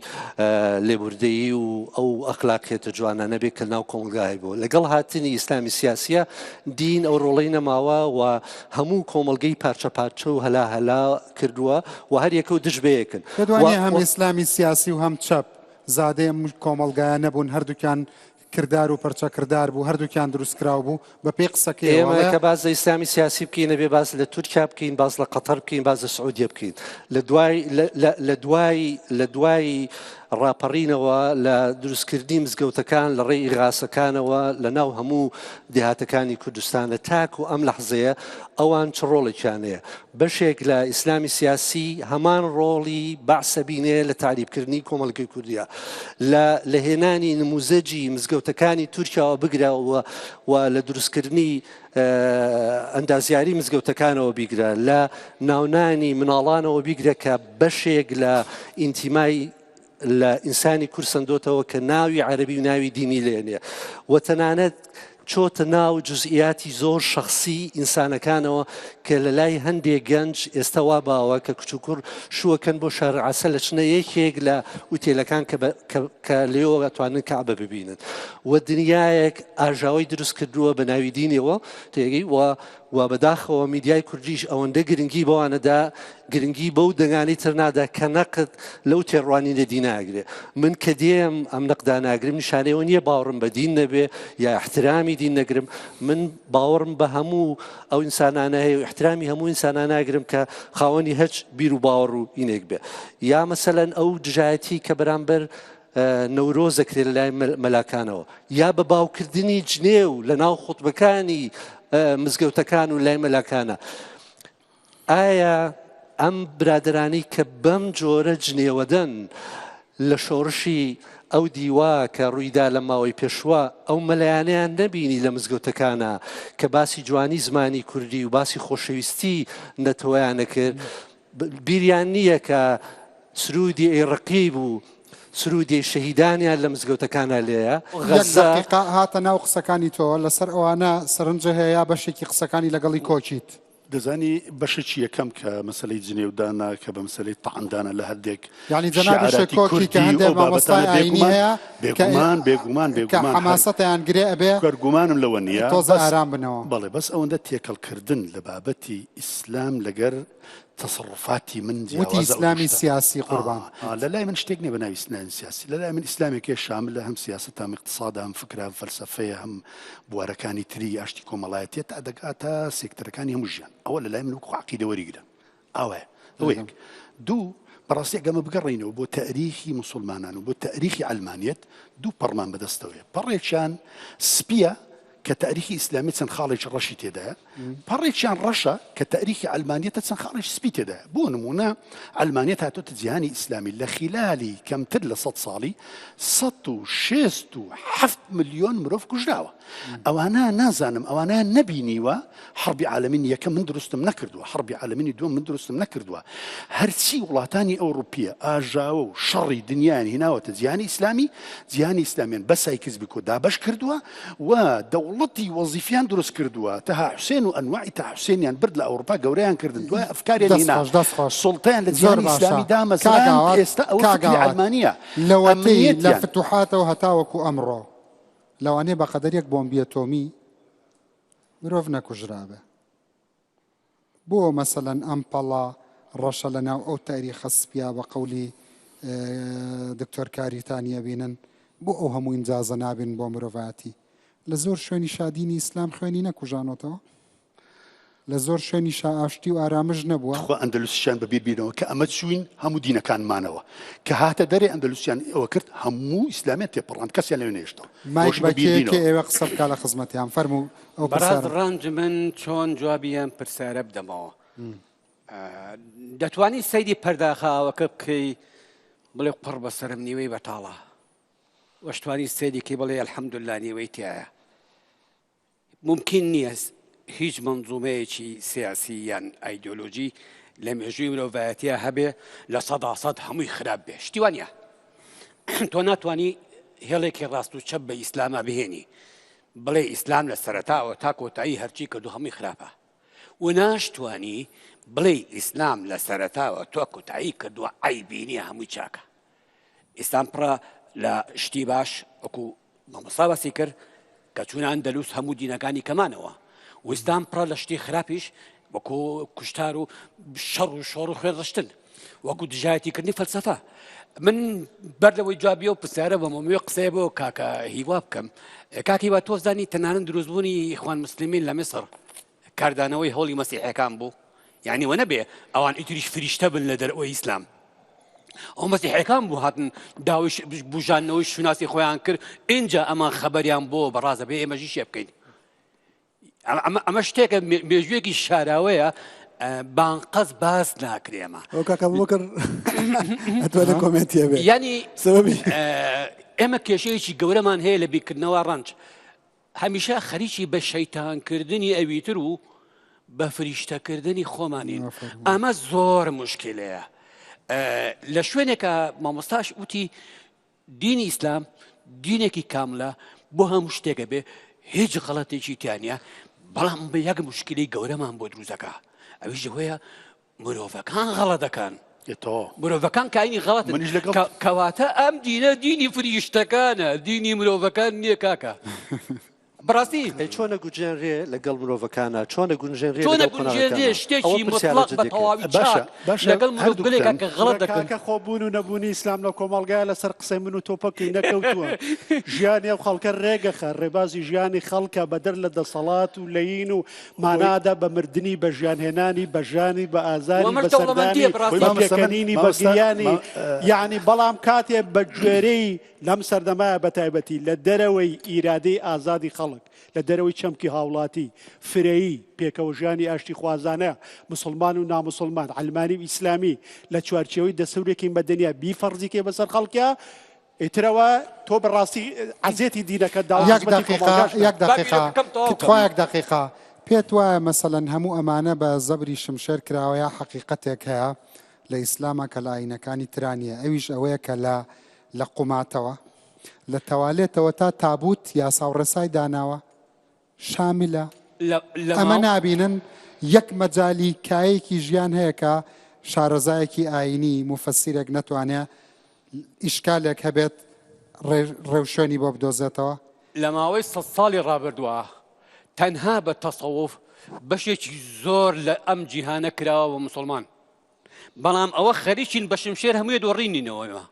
[SPEAKER 4] لێبوردەیی و ئەو ئەخلاقیەتە جوانانە بێ کە ناو کۆمەڵگا هەیبوو لەگەڵ هاتنی ئیسلامی سیاسیە دین ئەو ڕۆڵەی نەماوە و هەموو کۆمەڵگەی پارچە پارچە و هەلا هەلا کردووە و هەر یەکە و دژ بەیەکن
[SPEAKER 1] پێت وانیە هەم ئیسلامی سیاسی و هەم چەپ زادەی ئەم کۆمەڵگایە نەبوون هەردووکیان کردار و پەرچەکردار بوو، هەردووکیان دروستکراو بوو، بەپێی قسەکەی
[SPEAKER 4] ئێمە
[SPEAKER 1] ئەوە.
[SPEAKER 4] کە باس لە ئیسلامی سیاسی بکەین ئەبێ باس لە تورکیا بکەین، باس لە قەتەر بکەین، باس لە سعودیە بکەین. لە دوای لە دوای لە دوای ڕاپەڕینەوە لە دروستکردنی مزگەوتەکان لە ڕێی ئیغاسەکانەوە لە ناو هەموو دێهاتەکانی کوردستانە تاکو ئەم لەحزەیە ئەوان چ ڕۆڵێکیان هەیە؟ بەشێک لە ئیسلامی سیاسی هەمان ڕۆڵی بەعس ئەبینێ لە تەعریبکردنی کۆمەڵگەی کوردیا لە لە هێنانی نموزەجی مزگەوتەکانی تورکیاوە بگرە و و لە دروستکردنی ئەندازیاری مزگەوتەکانەوە بیگرە لە ناونانی مناڵانەوە بیگرە کە بەشێک لە ئینتیمای لە ئینسانی کورد سەندۆتەوە کە ناوی عەرەبی و ناوی دینی لێنێ و تەنانەت. چۆتە ناو جوزئیاتی زۆر شەخسی ئینسانەکانەوە کە لە لای هەندێ گەنج ئێستا وا باوە کە کچ و کوڕ شووەکەن بۆ شار عەسەل ئەچنە یەکێک لە ئوتێلەکان کە بە کە کە لێوە ئەتوانن کەعبە ببینن و دنیایەک ئاژاوەی دروست کردووە بە ناوی دینەوە تێگەی و و بەداخەوە میدیای کوردیش ئەوەندە گرنگی بەوانە دا گرنگی بەو دەنگانەی تر نادا کە نەقد لەو تێڕوانینە دینە ئەگرێ. من کە دێم ئەم نەقدانە ئەگرم نیشانەی ئەوە نییە باوەڕم بە دین نەبێ یا ئیحترامی دین نەگرم. من باوەڕم بە هەموو ئەو ئینسانانە هەیە و ئیحترامی هەموو ئینسانانە ئەگرم کە خاوەنی هەچ بیر و باوەڕ و ئینێک بێ. یا مەسەلەن ئەو دژایەتی کە بەرامبەر نەورۆز دەکرێت لەلایەن مەلاکانەوە یا بە باوکردنی جنێو لە ناو خوتبەکانی مزگەوتەکان و لای مەلاکانە ئایا ئەم برادرانی کە بەم جۆرە جنێوەدەن لە شۆڕشی ئەو دیوا کە ڕوویدا لە ماوەی پێشوە ئەو مەلایانیان نەبینی لە مزگەوتەکانە کە باسی جوانی زمانی کوردی و باسی خۆشەویستی نەتەوەیانە کرد بیریان نییە کە سروودی ئەی ڕەقیب و سروودی شەهیدانیان لە مزگەوتەکانا لێیە.
[SPEAKER 1] یەک دەقیقە هاتە ناو قسەکانی تۆ لەسەر ئەوانە سەرنج هەیە یا بەشێکی قسەکانی لەگەڵی کۆکیت؟
[SPEAKER 2] دەزانی بەشێکی یەکەم کە مەسەلەی جنێودانە کە بە مەسەلەی تەعندانە لە هەندێک
[SPEAKER 1] یانی جەنابیشت
[SPEAKER 2] شیعاراتی
[SPEAKER 1] کۆکی کە
[SPEAKER 2] کوردی و
[SPEAKER 1] هەندێ
[SPEAKER 2] ئەو
[SPEAKER 1] مامۆستای
[SPEAKER 2] بابەتانە
[SPEAKER 1] ئایینی
[SPEAKER 2] بێگومان
[SPEAKER 1] هەیە کە
[SPEAKER 2] بێگومان بێگومان
[SPEAKER 1] کە
[SPEAKER 2] بێگومان هەر
[SPEAKER 1] حەماسەتیان گرێ ئەبێ
[SPEAKER 2] گەر گومانم لەوە نییە
[SPEAKER 1] تۆزە
[SPEAKER 2] بەس
[SPEAKER 1] ئارام بنەوە.
[SPEAKER 2] بەڵێ بەس ئەوەندە تێکەڵکردن لە بابەتی ئیسلام لەگەر تەسەروفاتی من
[SPEAKER 1] وتی
[SPEAKER 2] جیاوازە ئەو دوو
[SPEAKER 1] ئیسلامی
[SPEAKER 2] شتە.
[SPEAKER 1] سیاسی قوربان.
[SPEAKER 2] ئا لە لای من شتێک نیە بە ناوی ئیسلامی سیاسی لە لای من ئیسلامێک هەیە شاملە هەم سیاسەتە هەم ئیقتسادە هەم فکرە هەم فەلسەفەیە هەم بوارەکانی تری ئاشتی کۆمەڵایەتیە تا دەگاتە سێکتەرەکانی هەموو ژیان ئەوە لە لای من وەکو عەقیدە وەریگرە ئاوایە ئەوە یەک دوو بەڕاستی ئەگەر ئەمە بگەڕێینەوە بۆ تەئریخی موسڵمانان و بۆ تەئریخی عەلمانیەت دوو پەڕمان بەدەستەوەیە پەڕێکیان سپیە کە تاریخی ئیسلامی چەند خاڵێکی ڕەشی تێدایە، پەڕێکیان ڕەشە کە تاریخی عەلمانیەتە چەند خاڵێکی سپی تێدایە. بۆ نموونە عەلمانیەت هاتۆتە جیهانی ئیسلامی لە خیلالی کەمتر لە سەد ساڵی 167 ملیۆن مرۆڤ کوژراوە. ئەوانە نازانم ئەوانەیان نەبینیوە حەربی عالەمین یەکەم من دروستم نەکردووە، حەربی عالەمینی دووەم من دروستم نەکردووە. هەرچی وڵاتانی ئەوڕوپیە ئاژاوە و شەڕی دنیایان هیناوەتە جیهانی ئیسلامی، جیهانی ئیسلامیان بە سایکس بیکۆ دابەش کردووە و دەوڵەتی وەزیفیان دروست کردووە، تەها حوسێن و ئەنواعی تەها حوسێنیان برد لە ئەوڕوپا گەورەیان کردن، دوای ئەفکاریان
[SPEAKER 1] دەست
[SPEAKER 2] هینا
[SPEAKER 1] خۆش دەست خۆش
[SPEAKER 2] سوڵتەیان لە
[SPEAKER 1] زۆر
[SPEAKER 2] جیهانی
[SPEAKER 1] باشە
[SPEAKER 2] ئیسلامی
[SPEAKER 1] کاک
[SPEAKER 2] دامەزراند،
[SPEAKER 1] ئاوات
[SPEAKER 2] ئێستا ئەوە
[SPEAKER 1] کاک
[SPEAKER 2] فکری
[SPEAKER 1] ئاوات
[SPEAKER 2] عەلمانیە
[SPEAKER 1] لەوەتەی لە
[SPEAKER 2] ئەمنیەتیان.
[SPEAKER 1] فتوحاتەوە هەتاوەکو ئەمڕۆ لەوانەیە بەقەدەر یەک بۆمبی ئەتۆمی مرۆڤ نەکوژرابێ. بۆ مەسەلەن ئەم پەڵە ڕەشە لە ناو ئەو تاریخە سپیا بە قەولی دکتۆر کاریتانی ئەبینن؟ بۆ ئەو هەموو ئینجازە نابین بۆ مرۆڤایەتی؟ لە زۆر شوێنیشا دینی ئیسلام خوێنی نەکوژانۆتەوە؟ لە زۆر شوێنیشا ئاشتی و ئارامش نەبووە؟
[SPEAKER 2] تخوا ئەندەلوسیان بە بیر بینەوە کە ئەمە چوین هەموو دینەکان مانەوە کە هاتە دەرێ ئەندەلوسیان ئەوە کرد هەموو ئیسلامیان تێپەڕاند کەسیان لەوێ نەهێشتەوە.
[SPEAKER 1] مایک
[SPEAKER 2] بۆش
[SPEAKER 1] بە
[SPEAKER 2] بە بیر
[SPEAKER 1] کێ
[SPEAKER 2] بینەوە.
[SPEAKER 1] کێ ئەیەوێ قسە بکا لە خزمەتیان فەرموو ئەو
[SPEAKER 3] بەڕاست
[SPEAKER 1] پرسیارە.
[SPEAKER 3] ڕەنج من چۆن جوابی ئەم پرسیارە بدەمەوە دەتوانی سەیری پەرداخە ئاوەکە بکەی بڵێ قوڕ بەسەرم نیوەی بەتاڵە وەشتوانی سەیری کەی بڵێ الحمدلله نیوەی تایە مومکین نییە هیچ مەنزومەیەکی سیاسی یان ئایدۆلۆژی لە مێژووی مرۆڤایەتیا هەبێ 100% هەمووی خراپ بێ شتی وانە تۆ ناتوانی هێڵێکی ڕاست و چەپ بە ئیسلامە بهێنی بڵێ ئیسلام لە سەرەتاوە تا کۆتایی هەرچی کردو هەمووی خراپە و ناشتوانی بڵێ ئیسلام لە سەرەتاوە تۆ کۆتایی کردووە عەیبی نییە هەمووی چاکە ئیسلام پڕە لە شتی باش وەکو مامۆستا باسی کرد کە چوونە ئەندەلوس هەموو دینەکانی کەمانەوە وستان پڕە لە شتی خراپیش وەکو کوشتار و شەڕ و شۆڕ و خوێن ڕشتن وەکو دژایەتیکردنی فەلسەفە من بەر لەوەی جوابی و پرسیارە بەمەوێ قسەیە بۆ کاکە هیوا بکەم کاک هیوا تۆ زانی تەنانەت دروستبوونی ئیخوان مسلمین لە میسر کاردانەوەی هەوڵی مەسیحەکان بوو یعنی وە نەبێ ئەوان ئیتریش فریشتە بن لە دەرەوەی ئیسلام ئەو مەسیحەکان بوو هاتن داوای بژانەوەی شوناسی خۆیان کرد اینجا ئەمان خەبەریان بۆ بەڕازە بێ ئێمە ژیشێ بکەین ئەمە شتێکە مێژوویەکی شاراوەیە بانقەز باس ناکرێمە
[SPEAKER 6] ینی
[SPEAKER 3] ئێمە کێشەیەکی گەورەمان هەیە لە بیرکردنەوە ڕەنج هەمیشە خەریکی بە شەیتانکردنی ئەویتر و بە فریشتەکردنی خۆمانین ئەمە زۆر مشکلەیە لە شوێنێکە مامۆستاش وتی دینی ئیسلام دینێکی کاملە بۆ هەموو شتێکە بێ. هیچ غەڵەتێکی تیا نییە بەڵام بە یەک مشکلی گەورەمان بۆ دروست دەکا ئەویش ئەوەیە مرۆڤەکان غەڵەت دەکەن مرۆڤەکان کاینی غەڵەت
[SPEAKER 2] منیش لەگەڵ
[SPEAKER 3] کەواتە ئەم دینە دینی فریشتەکانە دینی مرۆڤەکان نییە کاکە بەڕاستی
[SPEAKER 4] ئەی چۆنە گوجێنرێ لەگەڵ مرۆڤەکانە چۆنە گونجێنرێ
[SPEAKER 3] چۆنە گونجێنرێ شتێکی مطلق بە تەواوی چاک لەگەڵ مرۆڤگەلێکا کە غەڵەت دەکەن.
[SPEAKER 5] کاکە خۆ بوون و نەبوونی ئیسلام لە کۆمەڵگایە لەسەر قسەی من و تۆ پەکی نەکەوتووە. ژیانی ئەو خەڵکە رێگەخە، رێبازی ژیانی خەڵکە بەدەر لە دەسەڵات و لەین و مانادا بە مردنی، بە ژیانهێنانی، بە ژانی، بە ئازاری، بە سەردانی، بە پێکەنینی، بە گریانی، یەعنی بەڵام کاتێ بە گوێرەی لەم سەردەمایە بە تایبەتی لە دەرەوەی ئیرادەی ئازادی خەڵک، لە دەرەوەی چەمکی هاوڵاتی، فرەیی، پێکەوەژیانی ئاشتیخوازانە، موسڵمان و ناموسڵمان، عەلمانی و ئیسلامی، لە چوارچێوەی دەستورێکی مەدەنیا بیفەرزی کەی بەسەر خەڵکیا، ئیتر ئەوە تۆ بە ڕاستی عەزێتی دینەکەت داوە،
[SPEAKER 1] یەک
[SPEAKER 5] خزمەتی
[SPEAKER 1] دەقیقە،
[SPEAKER 5] کۆمەڵگاش
[SPEAKER 1] یەک
[SPEAKER 5] ناکەی.
[SPEAKER 1] دەقیقە، تخوا یەک دەقیقە، پێت وایە مەسەلەن هەموو ئەمانە بە زەبری شمشێر کراوە یا حەقیقەتێک هەیە لە ئیسلاما کە لە ئایینەکانی ترا نییە ئەویش ئەوەیە کە لە لە قوماتەوە لە تەوالێتەوە تا تابوت یاسا و ڕێسای داناوە شاملە ئەمە نابینن یەک مەجالی کایەکی ژیان هەیە کە شارەزایەکی ئاینی موفەسیرێک نەتوانێ ئیشکالێک هەبێت ڕێوشوێنی بۆ بدۆزێتەوە.
[SPEAKER 3] لە ماوەی سەد ساڵی ڕابردووە تەنها بە تەسەوف بەشێکی زۆر لە ئەم جیهانە کراوە بە موسڵمان بەڵام ئەوە خەریکین بە شمشێر هەمووی دۆڕینینەوە ئێمە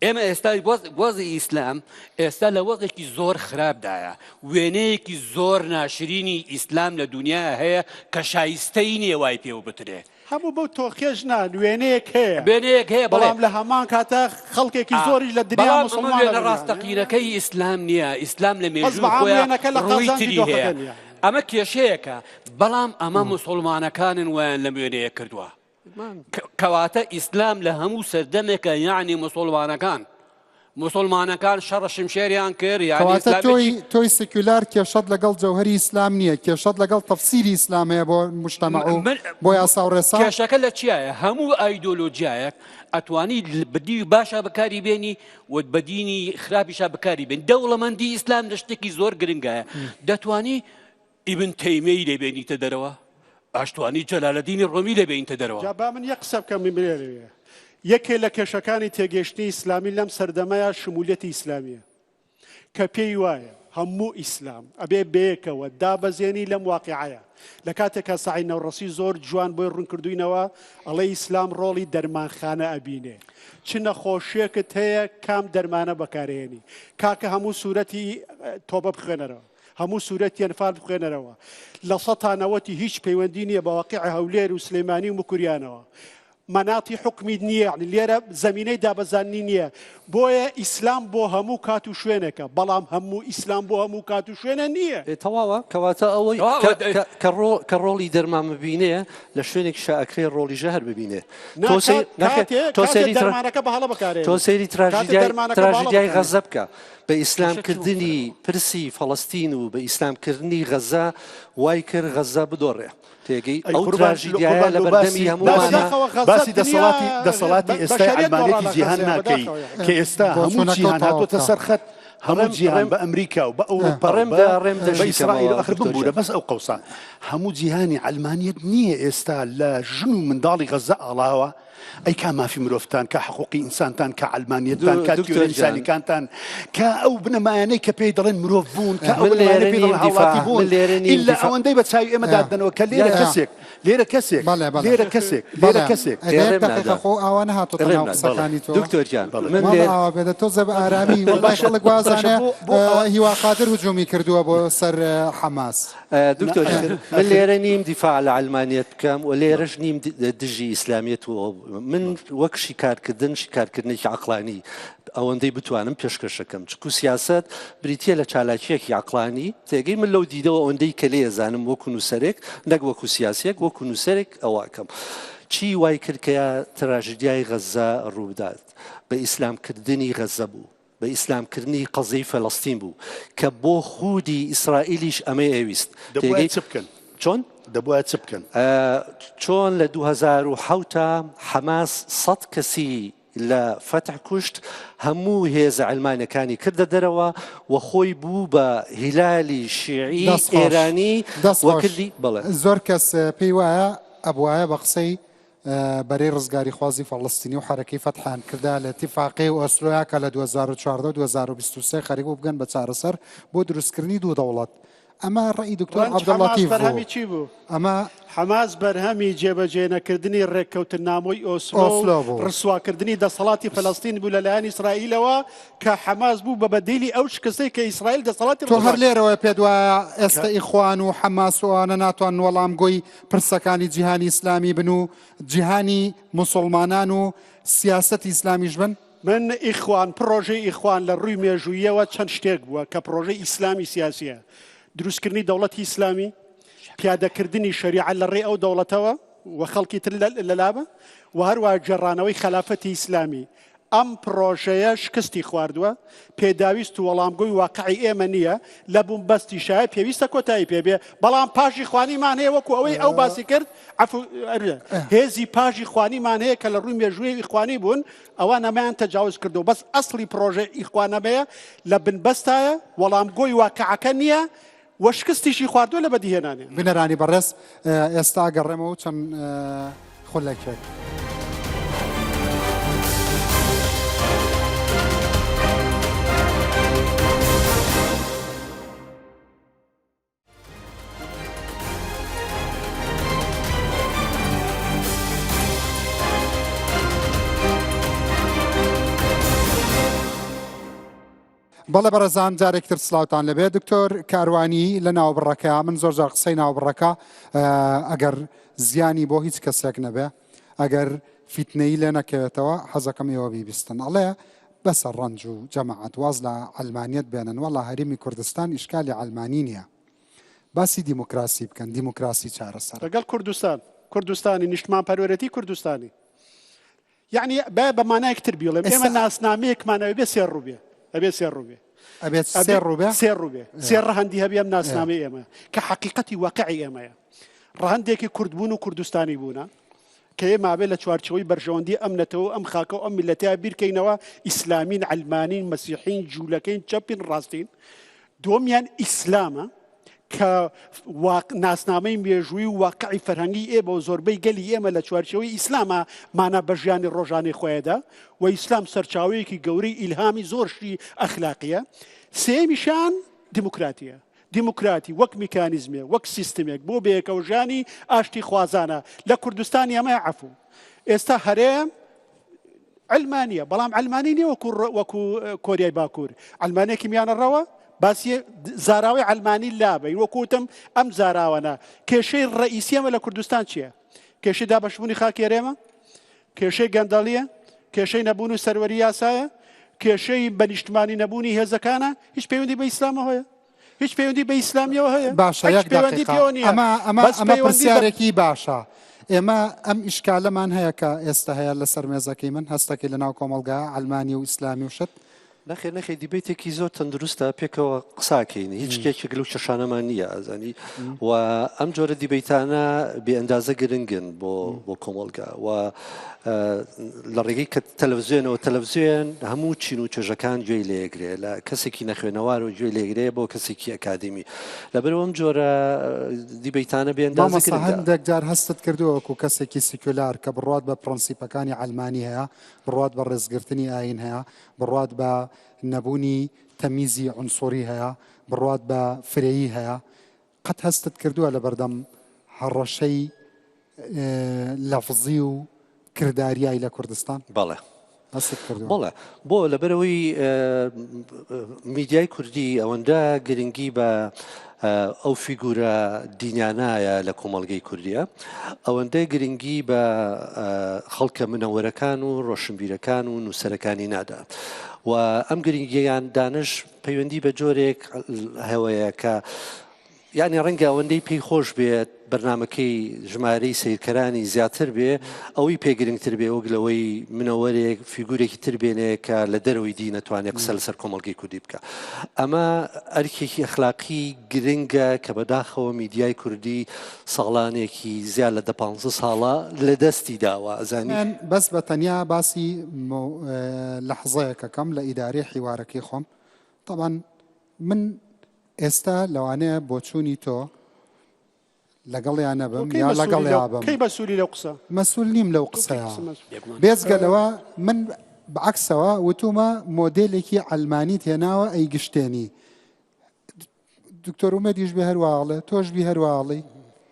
[SPEAKER 3] ئێمە ئێستا وەزی ئیسلام ئێستا لە وەزێکی زۆر خراپدایە وێنەیەکی زۆر ناشرینی ئیسلام لە دنیا هەیە کە شایستەی نییە وای پێوە بترێ
[SPEAKER 5] هەموو بەو تۆخێش نا وێنەیەک هەیە
[SPEAKER 3] وێنەیەک هەیە
[SPEAKER 5] بەڵام لە هەمان کاتە خەڵکێکی زۆریش لە دنیا
[SPEAKER 3] مسلمان لە ڕاستەقینەکەی ئیسلام نییە ئیسلام لە مێژوو خۆیانەکە لە ڕووی تری هەیە ئەمە کێشەیەکە بەڵام ئەمە مسلمانەکانن وایان لەم وێنەیە کردووە کەواتە ئیسلام لە هەموو سەردەمێکە یعنی مسلمانەکان مسلمانەکان شەڕە شمشێریان کرد یعنی
[SPEAKER 1] کەواتە تۆی تۆی سکیولار کێشەت لەگەڵ جەوهری ئیسلام نییە کێشەت لەگەڵ تەفسیری ئیسلام هەیە بۆ مجتەمەع و بۆ یاسا و ڕێسا
[SPEAKER 3] کێشەکە لە چیایە هەموو ئایدۆلۆجیایەک ئەتوانی بدی باشە بەکاری بێنی و بەدینی خراپیشا بەکاری بێن دەوڵەمەندی ئیسلام لە شتێکی زۆر گرنگایە دەتوانی ئیبن تەیمیەی لێ بێنیتە دەرەوە ئاشتوانی جەلالەدینی ڕۆمی لێ بێنیتە دەرەوە.
[SPEAKER 5] جا با من یەک قسە بکەم لێرەوێ. یەکێ لە کێشەکانی تێگەیشتنی ئیسلامی لەم سەردەمەیا شمولیەتی ئیسلامیە کە پێی وایە هەموو ئیسلام ئەبێ بەیەکەوە دابەزێنی لەم واقیعەیە لە کاتێکا سەعید نەوڕەسی زۆر جوان بۆی ڕوونکردوینەوە ئەڵێ ئیسلام ڕۆڵی دەرمانخانە ئەبینێ چ نەخۆشیەکت هەیە کام دەرمانە بەکارهێنی کاکە هەموو سورەتی تۆبە بخوێنەرەوە هەموو سورەتی ئەنفال بخوێنەرەوە لە سەتا نەوەتی هیچ پەیوەندی نییە بە واقیع هەولێر و سلێمانی و مکوریانەوە مەناتی حکومی نییە یعنی لێرە زمینەی دابەزاننی نییە بۆیە ئیسلام بۆ هەموو کات و شوێنێکە بەڵام هەموو ئیسلام بۆ هەموو کات و شوێنە نییە
[SPEAKER 4] تەواوە کەواتە ئەوەی کە ڕۆڵی دەرمان ببینێ لە شوێنێک شاکرێ ڕۆڵی ژەهر ببینێ
[SPEAKER 5] تۆ سەیری دەرمانەکە بە هەڵە بەکارێ
[SPEAKER 4] تۆ سەیری تراژیدیای غەزە بکە بە ئیسلام کردنی پرسی فەڵەستین و بە ئیسلام کردنی غەزە وای کرد غەزە بدۆڕێ تێگەی ئەو تراژیدیایە لە بەردەمی هەموومانە.
[SPEAKER 2] باسی دەسەڵاتی دەسەڵاتی ئێستای عەلمانیەتی جیهان ناکەی کە ئێستا هەموو جیهان هاتۆتە سەر خەت هەموو جیهان بە ئەمریکا و بە ئەوروپا و بە ئیسرائیل و ئەخر بمبوورە بەس ئەو قەوسە هەموو جیهانی عەلمانیەت نییە ئێستا لە ژن و منداڵی غەزە ئاڵاوە ئەی کا مافی مرۆڤتان کا حقوقی ئینسانتان کا عەلمانیەتتان کا تیۆرە ئینسانیکانتان کا ئەو بنەمایانەی کە پێی دەڵێن مرۆڤ بوون کە ئەو بنەمایانەی پێی دەڵێن هاوڵاتی بوون ئیلا ئەوەندەی بە چاوی ئێمە داددەنەوە کە لێرە کەسێک لێرە کەسێک لێرە کەسێک لێرە کەسێک
[SPEAKER 1] یەک دەقیقە خۆ ئاوا نەهاتۆتە ناو قسەکانی تۆ
[SPEAKER 4] دکتۆر گیان من
[SPEAKER 1] ماڵە ئاوا بێتە تۆزێ بە ئارامی وەڵای خەڵک وازانێ هیوا قادر هجومی کردووە بۆ سەر حەماس.
[SPEAKER 4] دکتۆر من لێرە نیم دیفاع لە عەلمانیەت بکەم و لێرەش نیم دژی ئیسلامیەت و من وەک شیکارکردن شیکارکردنێکی عەقڵانی ئەوەندەی بتوانم پێشکەشەکەم چکو سیاسەت بریتە لە چالاکیەکی عەقڵانی تێگەی من لەو دیدەوە ئەوەندەی کە لێ زانم وەکو نووسەرێک نەک وەکو سیاسیەک وەکو نووسەرێک ئەوەکەم چی وای کرد کە تراژیدیای غەزە ڕووبدات بە ئیسلامکردنی غەزە بوو بە ئیسلام کردنی قەزیەی فەلەستین بوو کە بۆ خوودی ئیسرائیلیش ئەمەی ئەویست.
[SPEAKER 2] دەبوایە چ بکەن؟
[SPEAKER 4] چۆن؟
[SPEAKER 2] دەبوایە چ بکەن؟
[SPEAKER 4] چۆن لە 2007 حەماس 100 کەسی لە فەتح کوشت، هەموو هێزە عەلمانیەکانی کردە دەرەوە و خۆی بوو بە هیلالی شیعی
[SPEAKER 1] دەست خۆش.
[SPEAKER 4] ئێرانی
[SPEAKER 1] دەست
[SPEAKER 4] و
[SPEAKER 1] خۆش.
[SPEAKER 4] کردی بەڵێ.
[SPEAKER 1] زۆر کەس پێی وایە ئەبوایە بە قسەی بەرەی ڕزگاریخوازی فەڵەستینی و حەرەکەی فەتحیان کردە لە ئیتیفاقیەی ئۆسلۆیا کە لە 2014 و 2023 خەریک بوو بگەن بە چارەسەر بۆ دروستکردنی دوو دەوڵەت. ئەمە ڕەئی دکتۆر
[SPEAKER 5] ڕەنج حەماس
[SPEAKER 1] عەبدولەتیف بوو.
[SPEAKER 5] بەرهەمی چی بوو؟
[SPEAKER 1] ئەمە.
[SPEAKER 5] حەماس بەرهەمی جێبەجێ نەکردنی ڕێککەوتننامەی ئۆسلۆ و
[SPEAKER 1] ئۆسلۆ بوو.
[SPEAKER 5] ڕسواکردنی دەسەڵاتی فەلەستین بوو لەلایەن ئیسرائیلەوە کە حەماس بوو بە بەدیلی ئەو شکستەی کە ئیسرائیل دەسەڵاتی
[SPEAKER 1] تۆ هەر
[SPEAKER 5] ڕسوا کرد.
[SPEAKER 1] لێرەوە پێت وایە ئێستە
[SPEAKER 5] کە.
[SPEAKER 1] ئیخوان و حەماس و ئەوانە ناتوانن وەڵامگۆی پرسەکانی جیهانی ئیسلامی بن و جیهانی موسوڵمانان و سیاسەتی ئیسلامیش بن؟
[SPEAKER 5] من ئیخوان، پڕۆژەی ئیخوان لە ڕووی مێژووییەوە چەند شتێک بووە کە پڕۆژەی ئیسلامی سیاسییە، دروستکردنی دەوڵەتی ئیسلامی، پیادەکردنی شەریعە لە ڕێی ئەو دەوڵەتەوە و خەڵکی تر لە لابە و هەروەها گێڕانەوەی خەلافەتی ئیسلامی. ئەم پڕۆژەیە شکستی خواردووە، پێداویست و وەڵامگۆی واقعی ئێمە نییە، لە بونبەستیشایە پێویستە کۆتایی پێ بێ، بەڵام پاژی خوانیمان هەیە وەکو ئەوەی ئەو باسی کرد، عەفو هێزی پاژی خوانیمان هەیە کە لە ڕووی مێژووی ئیخوانی بوون، ئەوان ئەمەیان تەجاوز کردووە، بەس ئەسڵی پڕۆژەی ئیخوان ئەمەیە لە بنبەستایە، وەڵامگۆی واقعەکە نییە و شکستیشی خواردووە لە بەدیهێنانی.
[SPEAKER 1] بینەرانی بەڕێز ئێستا گەڕێمەوە چەند خولەکێک. بەڵێ بەڕێزان جارێک تر سلااوان لەبێ دکتۆر کاروانی لە ناوبڕەکە من زۆر جار قسەی ناوبڕەکە ئەگەر زیانی بۆ هیچ کەسێک نەبێ ئەگەر فیتنەی لێ نەکەوێتەوە حەزەکەم ئێوە بیبیستن ئەڵێ بەسە ڕەنج و جەماعەت واز لە عەلمانیەت بێنن وەڵا هەرێمی کوردستان ئیشکالی عەلمانی نیە باسی دیموکراسی بکەن دیموکراسی چارەسەرە.
[SPEAKER 5] لەگەڵ کوردستان کوردستانی نیشتمان پەروەرێتی کوردستانی یعنی با بە مانایەک تر بیڵێم ئێمە
[SPEAKER 1] ئێستا
[SPEAKER 5] ناسنامەیەکمان ئەبێ سێ ڕوو بێ ئەبێ سێ ڕوو بێ
[SPEAKER 1] ئەبێت
[SPEAKER 5] ئەبێ
[SPEAKER 1] سێ ڕوو بێ
[SPEAKER 5] سێ ڕوو بێ سێ ڕەهەندی هەبێ ئەم ناسنامەی ئێمە کە حەقیقەتی واقعی ئێمەیە ڕەهەندێکی کوردبوون و کوردستانی بوونە کە ئێمە ئەبێ لە چوارچێوەی بەرژەوەندی ئەم نەتەوە و ئەم خاکە و ئەم میللەتەیا بیرکەینەوە، ئیسلامین، عەلمانین، مەسیحین، جوولەکەین، چەپین، ڕاستین. دووەمیان ئیسلامە کە ناسنامەی مێژووی و واقعی فەرهەنگی ئێمە و زۆربەی گەلی ئێمە لە چوارچێوەی ئیسلامە مانا بە ژیانی ڕۆژانەی خۆیدا و ئیسلام سەرچاوەیەکی گەورەی ئیلهامی زۆر شتی ئەخلاقیە. سێیەمیشیان دیموکراتیە. دیموکراتی وەک میکانیزمێک، وەک سیستمێک بۆ بەیەکەوەژیانی ئاشتیخوازانە لە کوردستانی ئەمەیە عەفو. ئێستا هەرێم عەلمانیە، بەڵام عەلمانی نیە وەکو وەکو کۆریای باکوور، عەلمانێکی میانەڕەوە، باسی زاراوەی عەلمانی لابەین، وەکو وتم ئەم زاراوەنە. کێشەی ڕەئیسی ئەمە لە کوردستان چییە؟ کێشەی دابەشبوونی خاکی هەرێمە؟ کێشەی گەندەڵیە؟ کێشەی نەبوون و سەروەری یاسایە؟ کێشەی بە نیشتمانی نەبوونی هێزەکانە؟ هیچ پەیوەندی بە ئیسلامەوە هەیە؟ هیچ پەیوەندی بە ئیسلامیەوە هەیە؟
[SPEAKER 1] باشە
[SPEAKER 5] هیچ
[SPEAKER 1] یەک
[SPEAKER 5] پەیوەندی
[SPEAKER 1] دەقیقە
[SPEAKER 5] پێوە نییە.
[SPEAKER 1] ئەمە ئەمە
[SPEAKER 5] بەس
[SPEAKER 1] ئەمە
[SPEAKER 5] پەیوەندی بە
[SPEAKER 1] پرسیارێکی باشە ئێمە ئەم ئیشکالەمان هەیە کە ئێستا هەیە لەسەر مێزەکەی من هەستەکەی لە ناو کۆمەڵگا عەلمانی و ئیسلامی و شت
[SPEAKER 4] نەخێر نەخێر debate ێکی زۆر تەندروستە پێکەوە قساکەین هیچ یەکێک لەو کێشانەمان نییە ئەزانی و ئەم جۆرە debate انە بێ ئەندازە گرنگن بۆ بۆ کۆمەڵگا و لە ڕێگەی کە تەلەڤزیۆنەوە تەلەڤزیۆن هەموو چین و توێژەکان گوێی لێگرێ لە کەسێکی نەخوێنەوار و گوێی لێگرێ بۆ کەسێکی ئەکادیمی لەبەرئەوە ئەم جۆرە debate انە بێ ئەندازە
[SPEAKER 1] مامۆستا
[SPEAKER 4] گرنگە.
[SPEAKER 1] هەندێک جار هەستت کردووە وەکو کەسێکی سیکولار کە بڕوات بە پرەنسیپەکانی عەلمانی هەیە، بڕوات بە ڕێزگرتنی ئایین هەیە، بڕوات بە نەبوونی تەمیزی عونسوری هەیە، بڕوات بە فرەیی هەیە، قەت هەستت کردووە لەبەردەم هەڕەشەی لەفزی و کرداریای لە کوردستان؟
[SPEAKER 4] بەڵێ.
[SPEAKER 1] هەستت کردووە؟
[SPEAKER 4] بەڵێ. بۆ؟ لەبەرئەوەی میدیای کوردی ئەوەندە گرنگی بە ئەو فیگورە دینیانایە لە کۆمەڵگەی کوردیە، ئەوەندە گرنگی بە خەڵکە منەوەرەکان و ڕۆشنبیرەکان و نووسەرەکانی نادا و ئەم گرنگیان دانش پەیوەندی بە جۆرێک هەوەیە کە. یانی ڕەنگە ئەوەندەی پێی خۆش بێت بەرنامەکەی ژمارەی سەیرکەرانی زیاتر بێ ئەوەی پێ گرنگتر بێ وەک لەوەی منەوەرێک فیگورێکی تر بێنێ کە لە دەرەوەی دین نەتوانێت قسە لەسەر کۆمەڵگەی کوردی بکە ئەمە ئەرکێکی ئەخلاقی گرنگە کە بەداخەوە میدیای کوردی ساڵانێکی زیاد لە دە پانزە ساڵە لە دەستی داوە ئەزانی.
[SPEAKER 1] من بەس بە تەنیا باسی لەحزەیەکەکەم لە ئیدارەی حیوارەکەی خۆم تەبعەن من ئێستا لەوانەیە بۆچوونی تۆ لەگەڵیا نەبم
[SPEAKER 5] کەی
[SPEAKER 1] یا
[SPEAKER 5] مەسوولی
[SPEAKER 1] لەگەڵیا
[SPEAKER 5] لەو
[SPEAKER 1] بم
[SPEAKER 5] کەی مەسوولی لەو قسە
[SPEAKER 1] مەسول نیم لەو
[SPEAKER 5] تۆ کەی
[SPEAKER 1] قسەیە
[SPEAKER 5] قسە مەسوول
[SPEAKER 3] بێگومان
[SPEAKER 1] بێجگە لەوە من بەعەکسەوە وتومە مۆدێلێکی عەلمانیت هێناوە ئەیگشتێنی دکتۆر ئومێدیش بێ هەر واڵێ تۆش بی هەر واڵی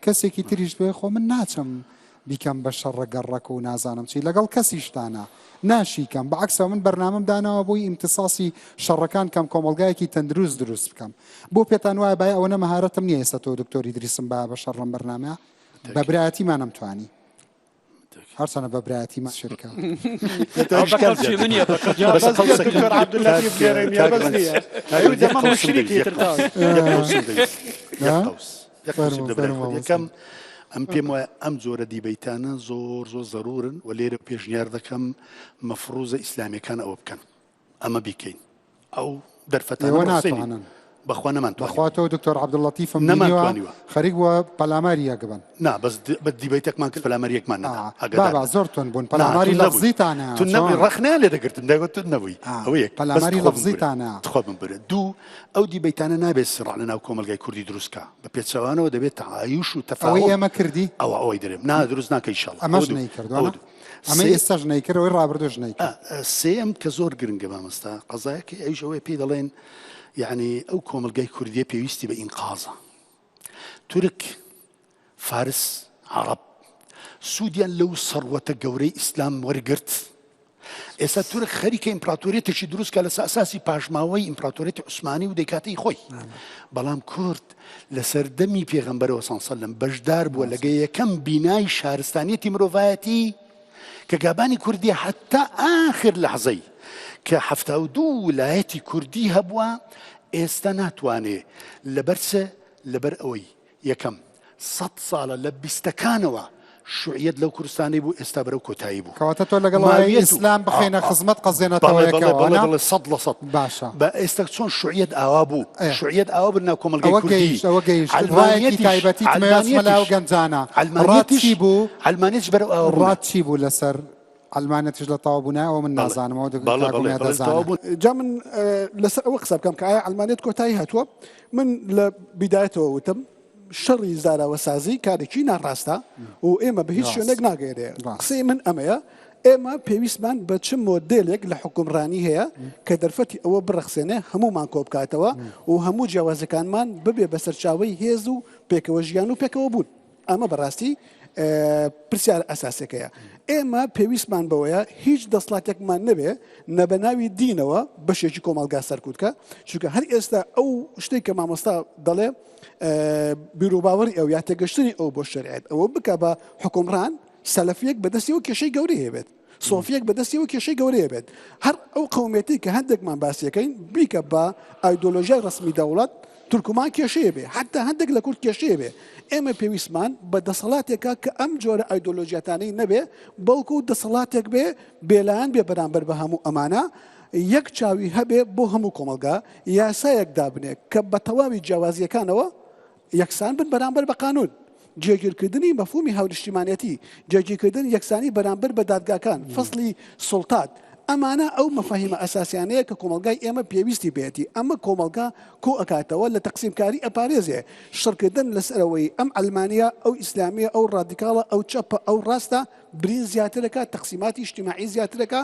[SPEAKER 1] کەسێکی تریش بێ خۆ من ناچم بیکەم بە شەڕە گەڕەک و نازانم چی لەگەڵ کەسیشتانە ناشیکەم بەعکسەوە من بەرنامەم داناوە بۆی ئیمتساسی شەڕەکان کەم کۆمەڵگایەکی تەندروست دروست بکەم بۆ پێتان وایە بای ئەوەنە مەهارەتم نییە ئێستا تۆ دکتۆری دریسم با بە شەڕ لەم بەرنامەیە بە برایەتیمانم توانی هەرچەنە بە برایەتیمان شرکە
[SPEAKER 2] یەکەم ئەم پێم وایە ئەم جۆرە دیبەیتانە زۆر زۆر زەرورن و لێرە پێشنیار دەکەم مەفروزە ئیسلامیەکان ئەوە بکەن ئەمە بیکەین ئەو دەرفەتانە
[SPEAKER 1] ئێوە
[SPEAKER 2] بڕەخسێنین.
[SPEAKER 1] ناتوانن.
[SPEAKER 2] بەخوا نەمانتوانیوە.
[SPEAKER 1] بەخوا تۆ دکتۆر عەبدوللەتیفم بینیوە
[SPEAKER 2] نەمانتوانیوە.
[SPEAKER 1] خەریک بووە پەلاماری یەک بن.
[SPEAKER 2] نا بەس بە دیبەیتەکمان کرد پەلاماری یەکمان نەدا.
[SPEAKER 1] ئا،
[SPEAKER 2] ئاگادار
[SPEAKER 1] بابا
[SPEAKER 2] بە.
[SPEAKER 1] زۆر توند بوون
[SPEAKER 2] نا
[SPEAKER 1] پەلاماری
[SPEAKER 2] توند نەبووین.
[SPEAKER 1] لەفزیتانە
[SPEAKER 2] توند نەبووین
[SPEAKER 1] چۆن؟
[SPEAKER 2] ڕەخنەیان لێ دەگرتم دەیگوت توند نەبووی.
[SPEAKER 1] ئا،
[SPEAKER 2] ئەوە یەک. بەس
[SPEAKER 1] پەلاماری
[SPEAKER 2] تخوا بمبورە.
[SPEAKER 1] لەفزیتانە.
[SPEAKER 2] تخوا بمبورە. دوو، ئەو دیبەیتانە نابێت سڕع لەناو کۆمەڵگای کوردی دروست کا. بە پێچەوانەوە دەبێت تەعایوش و
[SPEAKER 1] ئەوەی
[SPEAKER 2] تەفاهوم.
[SPEAKER 1] ئێمە کردی؟
[SPEAKER 2] ئەوە ئەوەی دەرێم. نا دروست ناکە ئیشەڵا.
[SPEAKER 1] ئەمەش
[SPEAKER 2] ئەوە دوو.
[SPEAKER 1] نەیکردوە
[SPEAKER 2] ئەوە
[SPEAKER 1] نا؟
[SPEAKER 2] دوو.
[SPEAKER 1] ئەمەی
[SPEAKER 2] سێ
[SPEAKER 1] ئێستاش نەیکرد ئەوەی ڕابردووش نەیکرد.
[SPEAKER 2] سێیەم کە زۆر گرنگە مامۆستا قەزایەکەی ئەویش ئەوەیە پێی دەڵێن یعنی ئەو کۆمەڵگای کوردیە پێویستی بە ئینقازە تورک فارس عەڕەب سوودیان لەو سەروەتە گەورەی ئیسلام وەرگرت ئێستا تورک خەریکە ئیمپراتۆریەتێکی دروست کە لەسەر ئەساسی پاشماوەی ئیمپراتۆریەتی عوسمانی و دەیکاتەی خۆی بەڵام کورد لە سەردەمی پێغەمبەرەوە صلی سەلەم بەشدار بووە لەگە یەکەم بینای شارستانیەتی مرۆڤایەتی کە گابانی کوردی حتا ئاخر لەحزەی کە 72 ولایەتی کوردی هەبووە ئێستا ناتوانێ لەبەر چ لەبەر ئەوەی یەکەم، سەت ساڵە لە بیستەکانەوە شوعیەت لەو کوردستانەی بوو ئێستا بەرەو کۆتایی بوو.
[SPEAKER 1] کەواتە تۆ لەگەڵ ئەوەی
[SPEAKER 2] ماویەت و
[SPEAKER 1] ئیسلام بخەینە خزمەت قەزیە
[SPEAKER 2] بەڵێ بەڵێ
[SPEAKER 1] نەتەوەیەکەوە
[SPEAKER 2] بەڵێ
[SPEAKER 1] نا؟
[SPEAKER 2] بەڵێ 100%
[SPEAKER 1] باشە.
[SPEAKER 2] بە ئێستا چۆن شوعیەت ئاوا بوو
[SPEAKER 1] ئێ.
[SPEAKER 2] شوعیەت ئاوا بوو لەناو کۆمەڵگەی
[SPEAKER 1] ئەوە
[SPEAKER 2] کوردی
[SPEAKER 1] گەیشت ئەوە گەیشت ڕایەکی
[SPEAKER 2] عەلمانیەتیش
[SPEAKER 1] تایبەتیت مەیە ئەچمە لای ئەو
[SPEAKER 2] عەلمانیەتیش
[SPEAKER 1] گەنجانە ڕات
[SPEAKER 2] عەلمانیەتیش
[SPEAKER 1] چی بوو؟
[SPEAKER 2] عەلمانیەتیش بەرەو ئاوا بوونە.
[SPEAKER 1] ڕات چی بوو لەسەر عەلمانیەتیش لە تەواو بوونایە ئەوە من
[SPEAKER 2] بەڵێ
[SPEAKER 1] نازانم ئەوە دکتۆر
[SPEAKER 2] بەڵێ
[SPEAKER 1] کاک
[SPEAKER 2] بەڵێ
[SPEAKER 1] ئومێد
[SPEAKER 2] بەڵێ
[SPEAKER 1] دەزانێ.
[SPEAKER 2] تەواو بوون.
[SPEAKER 6] جا من لەسەر ئەوە قسە بکەم کە ئایا عەلمانیەت کۆتایی هاتووە؟ من لە بیدایەتەوە وتم شەڕی زاراوەسازی کارێکی ناڕاستە و ئێمە بە هیچ شوێنێک ناگەیەنێ. قسەی من ئەمەیە، ئێمە پێویستمان بە چ مۆدێلێک لە حوکمڕانی هەیە کە دەرفەتی ئەوە بڕەخسێنێ هەموومان کۆبکاتەوە و هەموو جیاوازیەکانمان ببێ بە سەرچاوەی هێز و پێکەوە ژیان و پێکەوە بوون. ئەمە بەڕاستی پرسیارە ئەساسیەکەیە. ئێمە پێویستمان بەوەیە هیچ دەسڵاتێکمان نەبێ نە بە ناوی دینەوە بەشێکی کۆمەڵگا سەرکوت کە، چونکە هەر ئێستا ئەو شتێک کە مامۆستا دەڵێ بیروباوەڕی ئەو یا تێگەشتنی ئەو بۆ شەریعەت ئەوە بکە بە حوکمڕان سەلەفیەک بەدەستیەوە کێشەی گەورەی هەبێت. سۆفیەک بەدەستیەوە کێشەی گەورەیە بێت هەر ئەو قەومیەتەی کە هەندێکمان باسیەکەین بیکە بە ئایدۆلۆژیای ڕەسمی دەوڵەت تورکمان کێشەیە بێ حتا هەندێک لە کورد کێشەیە بێ ئێمە پێویستمان بە دەسەڵاتێکە کە ئەم جۆرە ئایدۆلۆژیاتانەی نەبێ بەڵکو دەسەڵاتێک بێ بێلایەن بێ بەرامبەر بە هەموو ئەمانە یەک چاوی هەبێ بۆ هەموو کۆمەڵگا یاسایەک دابنێ کە بە تەواوی جیاوازیەکانەوە یەکسان بن بەرامبەر بە قانون، جێگیرکردنی مەفهومی هاونیشتیمانیەتی، جێگیرکردن یەکسانی بەرامبەر بە دادگاکان، فەسڵی سوڵتات، ئەمانە ئەو مەفاهیمە ئەساسیانەیە کە کۆمەڵگای ئێمە پێویستی پێیەتی، ئەمە کۆمەڵگا کۆئەکاتەوە، لە تەقسیمکاری ئەپارێزێ، شەڕکردن لەسەر ئەوەی ئەم عەلمانیە، ئەو ئیسلامیە، ئەو ڕادیکاڵە، ئەو چەپە، ئەو ڕاستە، برین زیاتر ئەکا، تەقسیماتی ئیجتیماعی زیاتر ئەکا،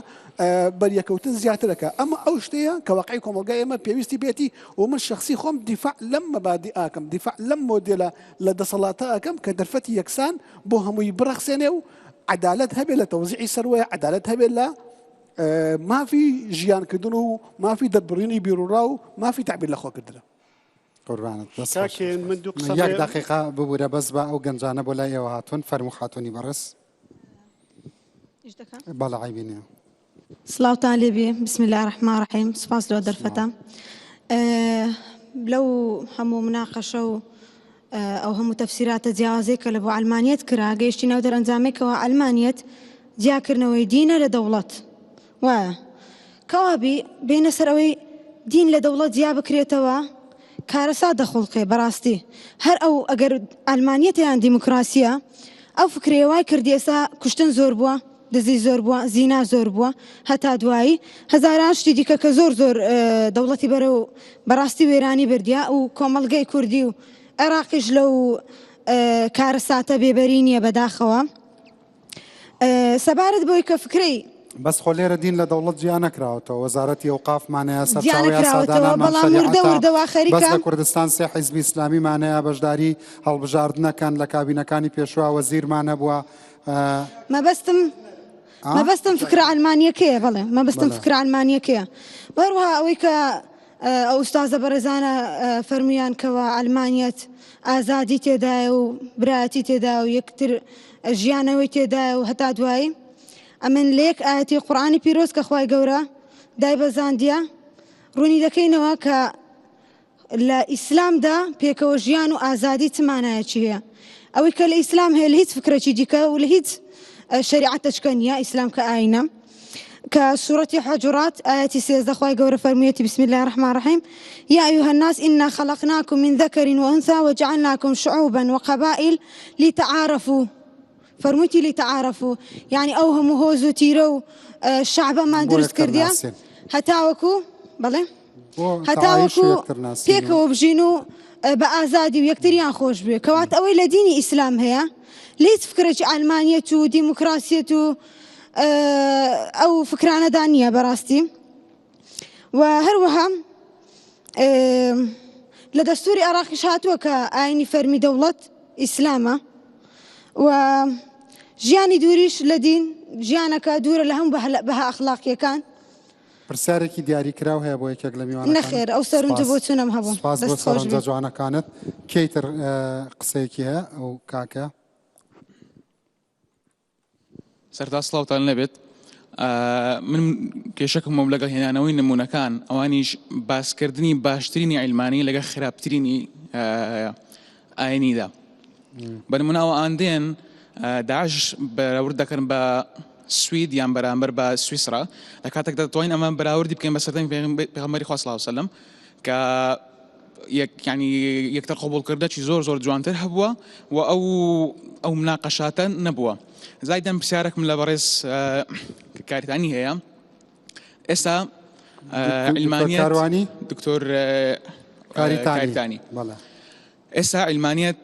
[SPEAKER 6] بەریەکەوتن زیاتر ئەکا. ئەمە ئەو شتەیە کە واقعی کۆمەڵگای ئێمە پێویستی پێیەتی و من شەخسی خۆم دیفاع لەم مەبادیئە ئەکەم، دیفاع لەم مۆدێلە لە دەسەڵاتە ئەکەم کە دەرفەتی یەکسان بۆ هەمووی بڕەخسێنێ و عەدالەت هەبێ لە تەوزیعی سەروەیە، عەدالەت هەبێ لە مافی ژیانکردن و مافی دەربڕینی بیروڕا و مافی تەعبیر لە خۆکردنە.
[SPEAKER 1] قوربانت دەست
[SPEAKER 5] کاک
[SPEAKER 1] خۆش.
[SPEAKER 5] هێن، من دوو قسەم
[SPEAKER 1] یەک
[SPEAKER 5] هەیە.
[SPEAKER 1] دەقیقە ببورە بەس بە ئەو گەنجانە بۆ لای ئێوە هاتوون فەرموو خاتوونی بەڕێز.
[SPEAKER 7] ئیش دەکا؟
[SPEAKER 1] بەڵێ عەیبی نییە.
[SPEAKER 7] سڵاوتان لێبێ بسم الله الرحمن الرحیم سپاس لۆ دەرفەتە لەو هەموو مناقەشە و ئەو هەموو تەفسیراتە جیاوازەی کە لە بۆ عەلمانیەت کرا گەیشتینە ئەو دەرئەنجامەی کەوا عەلمانیەت جیاکردنەوەی دینە لە دەوڵەت وایە کەوابی بێنە سەر ئەوەی دین لە دەوڵەت جیا بکرێتەوە کارەسات دەخوڵقێ بەڕاستی هەر ئەو ئەگەر عەلمانیەتە یان دیموکراسیە ئەو فکرەیە وای کردی ئێستا کوشتن زۆر بووە دزی زۆر بووە زینا زۆر بووە هەتا دوایی هەزاران شتی دیکە کە زۆر زۆر دەوڵەتی بەرەو بەڕاستی وێرانی بردیە و کۆمەڵگەی کوردی و عێراقیش لەو کارەساتە بێبەری نییە بەداخەوە. سەبارەت بەوەی کە فکرەی.
[SPEAKER 1] بەس خۆ لێرە دین لە دەوڵەت جیا نەکراوەتەوە، وەزارەتی ئەوقافمان هەیە،
[SPEAKER 7] جیا
[SPEAKER 1] سەرچاوەی
[SPEAKER 7] نەکراوەتەوە،
[SPEAKER 1] یاسادانانمان
[SPEAKER 7] بەڵام وردە
[SPEAKER 1] شەریعەتە،
[SPEAKER 7] وردە وا
[SPEAKER 1] بەس
[SPEAKER 7] خەریکە.
[SPEAKER 1] لە کوردستان سێ حیزبی ئیسلامیمان هەیە بەشداری هەڵبژاردنەکەن، لە کابینەکانی پێشووا وەزیرمان هەبووە.
[SPEAKER 7] مەبەستم
[SPEAKER 1] ئا؟
[SPEAKER 7] مەبەستم فکرە عەلمانیەکەیە، بەڵێ مەبەستم
[SPEAKER 1] بەڵێ.
[SPEAKER 7] فکرە عەلمانیەکەیە. و هەروەها ئەوەی کە ئەو ئوستازە بەڕێزانە فەرموویان کەوا عەلمانیەت ئازادی تێدایە و برایەتی تێدایە و یەکتر ژیانەوەی تێدایە و هەتا دوایی ئەمن لە یەک ئایەتی قورئانی پیرۆز کە خوای گەورە دایبەزاندیە ڕوونی دەکەینەوە کە لە ئیسلامدا پێکەوە ژیان و ئازادی چ مانایەکی هەیە ئەوەی کە لە ئیسلام هەیە لە هیچ فکرەکی دیکە و لە هیچ شەریعەتەچکە نییە ئیسلام کە ئاینە کە سورەتی حجرات ئایەتی 13 خوای گەورە فەرموویەتی بسم الله الرحمن الرحیم یا ایها الناس انا خلقناکم من ذکر وانثى وجعلناکم شعوبا وقبائل لتعارفوا فەرموویتی لتعارفوا یعنی ئەو هەموو هۆز و تیرە و شعبەمان
[SPEAKER 1] بۆ
[SPEAKER 7] دروست
[SPEAKER 1] یەکتر
[SPEAKER 7] کردیە
[SPEAKER 1] ناسین.
[SPEAKER 7] هەتاوەکو بەڵێ
[SPEAKER 1] بۆ تەعایش و
[SPEAKER 7] هەتاوەکو
[SPEAKER 1] یەکتر ناسین و
[SPEAKER 7] پێکەوە بژین و بە ئازادی و یەکتریان خۆش بوێ کەواتە ئەوەی لە دینی ئیسلام هەیە لە هیچ فکرێکی عەلمانیەت و دیموکراسیەت و ئەو فکرانەدا نییە بەڕاستی و هەروەها لە دەستوری عێراقیش هاتووە کە ئاینی فەرمی دەوڵەت ئیسلامە و ژیانی دووریش لە دین ژیانەکە دوورە لە هەموو بەها ئەخلاقیەکان.
[SPEAKER 1] پرسیارێکی دیاریکراو هەیە بۆ یەکێک لە میوانەکان؟
[SPEAKER 7] نەخێر ئەو سەرنج و
[SPEAKER 1] سپاس.
[SPEAKER 7] بۆچوونەم هەبوو.
[SPEAKER 1] سپاس بۆ
[SPEAKER 7] دەست خۆش
[SPEAKER 1] سەرنجە
[SPEAKER 7] بێ.
[SPEAKER 1] جوانەکانت. کێی تر قسەیەکی هەیە؟ ئەو کاکە.
[SPEAKER 8] سەرتا سڵاوتان لێبێت من کێشەکەم بۆم لەگەڵ هێنانەوەی نمونەکان ئەوانیش باسکردنی باشترینی عیلمانی لەگەڵ خراپترینی ئاینیدا بە نمونە ئەوە ئاندێن داعش بەراورد دەکەن بە سوید یان بەرامبەر بە سویسرا لە کاتێکدا دەتوانین ئەمە بەراوردی بکەین بە سەردەمی پێغەمبەری خوا صلی الله علیه وسلم کە یەک یعنی یەکتر قبوڵکردنێکی زۆر زۆر جوانتر هەبووە و ئەو ئەو مناقەشاتە نەبووە زایدەن پرسیارێکم لە بەڕێز کاریتانی هەیە ئێستا
[SPEAKER 1] علمانیەت کاروانی
[SPEAKER 8] دکتۆر
[SPEAKER 1] کاریتانی
[SPEAKER 8] ئێستا علمانیەت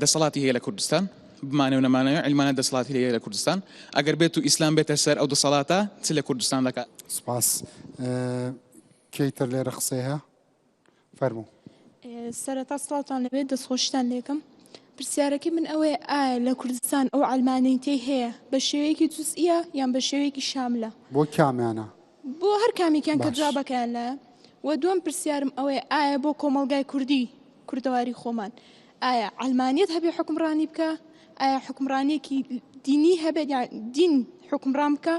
[SPEAKER 8] دەسەڵاتی هەیە لە کوردستان بمانێ و نەمانەوە علمانە دەسەڵاتی هەیە لە کوردستان ئەگەر بێت و ئیسلام بێتە سەر ئەو دەسەڵاتە چ لە کوردستان دەکات
[SPEAKER 1] سپاس کێی تر لێرە قسەی هەیە؟ فەرموو.
[SPEAKER 9] سەرەتا سڵاوتان لێبێت دەستخۆشیتان لێکەم پرسیارەکەی من ئەوەیە ئایا لە کوردستان ئەو عەلمانیتەی هەیە بە شێوەیەکی جوزئیە یان بە شێوەیەکی شاملە؟
[SPEAKER 1] بۆ کامیانە؟
[SPEAKER 9] بۆ هەر کامێکیان کە
[SPEAKER 1] باش.
[SPEAKER 9] جوابەکەیان لایە و دووەم پرسیارم ئەوەیە ئایا بۆ کۆمەڵگای کوردی کوردەواری خۆمان ئایا عەلمانیەت هەبێ حوکمڕانی بکا ئایا حوکمڕانیەکی دینی هەبێت یان دین حوکمڕان بکا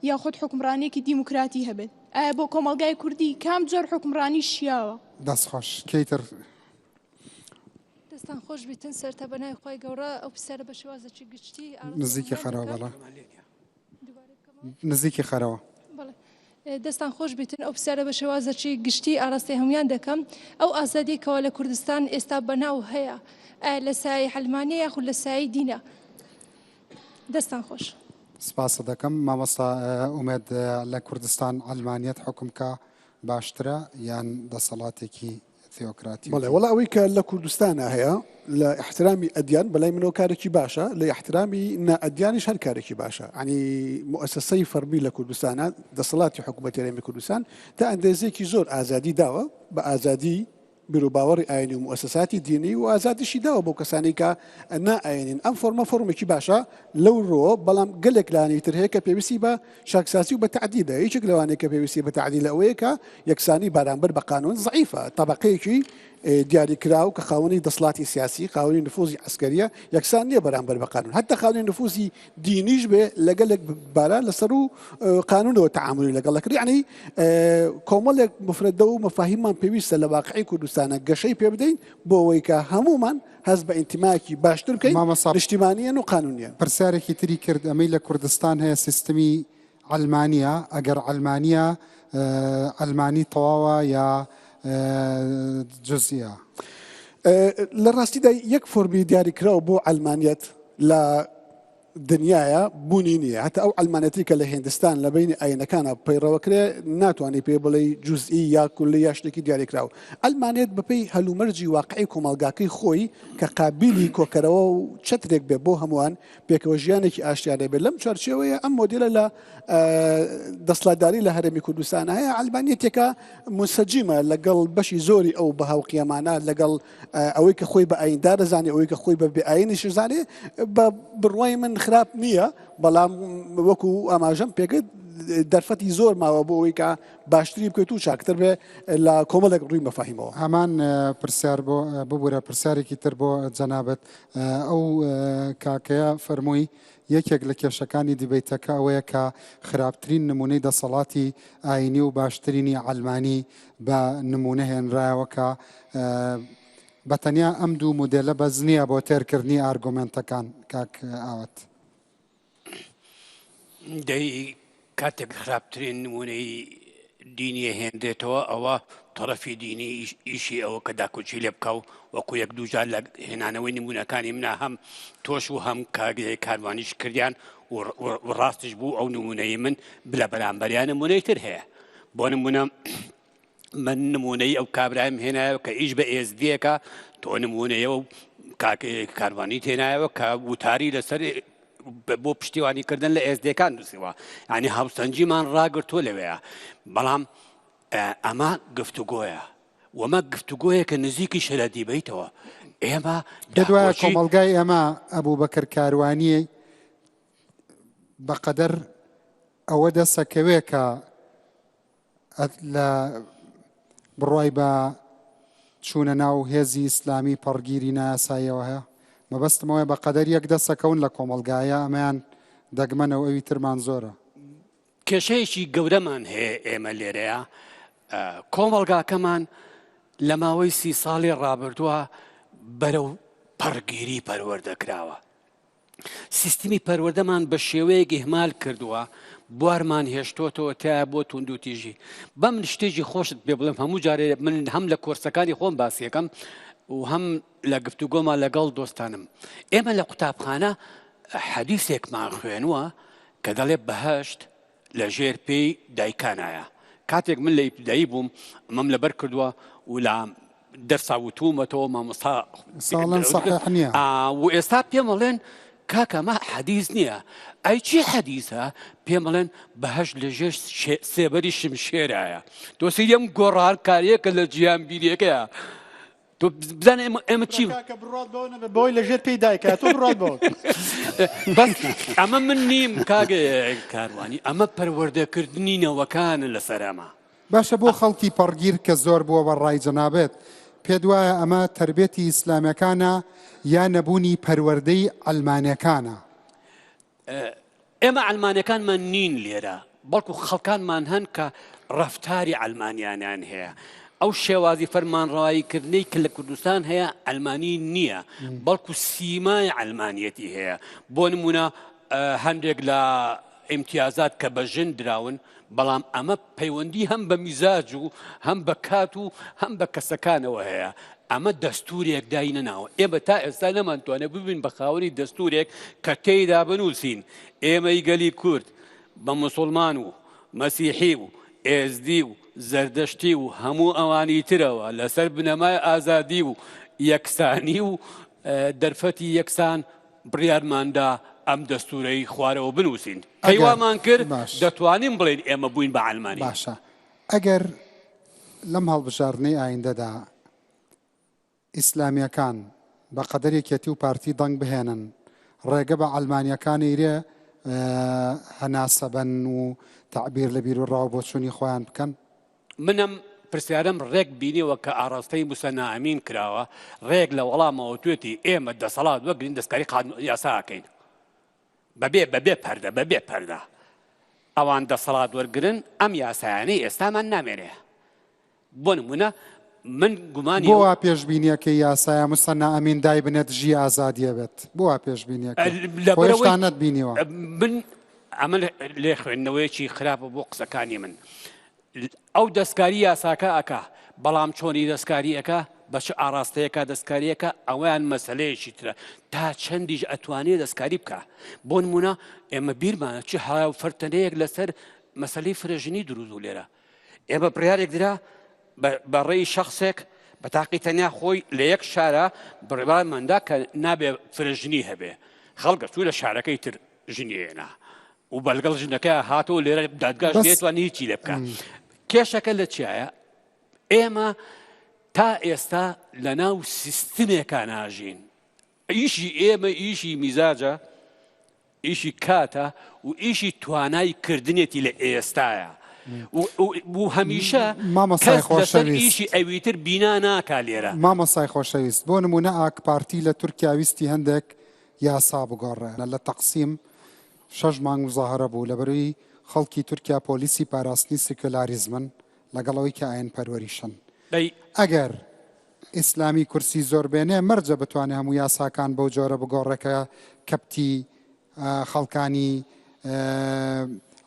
[SPEAKER 9] یاخود حوکمڕانیەکی دیموکراتی هەبێت ئایا بۆ کۆمەڵگای کوردی کام جۆر حوکمڕانی شیاوە؟
[SPEAKER 1] دەست خۆش کێی تر؟
[SPEAKER 10] دەستان خۆش بیتن سەرتا بە ناوی خوای گەوڕە ئەو پرسیارە بە شێوازێکی گشتی ئاراستەی
[SPEAKER 1] نزیکی
[SPEAKER 10] هەمووان
[SPEAKER 1] خەرەوە
[SPEAKER 10] دەکەم.
[SPEAKER 1] بەڵێ
[SPEAKER 10] دووبارە بکەمەوە؟
[SPEAKER 1] نزیکی خەرەوە.
[SPEAKER 10] بەڵێ دەستان خۆش بیتن ئەو پرسیارە بە شێوازێکی گشتی ئاراستەی هەموویان دەکەم ئەو ئازادیەی کەوا لە کوردستان ئێستا بەناو هەیە ئایا لە سایەی عەلمانیە یاخود لە سایەی دینە؟ دەستان خۆش.
[SPEAKER 1] سپاست دەکەم مامۆستا ئومێد لە کوردستان عەلمانیەت حوکم کا باشترە یان دەسەڵاتێکی تیۆکراتی
[SPEAKER 6] بەڵێ وەڵا ئەوەی کە لە کوردستانا هەیە لە ئیحترامی ئەدیان بەلای منەوە کارێکی باشە لە ئیحترامی نا ئەدیانیش هەر کارێکی باشە ینی موئەسەسەی فەرمی لە کوردستانە دەسەڵاتی حکوومەتی هەرێمی کوردستان تا ئەندێزێکی زۆر ئازادی داوە بە ئازادی بیروباوەڕی ئاینی و موئەسەساتی دینی و ئازادیشی داوە بۆ کەسانی کە نا ئاینین ئەم فۆرمە فۆرمێکی باشە لەو ڕووەوە بەڵام گەلێک لایەنی تر هەیە کە پێویستی بە چاکسازی و بە تەعدیلە یەکێک لەوانەیە کە پێویستی بە تەعدیلە ئەوەیە کە یەکسانی بەرامبەر بە قانون زەعیفە تەبەقەیەکی دیاریکراو کە خاوەنی دەسڵاتی سیاسی، خاوەنی نفوزی عەسکەریە، یەکسان نیە بەرامبەر بە قانون. هەتا خاوەنی نفوزی دینیش بێ لەگەلێک بارا لەسەر و قانونەوە تەعامولی لەگەڵ دەکرێت. یعنی کۆمەڵێک مفرەدە و مەفاهیممان پێویستە لە واقعی کوردستانە گەشەی پێ بدەین بۆ ئەوەی کە هەموومان هەست بە ئینتیمایەکی باشتر بکەین
[SPEAKER 1] مامۆستا
[SPEAKER 6] نیشتیمانیەن و قانونیەن.
[SPEAKER 1] پرسیارێکی تری کرد ئەمەی لە کوردستان هەیە سیستمی عەلمانیە ئەگەر عەلمانیە عەلمانی تەواوە یا جزئیە؟
[SPEAKER 6] لە ڕاستیدا یەک فۆرمی دیاریکراو بۆ عەلمانیەت لە دنیایا بوونی نییە هەتا ئەو عەلمانەتی کە لە هێندستان لە بینی ئاینەکانە پەیڕەوەکرێ ناتوانانی پێ بڵێ جزئی یا کولی یا شتێکی دیاریکراو عەلمانیەت بەپێی هەلومەرجی واقعی کۆمەڵگاکەی خۆی کە قابیلی کۆکەرەوە و چەترێک بێ بۆ هەمووان پێکەوە ژیانێکی ئاشتیانە بێت لەم چوارچێوەیە ئەم مۆدێلە لە دەسڵاتداری لە هەرێمی کوردستان هەیە عەلمانیەتێکە منسەجیمە لەگەڵ بەشی زۆری ئەو بەها و قیەمانە لەگەڵ ئەوەی کە خۆی بە ئایندار دەزانێ ئەوەی کە خۆی بە بێئاینیش زانێ بە بڕوای من خراپ نییە بەڵام وەکو ئاماژەم پێکرد دەرفەتی زۆر ماوە بۆ ئەوەی کە باشتری بکەیت و چاکتر بێ لە کۆمەڵێک ڕووی مەفاهیمەوە.
[SPEAKER 1] هەمان پرسیار بۆ ببورە پرسیارێکی تر بۆ جەنابت ئەو کاکەیە فەرمووی یەکێک لە کێشەکانی دیبەیتەکە ئەوەیە کە خراپترین نمونەی دەسەڵاتی ئاینی و باشترینی عەلمانی بە نمونە هێنرایەوە کە بە تەنیا ئەم دوو مودێلە بەس نییە بۆ تێرکردنی ئارگۆمێنتەکان کاک ئاوات.
[SPEAKER 3] دەی کاتێک خراپترین نمونەی دینی هێنرێتەوە ئەوە تەرەفی دینی ئیشی ئەوە کە داکۆکی لێ بکە و وەکو یەک دووجار لە هێنانەوەی نمونەکانی منە هەم تۆش و هەم کاروانیش کردیان و ڕاستیش بوو ئەو نمونەی من بلە بەرامبەریان نمونەی تر هەیە بۆ نمونە من نمونەی ئەو کابرایم هێنایەوە کە ئیش بە ئێزدیەکە تۆ نمونەیە و کاروانی تێنایەوە کە وتاری لەسەر بۆ پشتیوانی کردن لە ئێزدیەکان نووسیوە ینی هاوسەنگیمان ڕاگرتووە لەوەیە بەڵام ئەمە گفتوگۆیە وەمە گفتوگۆیەکە نزیکی شەلە دیبیتەوە ئێمە
[SPEAKER 1] دوای کۆمەلگای ئێمە ئەبوو بەکر کاروانیە بەقەدەر ئەوە دەسەکەوێ کە لە بڕوای بە چوونە ناو هێزی ئیسلامی پەڕگیری نایاساییەوە هەیە؟ مەبەستم ئەوەیە بە قەدەر یەک دەسەکەون لە کۆمەڵگایە ئەمەیان دەگمەنە و ئەوی ترمان زۆرە.
[SPEAKER 3] کێشەیەکی گەورەمان هەیە ئێمە لێرەیە کۆمەڵگاکەمان لە ماوەی سی ساڵی ڕابردووە بەرەو پەڕگیری پەروەردە کراوە. سیستمی پەروەردەمان بە شێوەیەک ئیهمال کردووە بوارمان هێشتۆتەوە تایە بۆ توندوتیژی بەم شتێکی خۆشت پێ بڵێم هەموو جارێ من هەم لە کۆرسەکانی خۆم باسیەکەم و هەم لە گفتوگۆما لەگەڵ دۆستانم ئێمە لە قوتابخانە حەدیسێکمان خوێنووە کە دەڵێ بەهشت لە ژێر پێی دایکانایە. کاتێک من لە ئیبتیدایی بووم ئەمەم لەبەر کردووە و لە دەرسا وتوومەتەوە مامۆستا
[SPEAKER 1] ساڵەن سەحیح نییە.
[SPEAKER 3] و ئێستا پێم ئەڵێن کاکە ئەمە حەدیس نییە. ئەی چی حەدیسە؟ پێم ئەڵێن بەهەشت لە ژێر سێبەری شمشێرایە. تۆ سەیری ئەم گۆڕانکارییە کە لە جیهانبینییەکەیە. تۆ بزانە ئێمە ئێمە چی
[SPEAKER 5] کاکە بڕوات بەوە نەبێ بەوەی لە ژێر پێی دایکە تۆ بڕوات بەوە
[SPEAKER 3] بەس ئەمە من نیم کاگە کاروانی ئەمە پەروەردەکردنی نەوەکانە لەسەر ئەمە
[SPEAKER 1] باشە بۆ خەڵکی پەڕگیر کە زۆر بووە بە ڕای جەنابت پێت وایە ئەمە تەربێتی ئیسلامەکانە یا نەبوونی پەروەردەی عەلمانەکانە؟
[SPEAKER 3] ئێمە عەلمانەکانمان نین لێرە، بەڵکو خەڵکانمان هەن کە ڕەفتاری عەلمانیانیان هەیە. ئەو شێوازی فەرمانڕەواییکردنەی کە لە کوردستان هەیە عەلمانی نییە، بەڵکو سیمای عەلمانیەتی هەیە. بۆ نمونە هەندێک لە ئیمتیازات کە بە ژن دراون، بەڵام ئەمە پەیوەندی هەم بە میزاج و هەم بە کات و هەم بە کەسەکانەوە هەیە. ئەمە دەستورێک داینەناوە. ئێمە تا ئێستا نەمانتوانێت ببین بە خاوەنی دەستورێک کە تێیدا بنووسین ئێمەی گەلی کورد بە موسڵمان و مەسیحی و ئێزدی و زەردەشتی و هەموو ئەوانی ترەوە لەسەر بنەمای ئازادی و یەکسانی و دەرفەتی یەکسان بڕیارماندا ئەم دەستورەی خوارەوە بنووسین. کەی وامان کرد دەتوانین بڵێین ئێمە بووین بە عەلمانی.
[SPEAKER 1] باشە ئەگەر لەم هەڵبژاردنەی ئایندەدا ئیسلامیەکان بە قەدەر یەکێتی و پارتی دەنگ بهێنن ڕێگە بە عەلمانیەکان ئەیرێ هەناسە بەن و تەعبیر لە بیروڕا و بۆچوونی خۆیان بکەن؟
[SPEAKER 3] منم. پرسیارەم ڕێک بینیوە کە ئاڕاستەی موسەنا ئەمین کراوە، ڕێک لە وەڵامەوە وتوێتی ئێمە دەسەڵات وەگرین دەستکاری قانون یاسا ئەکەین. بەبێ بەبێ پەردە بەبێ پەردە ئەوان دەسەڵات وەرگرن ئەم یاسایانەی ئێستامان نامێنێ. بۆ نمونە من گومانی
[SPEAKER 1] بۆ وا پێشبینیەکەی یاسایە موسەنا ئەمین دایبنێ دژی ئازادیە بێت بۆ وا پێشبینیەکەی خۆ هێشتا نەتبینیوە.
[SPEAKER 3] من ئەمە لێ خوێندنەوەیەکی خراپە بۆ قسەکانی من ئەو دەستکاری یاساکە ئەکا بەڵام چۆنی دەستکاری ئەکا بە چ ئاراستەیەکە دەستکاریەکە ئەویان مەسلەیەکی ترە تا چەندیش ئەتوانێت دەستکاری بکە بۆ نمونە ئێمە بیرمانە چ هاو فەرتەنەیەک لەسەر مەسلەی فرەژنی دروست و لێرە ئێمە بڕیارێک درا بە ڕێی شەخسێک بە تاقی تەنیا خۆی لە یەک شارە بڕیارماندا کە نابێ فرەژنی هەبێ خەڵکە چوو لە شارەکەی تر ژنی هێنا و بەلگەڵ ژنەکە هاتەوە لێرە دادگاش نێتوانی هیچی لێ بکە کێشەکە لە چیایە ئێمە تا ئێستا لە ناو سیستمێکا ناژین ئیشی ئێمە ئیشی میزاجە ئیشی کاتە و ئیشی توانای کردنێتی لە ئێستایا و هەمیشە
[SPEAKER 1] مامۆستای
[SPEAKER 3] کەس لەسەر
[SPEAKER 1] خۆشەویست.
[SPEAKER 3] ئیشی ئەویتر بینا ناکا لێرە.
[SPEAKER 1] مامۆستای خۆشەویست بۆ نموونە ئاکپارتی لە تورکیا ویستی هەندێک یاسا بگۆڕێ لە تەقسیم شەش مانگ موزاهەرە بوو لەبەروی خەڵکی تورکیا پۆلیسی پاراستنی سیکۆلاریزمن لەگەڵ ئەوەی کە ئاین پەروەریشن
[SPEAKER 3] دەی.
[SPEAKER 1] ئەگەر ئیسلامی کورسی زۆر بێنێ مەرجە بتوانێ هەموو یاساکان بەو جۆرە بگۆڕێ کە کەپتی خەڵکانی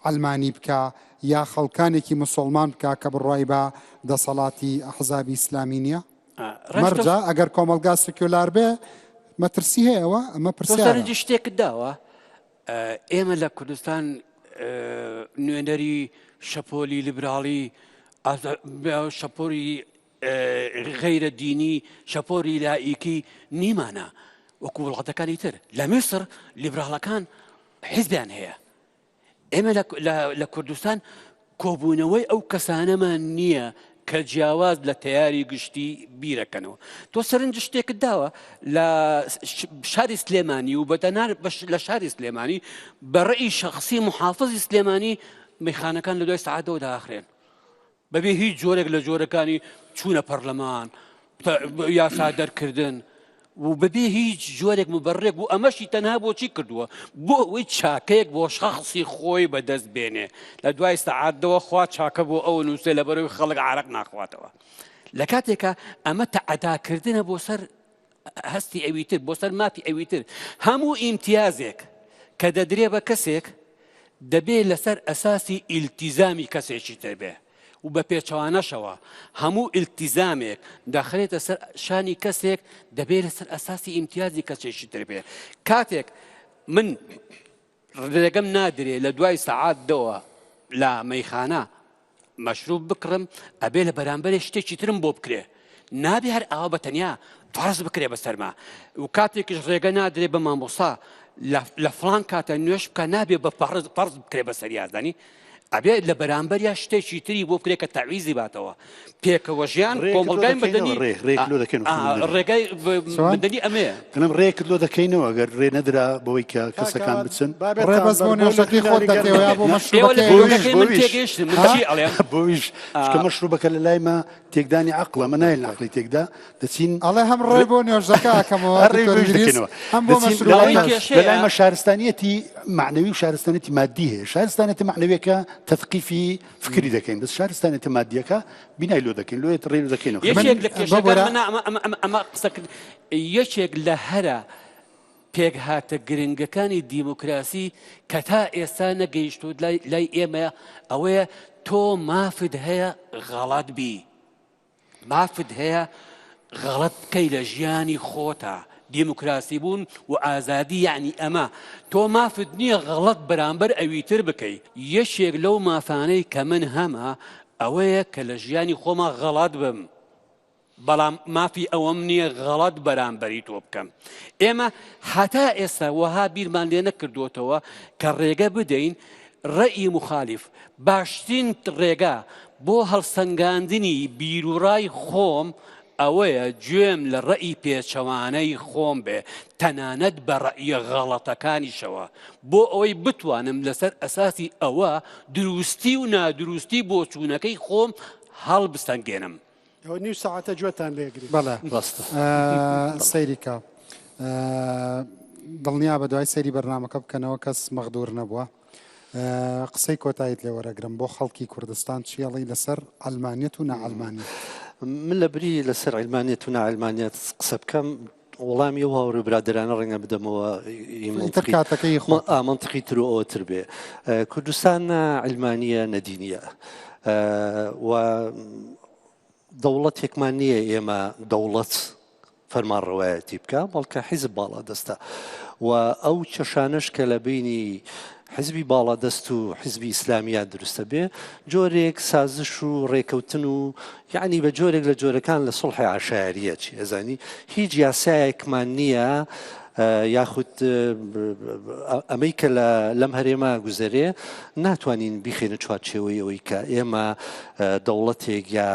[SPEAKER 1] عەلمانی بکا یا خەڵکانێکی مسوڵمان بکا کە بڕوای بە دەسەڵاتی ئەحزابی ئیسلامی نییە؟ مەرجە ئەگەر کۆمەڵگا سکیۆلار بێ مەترسی هەیە ئەوە ئەمە پرسیارە.
[SPEAKER 3] سەرنجی شتێکت داوە ئێمە لە کوردستان نوێنەری شەپۆلی لیبراڵی شەپۆری غەیرە دینی شەپۆری لائیکی نیمانە وەکو وڵاتەکانی تر لە میسر لیبراڵەکان حیزبیان هەیە ئێمە لە کوردستان کۆبوونەوەی ئەو کەسانەمان نییە کە جیاواز لە تەیاری گشتی بیرەکەنەوە تۆ سەرنج شتێکت داوە لە شاری سلێمانی و بەتەنار لە شاری سلێمانی بەڕێی شخصی محافظی سلێمانی میخانەکان لە دوای سعاتەوە داخرێن بەبێ هیچ جۆرێک لە جۆرەکانی چوونە پەرلەمان، یاسا دەرکردن و بەبێ هیچ جۆرێک مبەرێک و ئەمەشی تەنها بۆچی کردووە بۆ ئەوەی چاکەیەک بۆ شخصی خۆی بەدەست بێنێ لە دوای سەعاتەوە خوا چاکە بۆ ئەو نووسێ لە بەرەوەی خەڵک عرق ناخواتەوە لە کاتێکە ئەمە تەعەداکردنە بۆ سەر هەستی ئەویتر بۆ سەر مافی ئەویتر هەموو ئیمتیازێک کە دەدرێ بە کەسێک دەبێ لەسەر ئەساسی ئیلتیزامی کەسێکی تر بێ و بە پێچەوانەشەوە هەموو ئیلتیزامێک دەخرێتە سەر شانی کەسێک دەبێ لەسەر ئەساسی ئیمتیازی کەسێکی تر بێ کاتێک من ڕێگەم نادرێ لە دوای سەعات دەوە لە مەیخانە مەشروب بکڕم ئەبێ لە بەرامبەرێ شتێکی ترم بۆ بکرێ نابێ هەر ئاوا بە تەنیا فەرز بکرێ بەسەرما و کاتێکیش ڕێگە نادرێ بە مامۆستا لە فڵان کاتە نوێش بکە نابێ بە فەرز فەرز بکرێ بەسەر یازدانی ئەبێ لە بەرامبەریا شتێکی تری بۆ بکرێ کە تەعویزی باتەوە پێکەوە ژیان کۆمەڵگای مەدەنی ڕێگای مەدەنی ئەمەیە.
[SPEAKER 2] دەڵێم ڕێکت لۆ دەکەینەوە گەر ڕێ نەدرا بەوەی کە کەسەکان بچن.
[SPEAKER 1] ڕێ بەس بۆ نوێژەکەی خۆت دەکەیەوە یا بۆ مەشروبەکەی؟
[SPEAKER 2] بۆیش چونکە مەشروبەکە لە لای مە تێکدانی عەقڵە مە نایەن عەقڵی تێکدا دەچین
[SPEAKER 1] ئەڵێ هەم ڕێ بۆ نوێژەکە ئەکەمەوە دکتۆر ئیدریس هەم بۆ مەشروبەکەش.
[SPEAKER 2] لە لای مە شارستانیەتی مەعنەوی و شارستانیەتی مادی هەیە شارستانیەتە مەعنەویەکە تەثقیفی فکری دەکەین بەس شارستانێتە مادیەکە بینای لۆ دەکەین لۆیە ڕێ دەکەین
[SPEAKER 3] یەکێک لە کێشەکان ئەمە قسەکرد یەکێک لە هەرە پێکهاتە گرنگەکانی دیموکراسی کە تا ئێستا نەگەیشتوت لای ئێمە ئەوەیە تۆ مافت هەیە غەڵات بی مافت هەیە غەڵەت بکەی لە ژیانی خۆتا، دیموکراسی بوون و ئازادی یەعنی ئەمە، تۆ مافت نییە غەڵەت بەرامبەر ئەویتر بکەی، یەکێک لەو مافانەی کە من هەمە ئەوەیە کە لە ژیانی خۆما غەڵەت بم، بەڵام مافی ئەوەم نییە غەڵەت بەرامبەری تۆ بکەم. ئێمە هەتا ئێستا وەها بیرمان لێ نەکردۆتەوە کە ڕێگە بدەین ڕەئی موخالیف باشترین ڕێگا بۆ هەڵسەنگاندنی بیروڕای خۆم ئەوەیە گوێم لە ڕەئی پێچەوانەی خۆم بێ تەنانەت بە ڕەئیە غەڵەتەکانیشەوە بۆ ئەوەی بتوانم لەسەر ئەساسی ئەوە دروستی و نادروستی بۆچوونەکەی خۆم. هەڵبسەنگێنم.
[SPEAKER 5] ئەوە نیو سەعاتە گوێتان لێگرین.
[SPEAKER 1] بەڵێ
[SPEAKER 4] ڕاستە.
[SPEAKER 1] سەیری کە دڵنیا بە دوای سەیری بەرنامەکە بکەنەوە کەس مەغدور نەبووە. قسەی کۆتاییت لێ وەرەگرم بۆ خەڵکی کوردستان چی ئەڵێی لەسەر عەلمانیەت و ناعەلمانیەت؟
[SPEAKER 4] من لە بری لەسەر عیلمانیەت و ناعیلمانیەت قسە بکەم وەڵامی ئەو هاوڕێ و برادەرانە ڕەنگە بدەمەوە ئی
[SPEAKER 1] ئیتر
[SPEAKER 4] مەنتقی
[SPEAKER 1] کاتەکەی خۆتە.
[SPEAKER 4] ئا مەنتقی تر و ئەوە تر بێ کوردستان نا عیلمانیە نە دینیە و دەوڵەتێکمان نییە ئێمە دەوڵەت فەرمانڕەوایەتی بکا بەڵکە حیزب باڵادەستە و ئەو کێشانەش کە لە بینی حزبی باڵادەست و حزبی ئیسلامیان دروستە بێ جۆرێک سازش و ڕێکەوتن و یعنی بە جۆرێک لە جۆرەکان لە سڵحی عشایریە چی ئەزانی هیچ یاسایەکمان نییە یاخود ئەمەی کە لەم هەرێمە گوزەرێ ناتوانین بیخێنە چوارچێوەی ئەوەی کە ئێمە دەوڵەتێک یا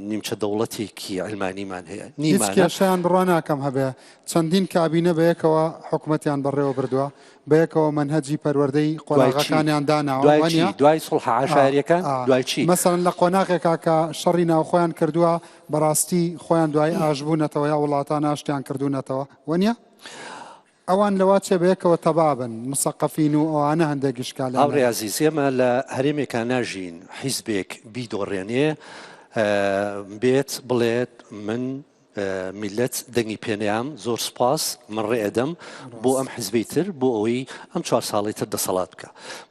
[SPEAKER 4] نیمچە دەوڵەتێکی عیلمانیمان هەیە
[SPEAKER 1] هیچ
[SPEAKER 4] نیمانە.
[SPEAKER 1] کێشەیان بڕوا ناکەم هەبێ چەندین کابینە بەیەکەوە حکومەتیان بەڕێوە بردووە بەیەکەوە مەنهەجی پەروەردەی
[SPEAKER 4] دوای چی؟
[SPEAKER 1] قۆناغەکانیان داناوە
[SPEAKER 4] دوای چی؟
[SPEAKER 1] وانیە؟
[SPEAKER 4] دوای سوڵحە
[SPEAKER 1] ئا
[SPEAKER 4] عەشایەریەکان
[SPEAKER 1] ئا
[SPEAKER 4] دوای چی؟
[SPEAKER 1] مەسەلەن لە قۆناغێکا کە شەڕی ناوخۆیان کردووە بەڕاستی خۆیان دوایی ئاش بوونەتەوە یا وڵاتان ئاشتیان کردوونەتەوە وەنیە؟ ئەوان لەوە چێ بەیەکەوە تەبا بن، مسەقەفین و ئەوانە هەندێک ئیشکالیان
[SPEAKER 4] هاوڕێ
[SPEAKER 1] هەیە.
[SPEAKER 4] ئازیز ئێمە لە هەرێمێکا ناژین حیزبێک بیدۆڕێنێ بێت بڵێت من میللەت دەنگی پێنەیام زۆر سوپاس من ڕێ ئەدەم بۆ ئەم حیزبەی تر بۆ ئەوەی ئەم چوار ساڵەی تر دەسەڵات بکا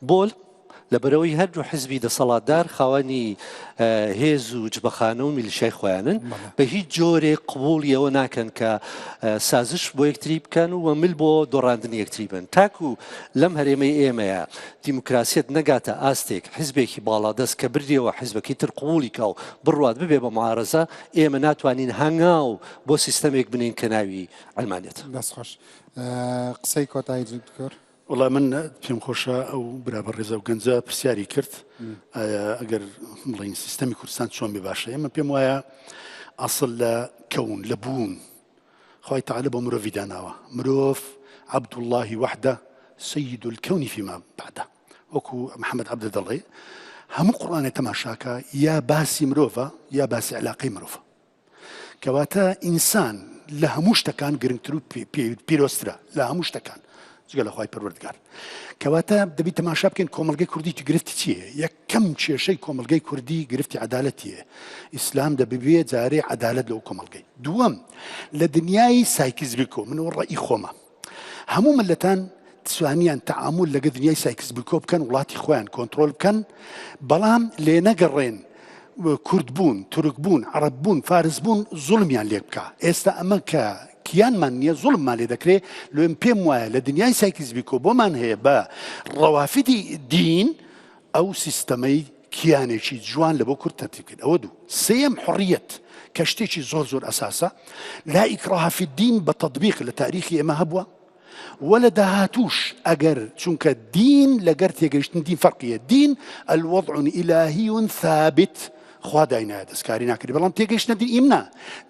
[SPEAKER 4] بۆ لەبەرئەوەی هەردوو حزبی دەسەڵاتدار خاوەنی هێز و جبەخانە و میلیشیای خۆیانن، بە هیچ جۆرێک قبوڵی ئەوە ناکەن کە سازش بۆ یەکتری بکەن و مل بۆ دۆڕاندنی یەکتری بن. تاکو لەم هەرێمەی ئێمەیە دیموکراسیەت نەگاتە ئاستێک حزبێکی باڵادەست کە بردیەوە حزبەکەی تر قبوڵی کا و بڕوات ببێ بە معارەزە، ئێمە ناتوانین هەنگاو بۆ سیستەمێک بنێین کە ناوی عەلمانیەتە.
[SPEAKER 1] دەست خۆش. قسەی کۆتایی دکتۆر.
[SPEAKER 2] وەڵا من پێم خۆشە ئەو برا بەڕێزە و گەنجە پرسیاری کرد ئایا ئەگەر بڵین سیستەمی کوردستان چۆن بێ باشە ئێمە پێم وایە ئەسڵ لە کەون لە بوون خی تعالی بۆ مرۆڤی داناوە مرۆڤ عەبدوڵڵاهی وحدە سید الكون فيما بعده وەکو محەممەد عەبدە دەڵێ هەموو قورئانێ تەماشاکە یا باسی مرۆڤە یا باسی علاقەی مرۆڤە کەواتە ئینسان لە هەموو شتەکان گرنگتر و پیرۆزترە لە هەموو شتەکان جگە لە خوای پەروەردگار. کەواتە دەبی تەماشا بکەین کۆمەڵگەی کوردی گرفتی چییە؟ یەکەم کێشەی کۆمەڵگەی کوردی گرفتی عەدالەتیە. ئیسلام دەبێ جارێ عەدالەت لەو کۆمەڵگەی. دووەم لە دنیای سایکس بیکۆ من ڕەئی خۆمە هەموو ملەتان توانیان تەعامول لەگە دنیای سایکس بیکۆ بکەن وڵاتی خۆیان کۆنترۆل بکەن بەڵام لێ نەگەڕێن کورد بوون تورک بوون عەرەب بوون فارس بوون زوڵمیان لێ بکە ئێستا ئەمە کە کیانمان نییە زوڵممان لێ دەکرێ لێم پێم وایە لە دنیای سایکس بیکۆ بۆمان هەیە بە ڕەوافیدی دین ئەو سیستەمەی کیانێکی جوان لە بۆ کورد تەرتیب کرد ئەوە دوو سێیەم حڕیەت کە شتێکی زۆر زۆر ئەساسە لا ئیکراهە فی الدین بە تەطبیق لە تاریخی ئێمە هەبووە وە لە داهاتووش ئەگەر چونکە دین لەگەر تێگەیشتن دین فەرقیە دین الوضع الهی ثابت خوا داینایە دەستکاری ناکرێ بەڵام تێگەیشتنە دین ئیمنا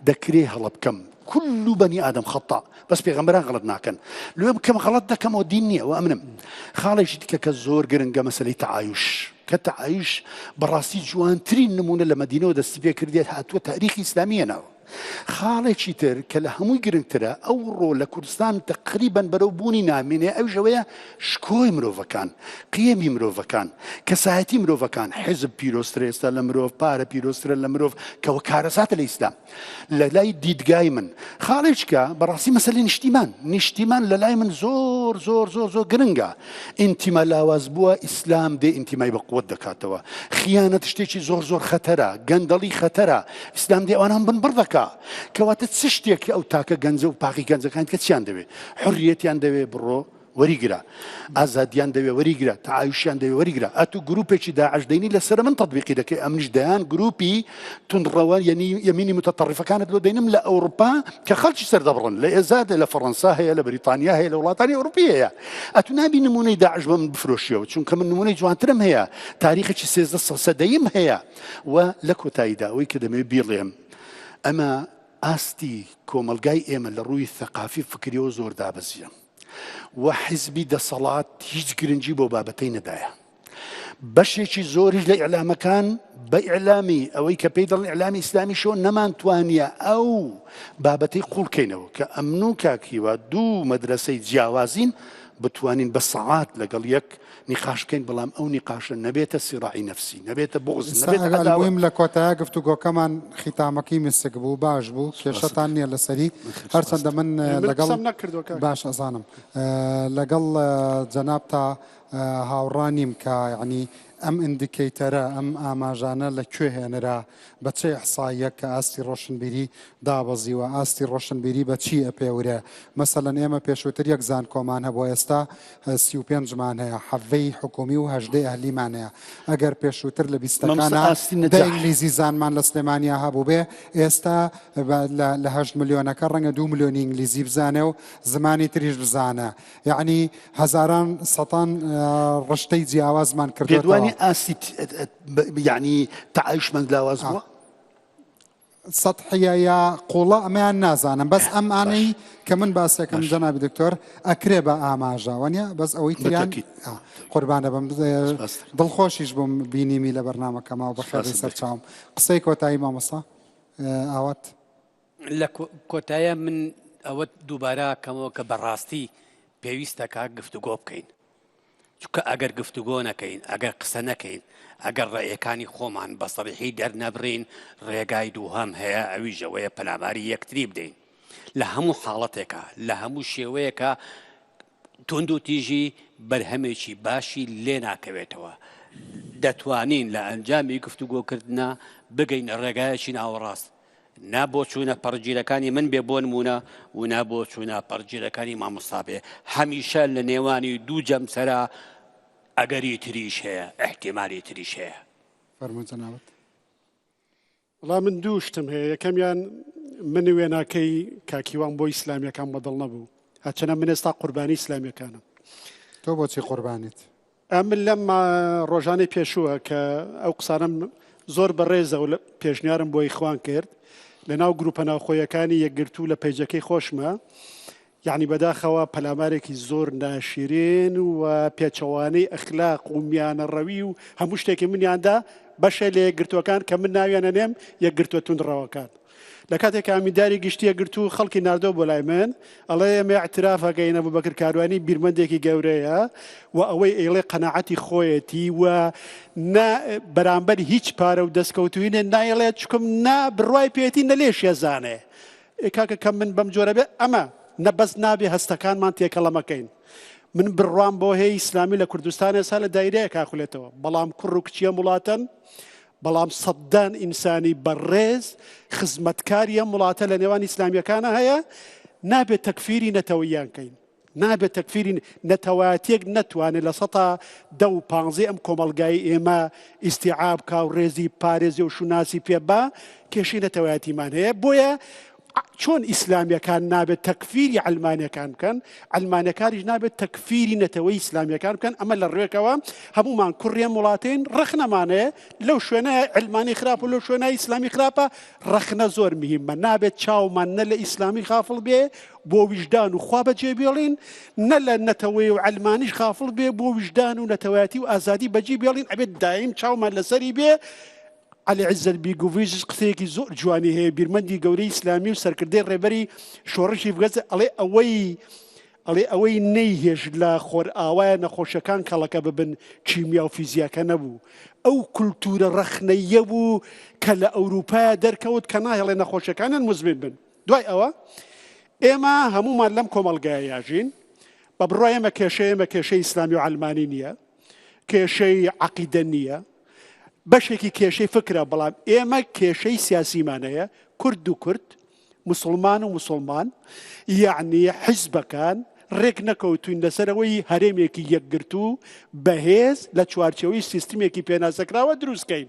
[SPEAKER 2] دەکرێ هەڵە بکەم كل بني آدم خطاء بەس پێغەمبەران غەڵەت ناکەن لێ بکەم غەڵەت دەکەمەوە دین نییە و ئەمنم خاڵێکی دیکە کە زۆر گرنگە مەسەلەی تەعایش کە تەعایش بەڕاستی جوانترین نمونە لە مەدینەوە دەستی پێ کردێت هاتووە تاریخی ئیسلامیە ناوە خاڵێکی تر کە لە هەمووی گرنگترە ئەو ڕۆ لە کوردستان تقریبا بەرەو بوونی نامێنێ ئەویش ئەوەیە شکۆی مرۆڤەکان قیەمی مرۆڤەکان کەسایەتی مرۆڤەکان حیزب پیرۆزترە ئێستا لە مرۆڤ پارە پیرۆزترە لە مرۆڤ کەەوە کارەساتە لە ئیسلام لە لای دیدگای من خاڵێکە بەڕاستی مەسەلی نیشتیمان نیشتیمان لە لای من زۆر زۆر زۆر زۆر گرنگە ئینتیما لاواز بووە ئیسلام دێ ئینتیمای بە قوت دەکاتەوە خیانەت شتێکی زۆر زۆر خەتەرە گەندەڵی خەتەرە ئیسلام دێ ئەوانان بنبڕ دەکا کەواتە چ شتێک ئەو تاکە گەنجە و پاقی گەنجەکان کە چیان دەوێ حڕیەتیان دەوێ بڕۆ وەریگرە ئازادیان دەوێ وەریگرە تەعایشیان دەوێ وەریگرە ئەتو گروپێکی داعش دەینی لەسەر من تەطبیقی دەکەی ئەمنیش دەیان گروپی توندڕەوە یەنی یەمینی متطرفەکانت لۆ دەینم لە ئەوروپا کە خەڵکی سەر دەبڕن لە ئێزادە لە فەڕەنسا هەیە لە بەریتانیا هەیە لە وڵاتانی ئەوروپی هەیە ئەتو نابی نمونەی داعش بە من بفرۆشیەوە چونکە من نمونەی جوانترم هەیە تاریخێکی 13 سەدەیم هەیە و لە کۆتاییدا ئەوەی کە دەمەوێت بیڵێم ئەمە ئاستی کۆمەڵگای ئێمە لە ڕووی ثەقافی فکریەوە زۆر دابەزیە و حیزبی دەسەڵات هیچ گرنگی بۆ بابەتەی نەدایە. بەشێکی زۆریش لە ئیعلامەکان بە ئیعلامی ئەوەی کە پێی دەڵێن ئیعلامی ئیسلامی شۆ نەمانتوانیە ئەو بابەتەی قوڵکەینەوە کە ئەمن و کاک هیوا دوو مەدرەسەی جیاوازین بتوانین بە سەعات لەگەڵ یەک نیقاش بکەین بەڵام ئەو نیقاشە نەبێتە سیڕاعی نەفسی نەبێتە بوغز نەبێتە عەداوە.
[SPEAKER 1] ئەلموهیم لە کۆتایە گفتوگۆکەمان خیتامەکەی مسک بوو باش بوو کێشەتان نییە لەسەری هەرچەندە من
[SPEAKER 5] من
[SPEAKER 1] لەگەڵ
[SPEAKER 5] قسەم نەکردووە کاک.
[SPEAKER 1] باش ئەزانم لەگەڵ جەنابتا هاوڕا نیم کە یەعنی ئەم indicator ە، ئەم ئاماژانە لە کوێ هێنرا؟ بە چ ئیحساییەک کە ئاستی ڕۆشنبیری دابەزیوە؟ ئاستی ڕۆشنبیری بە چی ئەپێورێ؟ مەسەلەن ئێمە پێشووتر یەک زانکۆمان هەبووە ئێستا 35 مان هەیە، حەڤەی حکوومی و هەژدەی ئەهلیمان هەیە. ئەگەر پێشووتر لە
[SPEAKER 2] مامۆستا
[SPEAKER 1] بیستەکانا
[SPEAKER 2] ئاستی
[SPEAKER 1] دە
[SPEAKER 2] نەجاح.
[SPEAKER 1] ئینگلیزی زانمان لە سلێمانیا هەبووبێ، ئێستا لە هەشت ملیۆنەکە ڕەنگە دوو ملیۆنی ئینگلیزی بزانێ و زمانی تریش بزانێ. یەعنی هەزاران سەتان ڕشتەی جیاوازمان کردۆتەوە.
[SPEAKER 2] پێدوانی ئاستی یەعنی تەعایشمان لاواز بووە؟
[SPEAKER 1] سەتحیە یا قوڵە ئەمەیان نازانم بەس ئەم ئانەی کە من باسێکم جەنابی دکتۆر ئەکرێ بە ئاماژە وەنیە بەس ئەوەی تریان قوربانە بم دڵخۆشیش بووم بینیمی لە بەرنامەکەما و بەخێر سەرچاوم قسەی کۆتایی مامۆستا ئاوات.
[SPEAKER 3] لە کۆتایە من ئەوە دووبارە کەمەوە کە بەڕاستی پێویستە کە گفتوگۆ بکەین چونکە ئەگەر گفتوگۆ نەکەین ئەگەر قسە نەکەین ئەگەر ڕێیەکانی خۆمان بە سەریحی دەرنەبڕین ڕێگای دووهەم هەیە ئەویش ئەوەیە پەلاماری یەکتری بدەین لە هەموو حاڵەتێکە لە هەموو شێوەیەکە توندوتیژی بەرهەمێکی باشی لێ ناکەوێتەوە. دەتوانین لە ئەنجامی گفتوگۆکردنا بگەینە ڕێگایەکی ناوەڕاست. نا بۆچوونە پەڕگیرەکانی من بێ بۆ نموونە و نا بۆچوونە پەڕگیرەکانی مامۆستا بێ. هەمیشە لە نێوانی دوو جەمسەرا ئەگەری تریش هەیە، ئیحتیمالی تریش هەیە.
[SPEAKER 1] فەرموو جەنابت.
[SPEAKER 5] وەڵا من دوو شتم هەیە یەکەمیان من وێناکەی کاکیوان بۆ ئیسلامیەکان بەدڵ نەبوو هەچەنە من ئێستا قوربانی ئیسلامیەکانم
[SPEAKER 1] تۆ بۆچی قوربانیت؟
[SPEAKER 5] ئەمن لەم ڕۆژانەی پێشووە کە ئەو قسانم زۆر بەڕێزە و پێشنیارم بۆ ئیخوان کرد لە ناو گروپە ناوخۆیەکانی یەکگرتوو لە پەیجەکەی خۆشمە یەعنی بەداخەوە پەلامارێکی زۆر ناشرین و پێچەوانەی ئەخلاق و میانەڕەوی و هەموو شتێکی منیان دا بەشێ لە یەکگرتووەکان کە من ناویان ئەنێم یەکگرتووە توندڕەوەکان. لە کاتێک کە ئەمینداری گشتی یەکگرتوو خەڵکی ناردۆ بۆ لای من ئەڵێ ئێمە ئیعتراف ئەکەین ئەبوبەکر کاروانی بیرمەندێکی گەورەیە و ئەوەی ئەیڵێ قەناعەتی خۆیەتی و نە بەرامبەر هیچ پارە و دەستکەوتوینێ نایڵێ چکم نا بڕوای پێیەتی نە لێشیەزانێ ئێ کاکە کە من بەم جۆرە بێ ئەمە نە بەس نابێ هەستەکانمان تێکەڵە مەکەین من بڕوام بۆ هەیە ئیسلامی لە کوردستان ئێستا لە دایرەیەک ئاخولێتەوە بەڵام کوڕ و کچی ئەم وڵاتەن بەڵام سەدان ئینسانی بەڕێز خزمەتکاری ئەم وڵاتە لە نێوان ئیسلامیەکانە هەیە نابێت تەکفیری نەتەوەیان کەین نابێت تەکفیری نەتەوایەتیەک نەتوانێت لە سەتا دە و پانزەی ئەم کۆمەڵگای ئێمە ئیستیعاب کا و ڕێزی پارێزی و شوناسی پێ با کێشەی نەتەوایەتیمان هەیە بۆیە چۆن ئیسلامیەکان نابێت تەکفیری عەلمانیەکان بکەن عەلمانیەکانیش نابێت تەکفیری نەتەوەی ئیسلامیەکان بکەن ئەمە لە ڕوێکەوە هەمومان کوڕێم وڵاتین ڕەخنەمانەیە لەو شوێنە علمانی خراپ و لەو شوێنە ئیسلامی خراپە ڕەخنە زۆر مهمە نابێت چاومان نە لە ئیسلامی خافڵ بێ بۆ ویژدان و خوا بەجێ بێڵین، نە لە نەتەوەی و عەلمانیش غافڵ بێ بۆ ویژدان و نەتەوایەتی و ئازادی بەجی بێڵین، ئەبێت دایم چاومان لەسەری بێ. عەلی عیزەت بیگوڤیچ قسەیەکی زۆر جوانی هەیە، بیرمەندی گەورەی ئیسلامی و سەرکردەی ڕێبەری شۆڕشی غەزە، ئەڵێ ئەوەی ئەڵێ ئەوەی نەیهێشت لە خۆرئاوایە نەخۆشیەکان کەڵەکە ببن کیمیا و فیزیاکە نەبوو، ئەو کولتوورە ڕەخنەییە بوو کە لە ئەوروپایە دەرکەوت کە ناهێڵێ نەخۆشیەکانیان موزمن بن. دوای ئەوە ئێمە هەموومان لەم کۆمەڵگایە یاژین بە بڕوای ئێمە کێشەی ئێمە کێشەی ئیسلامی و عەلمانی نییە کێشەی عەقیدە نییە بەشێکی کێشەی فکرە بەڵام ئێمە کێشەی سیاسیمان هەیە کورد و کورد مسلمان و مسلمان یعنی حیزبەکان ڕێک نەکەوتوین لەسەرەوەی هەرێمێکی یەکگرتوو بەهێز لە چوارچەوەی سیستمێکی پێناسەکراوە دروستکەین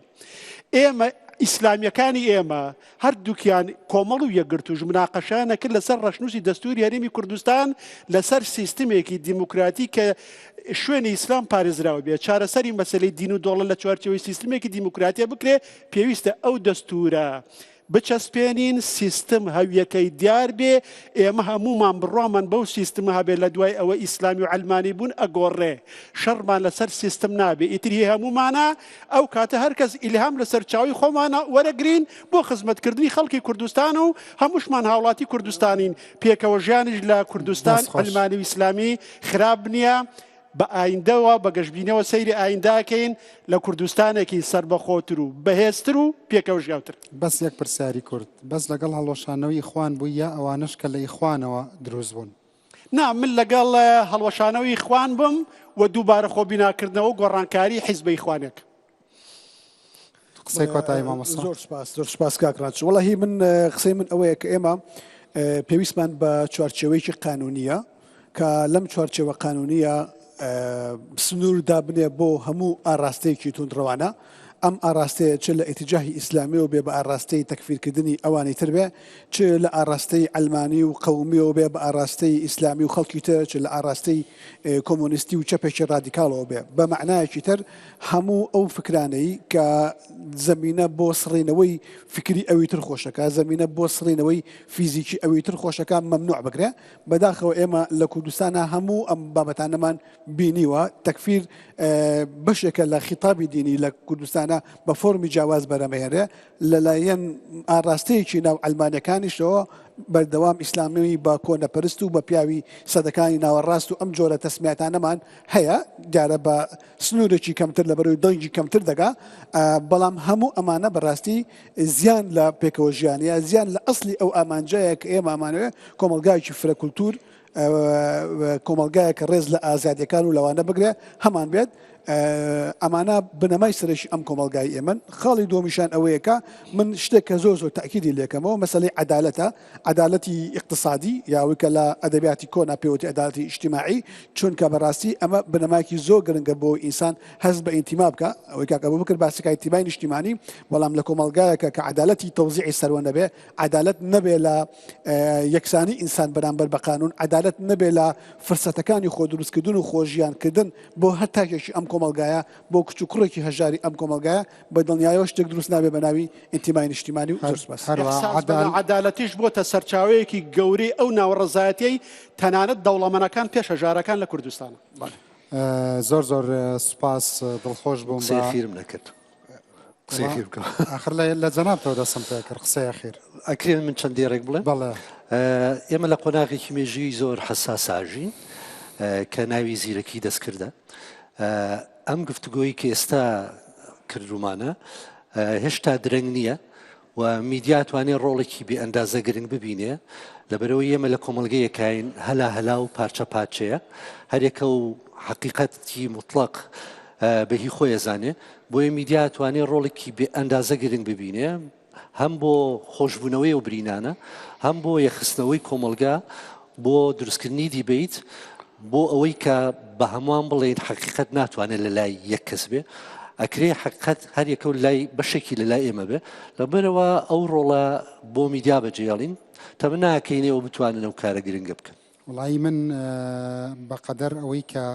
[SPEAKER 5] ئێمە ئیسلامیەکانی ئێمە هەردووکیان کۆمەڵ و یەکگرتووش مناقەشەیان ئەکرد لەسەر ڕەشنووسی دەستووری هەرێمی کوردستان لەسەر سیستمێکی دیموکراتی کە شوێنی ئیسلام پارێزراو بێت، چارەسەری مەسەلەی دین و دۆڵە لە چوارچێوەی سیستمێکی دیموکراتیە بکرێت، پێویستە ئەو دەستوورە. بچەسپێنین، سیستم هەویەکەی دیار بێ، ئێمە هەموومان بڕوامان بەو سیستمە هەبێ لە دوای ئەوە ئیسلامی و عەلمانی بوون ئەگۆڕێ، شەڕمان لەسەر سیستم نابێ ئیتر هی هەموومانە، ئەو کاتە هەر کەس ئیلهام لە سەرچاوەی خۆمانە وەرەگرین بۆ خزمەتکردنی خەڵکی کوردستان و هەمووشمان هاوڵاتی کوردستانین، پێکەوە ژیانیش لە کوردستان
[SPEAKER 1] دەست خۆش.
[SPEAKER 5] عەلمانی و ئیسلامی خراپ نییە، بە ئایندەوە بە گەشبینەوە سەیری ئایندە ئەکەین لە کوردستانێکی سەربەخۆتر و بەهێزتر و پێکەوە ژیاوتر.
[SPEAKER 1] بەس یەک پرسیاری کورت، بەس لەگەڵ هەڵوەشانەوەی ئیخوان بووی یا ئەوانەش کە لە ئیخوانەوە دروست بوون؟
[SPEAKER 5] نا من لەگەڵ هەڵوەشانەوەی ئیخوان بووم و دووبارە خۆ بیناکردنەوە و گۆڕانکاری حیزبە ئیخوانێک.
[SPEAKER 1] قسەی کۆتایی مامۆستا.
[SPEAKER 6] زۆر سپاس زۆر سپاس کاک ڕاج وەڵاهی من قسەی من ئەوەیە کە ئێمە پێویستمان بە چوارچێوەیەکی قانونیە کە لەم چوارچێوە قانونیە سنوور دابنێ بۆ هەموو ئاراستەیەکی توندڕەوانە ئەم ئاراستەیە چ لە ئیتجاهی ئیسلامیەوە بێ بە ئاراستەی تەکفیرکردنی ئەوانی تر بێ چ لە ئاراستەی عەلمانی و قەومیەوە بێ بە ئاراستەی ئیسلامی و خەڵکی تر چ لە ئاراستەی کۆمۆنیستی و چەپێکی ڕادیکاڵەوە بێ بە مەعنایەکی تر هەموو ئەو فکرانەی کە زەمینە بۆ سڕینەوەی فکری ئەوی تر خۆشەکە زەمینە بۆ سڕینەوەی فیزیکی ئەوی تر خۆشەکە مەمنوع بکرێ بەداخەوە ئێمە لە کوردستانە هەموو ئەم بابەتانەمان بینیوە تەکفیر بەشێکە لە خیتابی دینی لە کوردستانە بە فۆرمی جیاواز بەرەمەهێنرێ لەلایەن ئاراستەیەکی ناو عەلمانیەکانیشەوە بەردەوام ئیسلامی بە کۆنەپەرست و بە پیاوی سەدەکانی ناوەڕاست و ئەم جۆرە تەسمیاتانەمان هەیە دیارە بە سنوورێکی کەمتر لە بەرەوەی دەنگی کەمتر دەگا بەڵام هەموو ئەمانە بەڕاستی زیان لە پێکەوە ژیانە زیان لە ئەسلی ئەو ئامانجەیە کە ئێمە ئەمانەوێ کۆمەڵگایەکی فرە کولتوور کۆمەڵگایەک کە ڕێز لە ئازادیەکان و لەوانە بگرێ هەمان بێت ئەمانە بنەمای سەرەکی ئەم کۆمەڵگای ئێمەن خاڵی دووەمیشان ئەوەیە کە من شتێک کە زۆر زۆر تاکیدی لێکەمەوە مەسەلەی عەدالەتە عەدالەتی ئیقتسادی یاوەی کە لە ئەدەبیاتی کۆنا پێوتی عەدالەتی ئیجتیماعی چونکە بەڕاستی ئەمە بنەمایەکی زۆر گرنگە بۆ ئینسان هەست بە ئینتیما بکە ئەوەی کاک ئەبوبکر باسی کە ئینتیمای نیشتیمانی بەڵام لە کۆمەڵگایەکە کە عەدالەتی تەوزیعی سەروە نەبێ عەدالەت نەبێ لە یەکسانی ئینسان بەرامبەر بە قانون، عەدالەت نەبێ لە فرسەتەکانی خۆ دروستکردن و خۆ ژیانکردن بۆ هەر تاکێکی ئەم کۆمەڵگایە، بۆ کچ و کوڕێکی هەژاری ئەم کۆمەڵگایە، بە دڵنیایەوە شتێک دروست نابێ بە ناوی ئینتیمای نیشتیمانی و زۆر سوپاس.
[SPEAKER 1] هەروەها
[SPEAKER 5] ئیحساس بە ناعەدالەتیش بۆتە سەرچاوەیەکی گەورەی ئەو ناوەڕەزایەتیەی تەنانەت دەوڵەمەنەکان پێش هەژارەکان لە کوردستانە.
[SPEAKER 1] زۆر زۆر سوپاس دڵخۆش بووم بە.
[SPEAKER 4] قسەی ئەخیرم نەکرد. قسەی خیر بکەم
[SPEAKER 1] ئاخر لە جەنابتەوە دەستم پێ کرد قسەی ئەخیر.
[SPEAKER 4] ئەکرێ من چەند دێڕێک بڵێم؟
[SPEAKER 1] بەڵێ.
[SPEAKER 4] ئێمە لە قۆناغێکی مێژووی زۆر حەساس ئاژین کە ناوی زیرەکی دەستکردە. ئەم گفتوگۆی کە ئێستا کردومانە هێشتا درەنگ نییە و میدیا توانێ ڕۆڵێکی بێ ئەندازە گرنگ ببینێ لەبەرەوەی ئێمە لە کۆمەڵگەیەکاین هەلا هەلا و پارچە پارچەیە هەرێکە و حەقیقەتی موتڵەق بە هی خۆی ئەزانێ، بۆیە میدیا ئەتوانێ ڕۆڵێکی بێ ئەندازە گرنگ ببینێ هەم بۆ خۆشبوونەوەی ئەو برینانە، هەم بۆ یەکخستنەوەی کۆمەڵگا، بۆ دروستکردنی debate، بۆ ئەوەی کە بە هەمووان بڵێین حەقیقەت ناتوانێت لە لای یەک کەس بێ، ئەکرێ حەقیقەت هەر یەکە و لای بەشێکی لە لای ئێمە بێ، لەبەرئەوە ئەو ڕۆڵە بۆ میدیا بەجێهێڵین، تەمەنا ئەکەین ئێوە بتوانن ئەو کارە گرنگە بکەن.
[SPEAKER 1] وەڵایی من بەقەدەر ئەوەی کە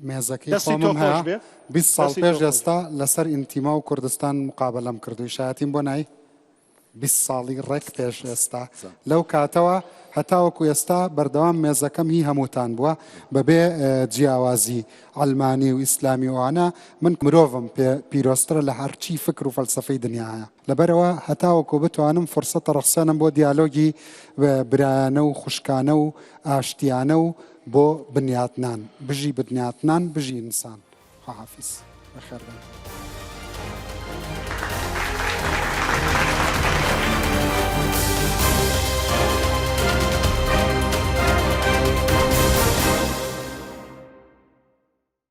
[SPEAKER 1] مێزەکەی
[SPEAKER 5] دەستی تۆ
[SPEAKER 1] خۆمم
[SPEAKER 5] خۆش
[SPEAKER 1] هەیە
[SPEAKER 5] بێ
[SPEAKER 1] 20 ساڵ
[SPEAKER 5] دەستی
[SPEAKER 1] پێش
[SPEAKER 5] تۆ خۆش بێ.
[SPEAKER 1] ئێستا لەسەر ئینتیما و کوردستان مقابەلەم کردووی شایەتیم بۆ نای 20 ساڵی ڕێک پێش ئێستا لەو کاتەوە هەتاوەکو ئێستا بەردەوام مێزەکەم هی هەمووتان بووە بەبێ جیاوازی عەلمانی و ئیسلامی و ئەوانە من مرۆڤم پێ پیرۆزترە لە هەرچی فکر و فەلسەفەی دنیا هەیە لەبەرئەوە هەتاوەکو بتوانم فرسەتە ڕەخسێنم بۆ دیالۆگی برایانە و خوشکانە و ئاشتیانە و بۆ بنیاتنان. بژی بنیاتنان بژی ئینسان. خواحافیز. بەخێربێن.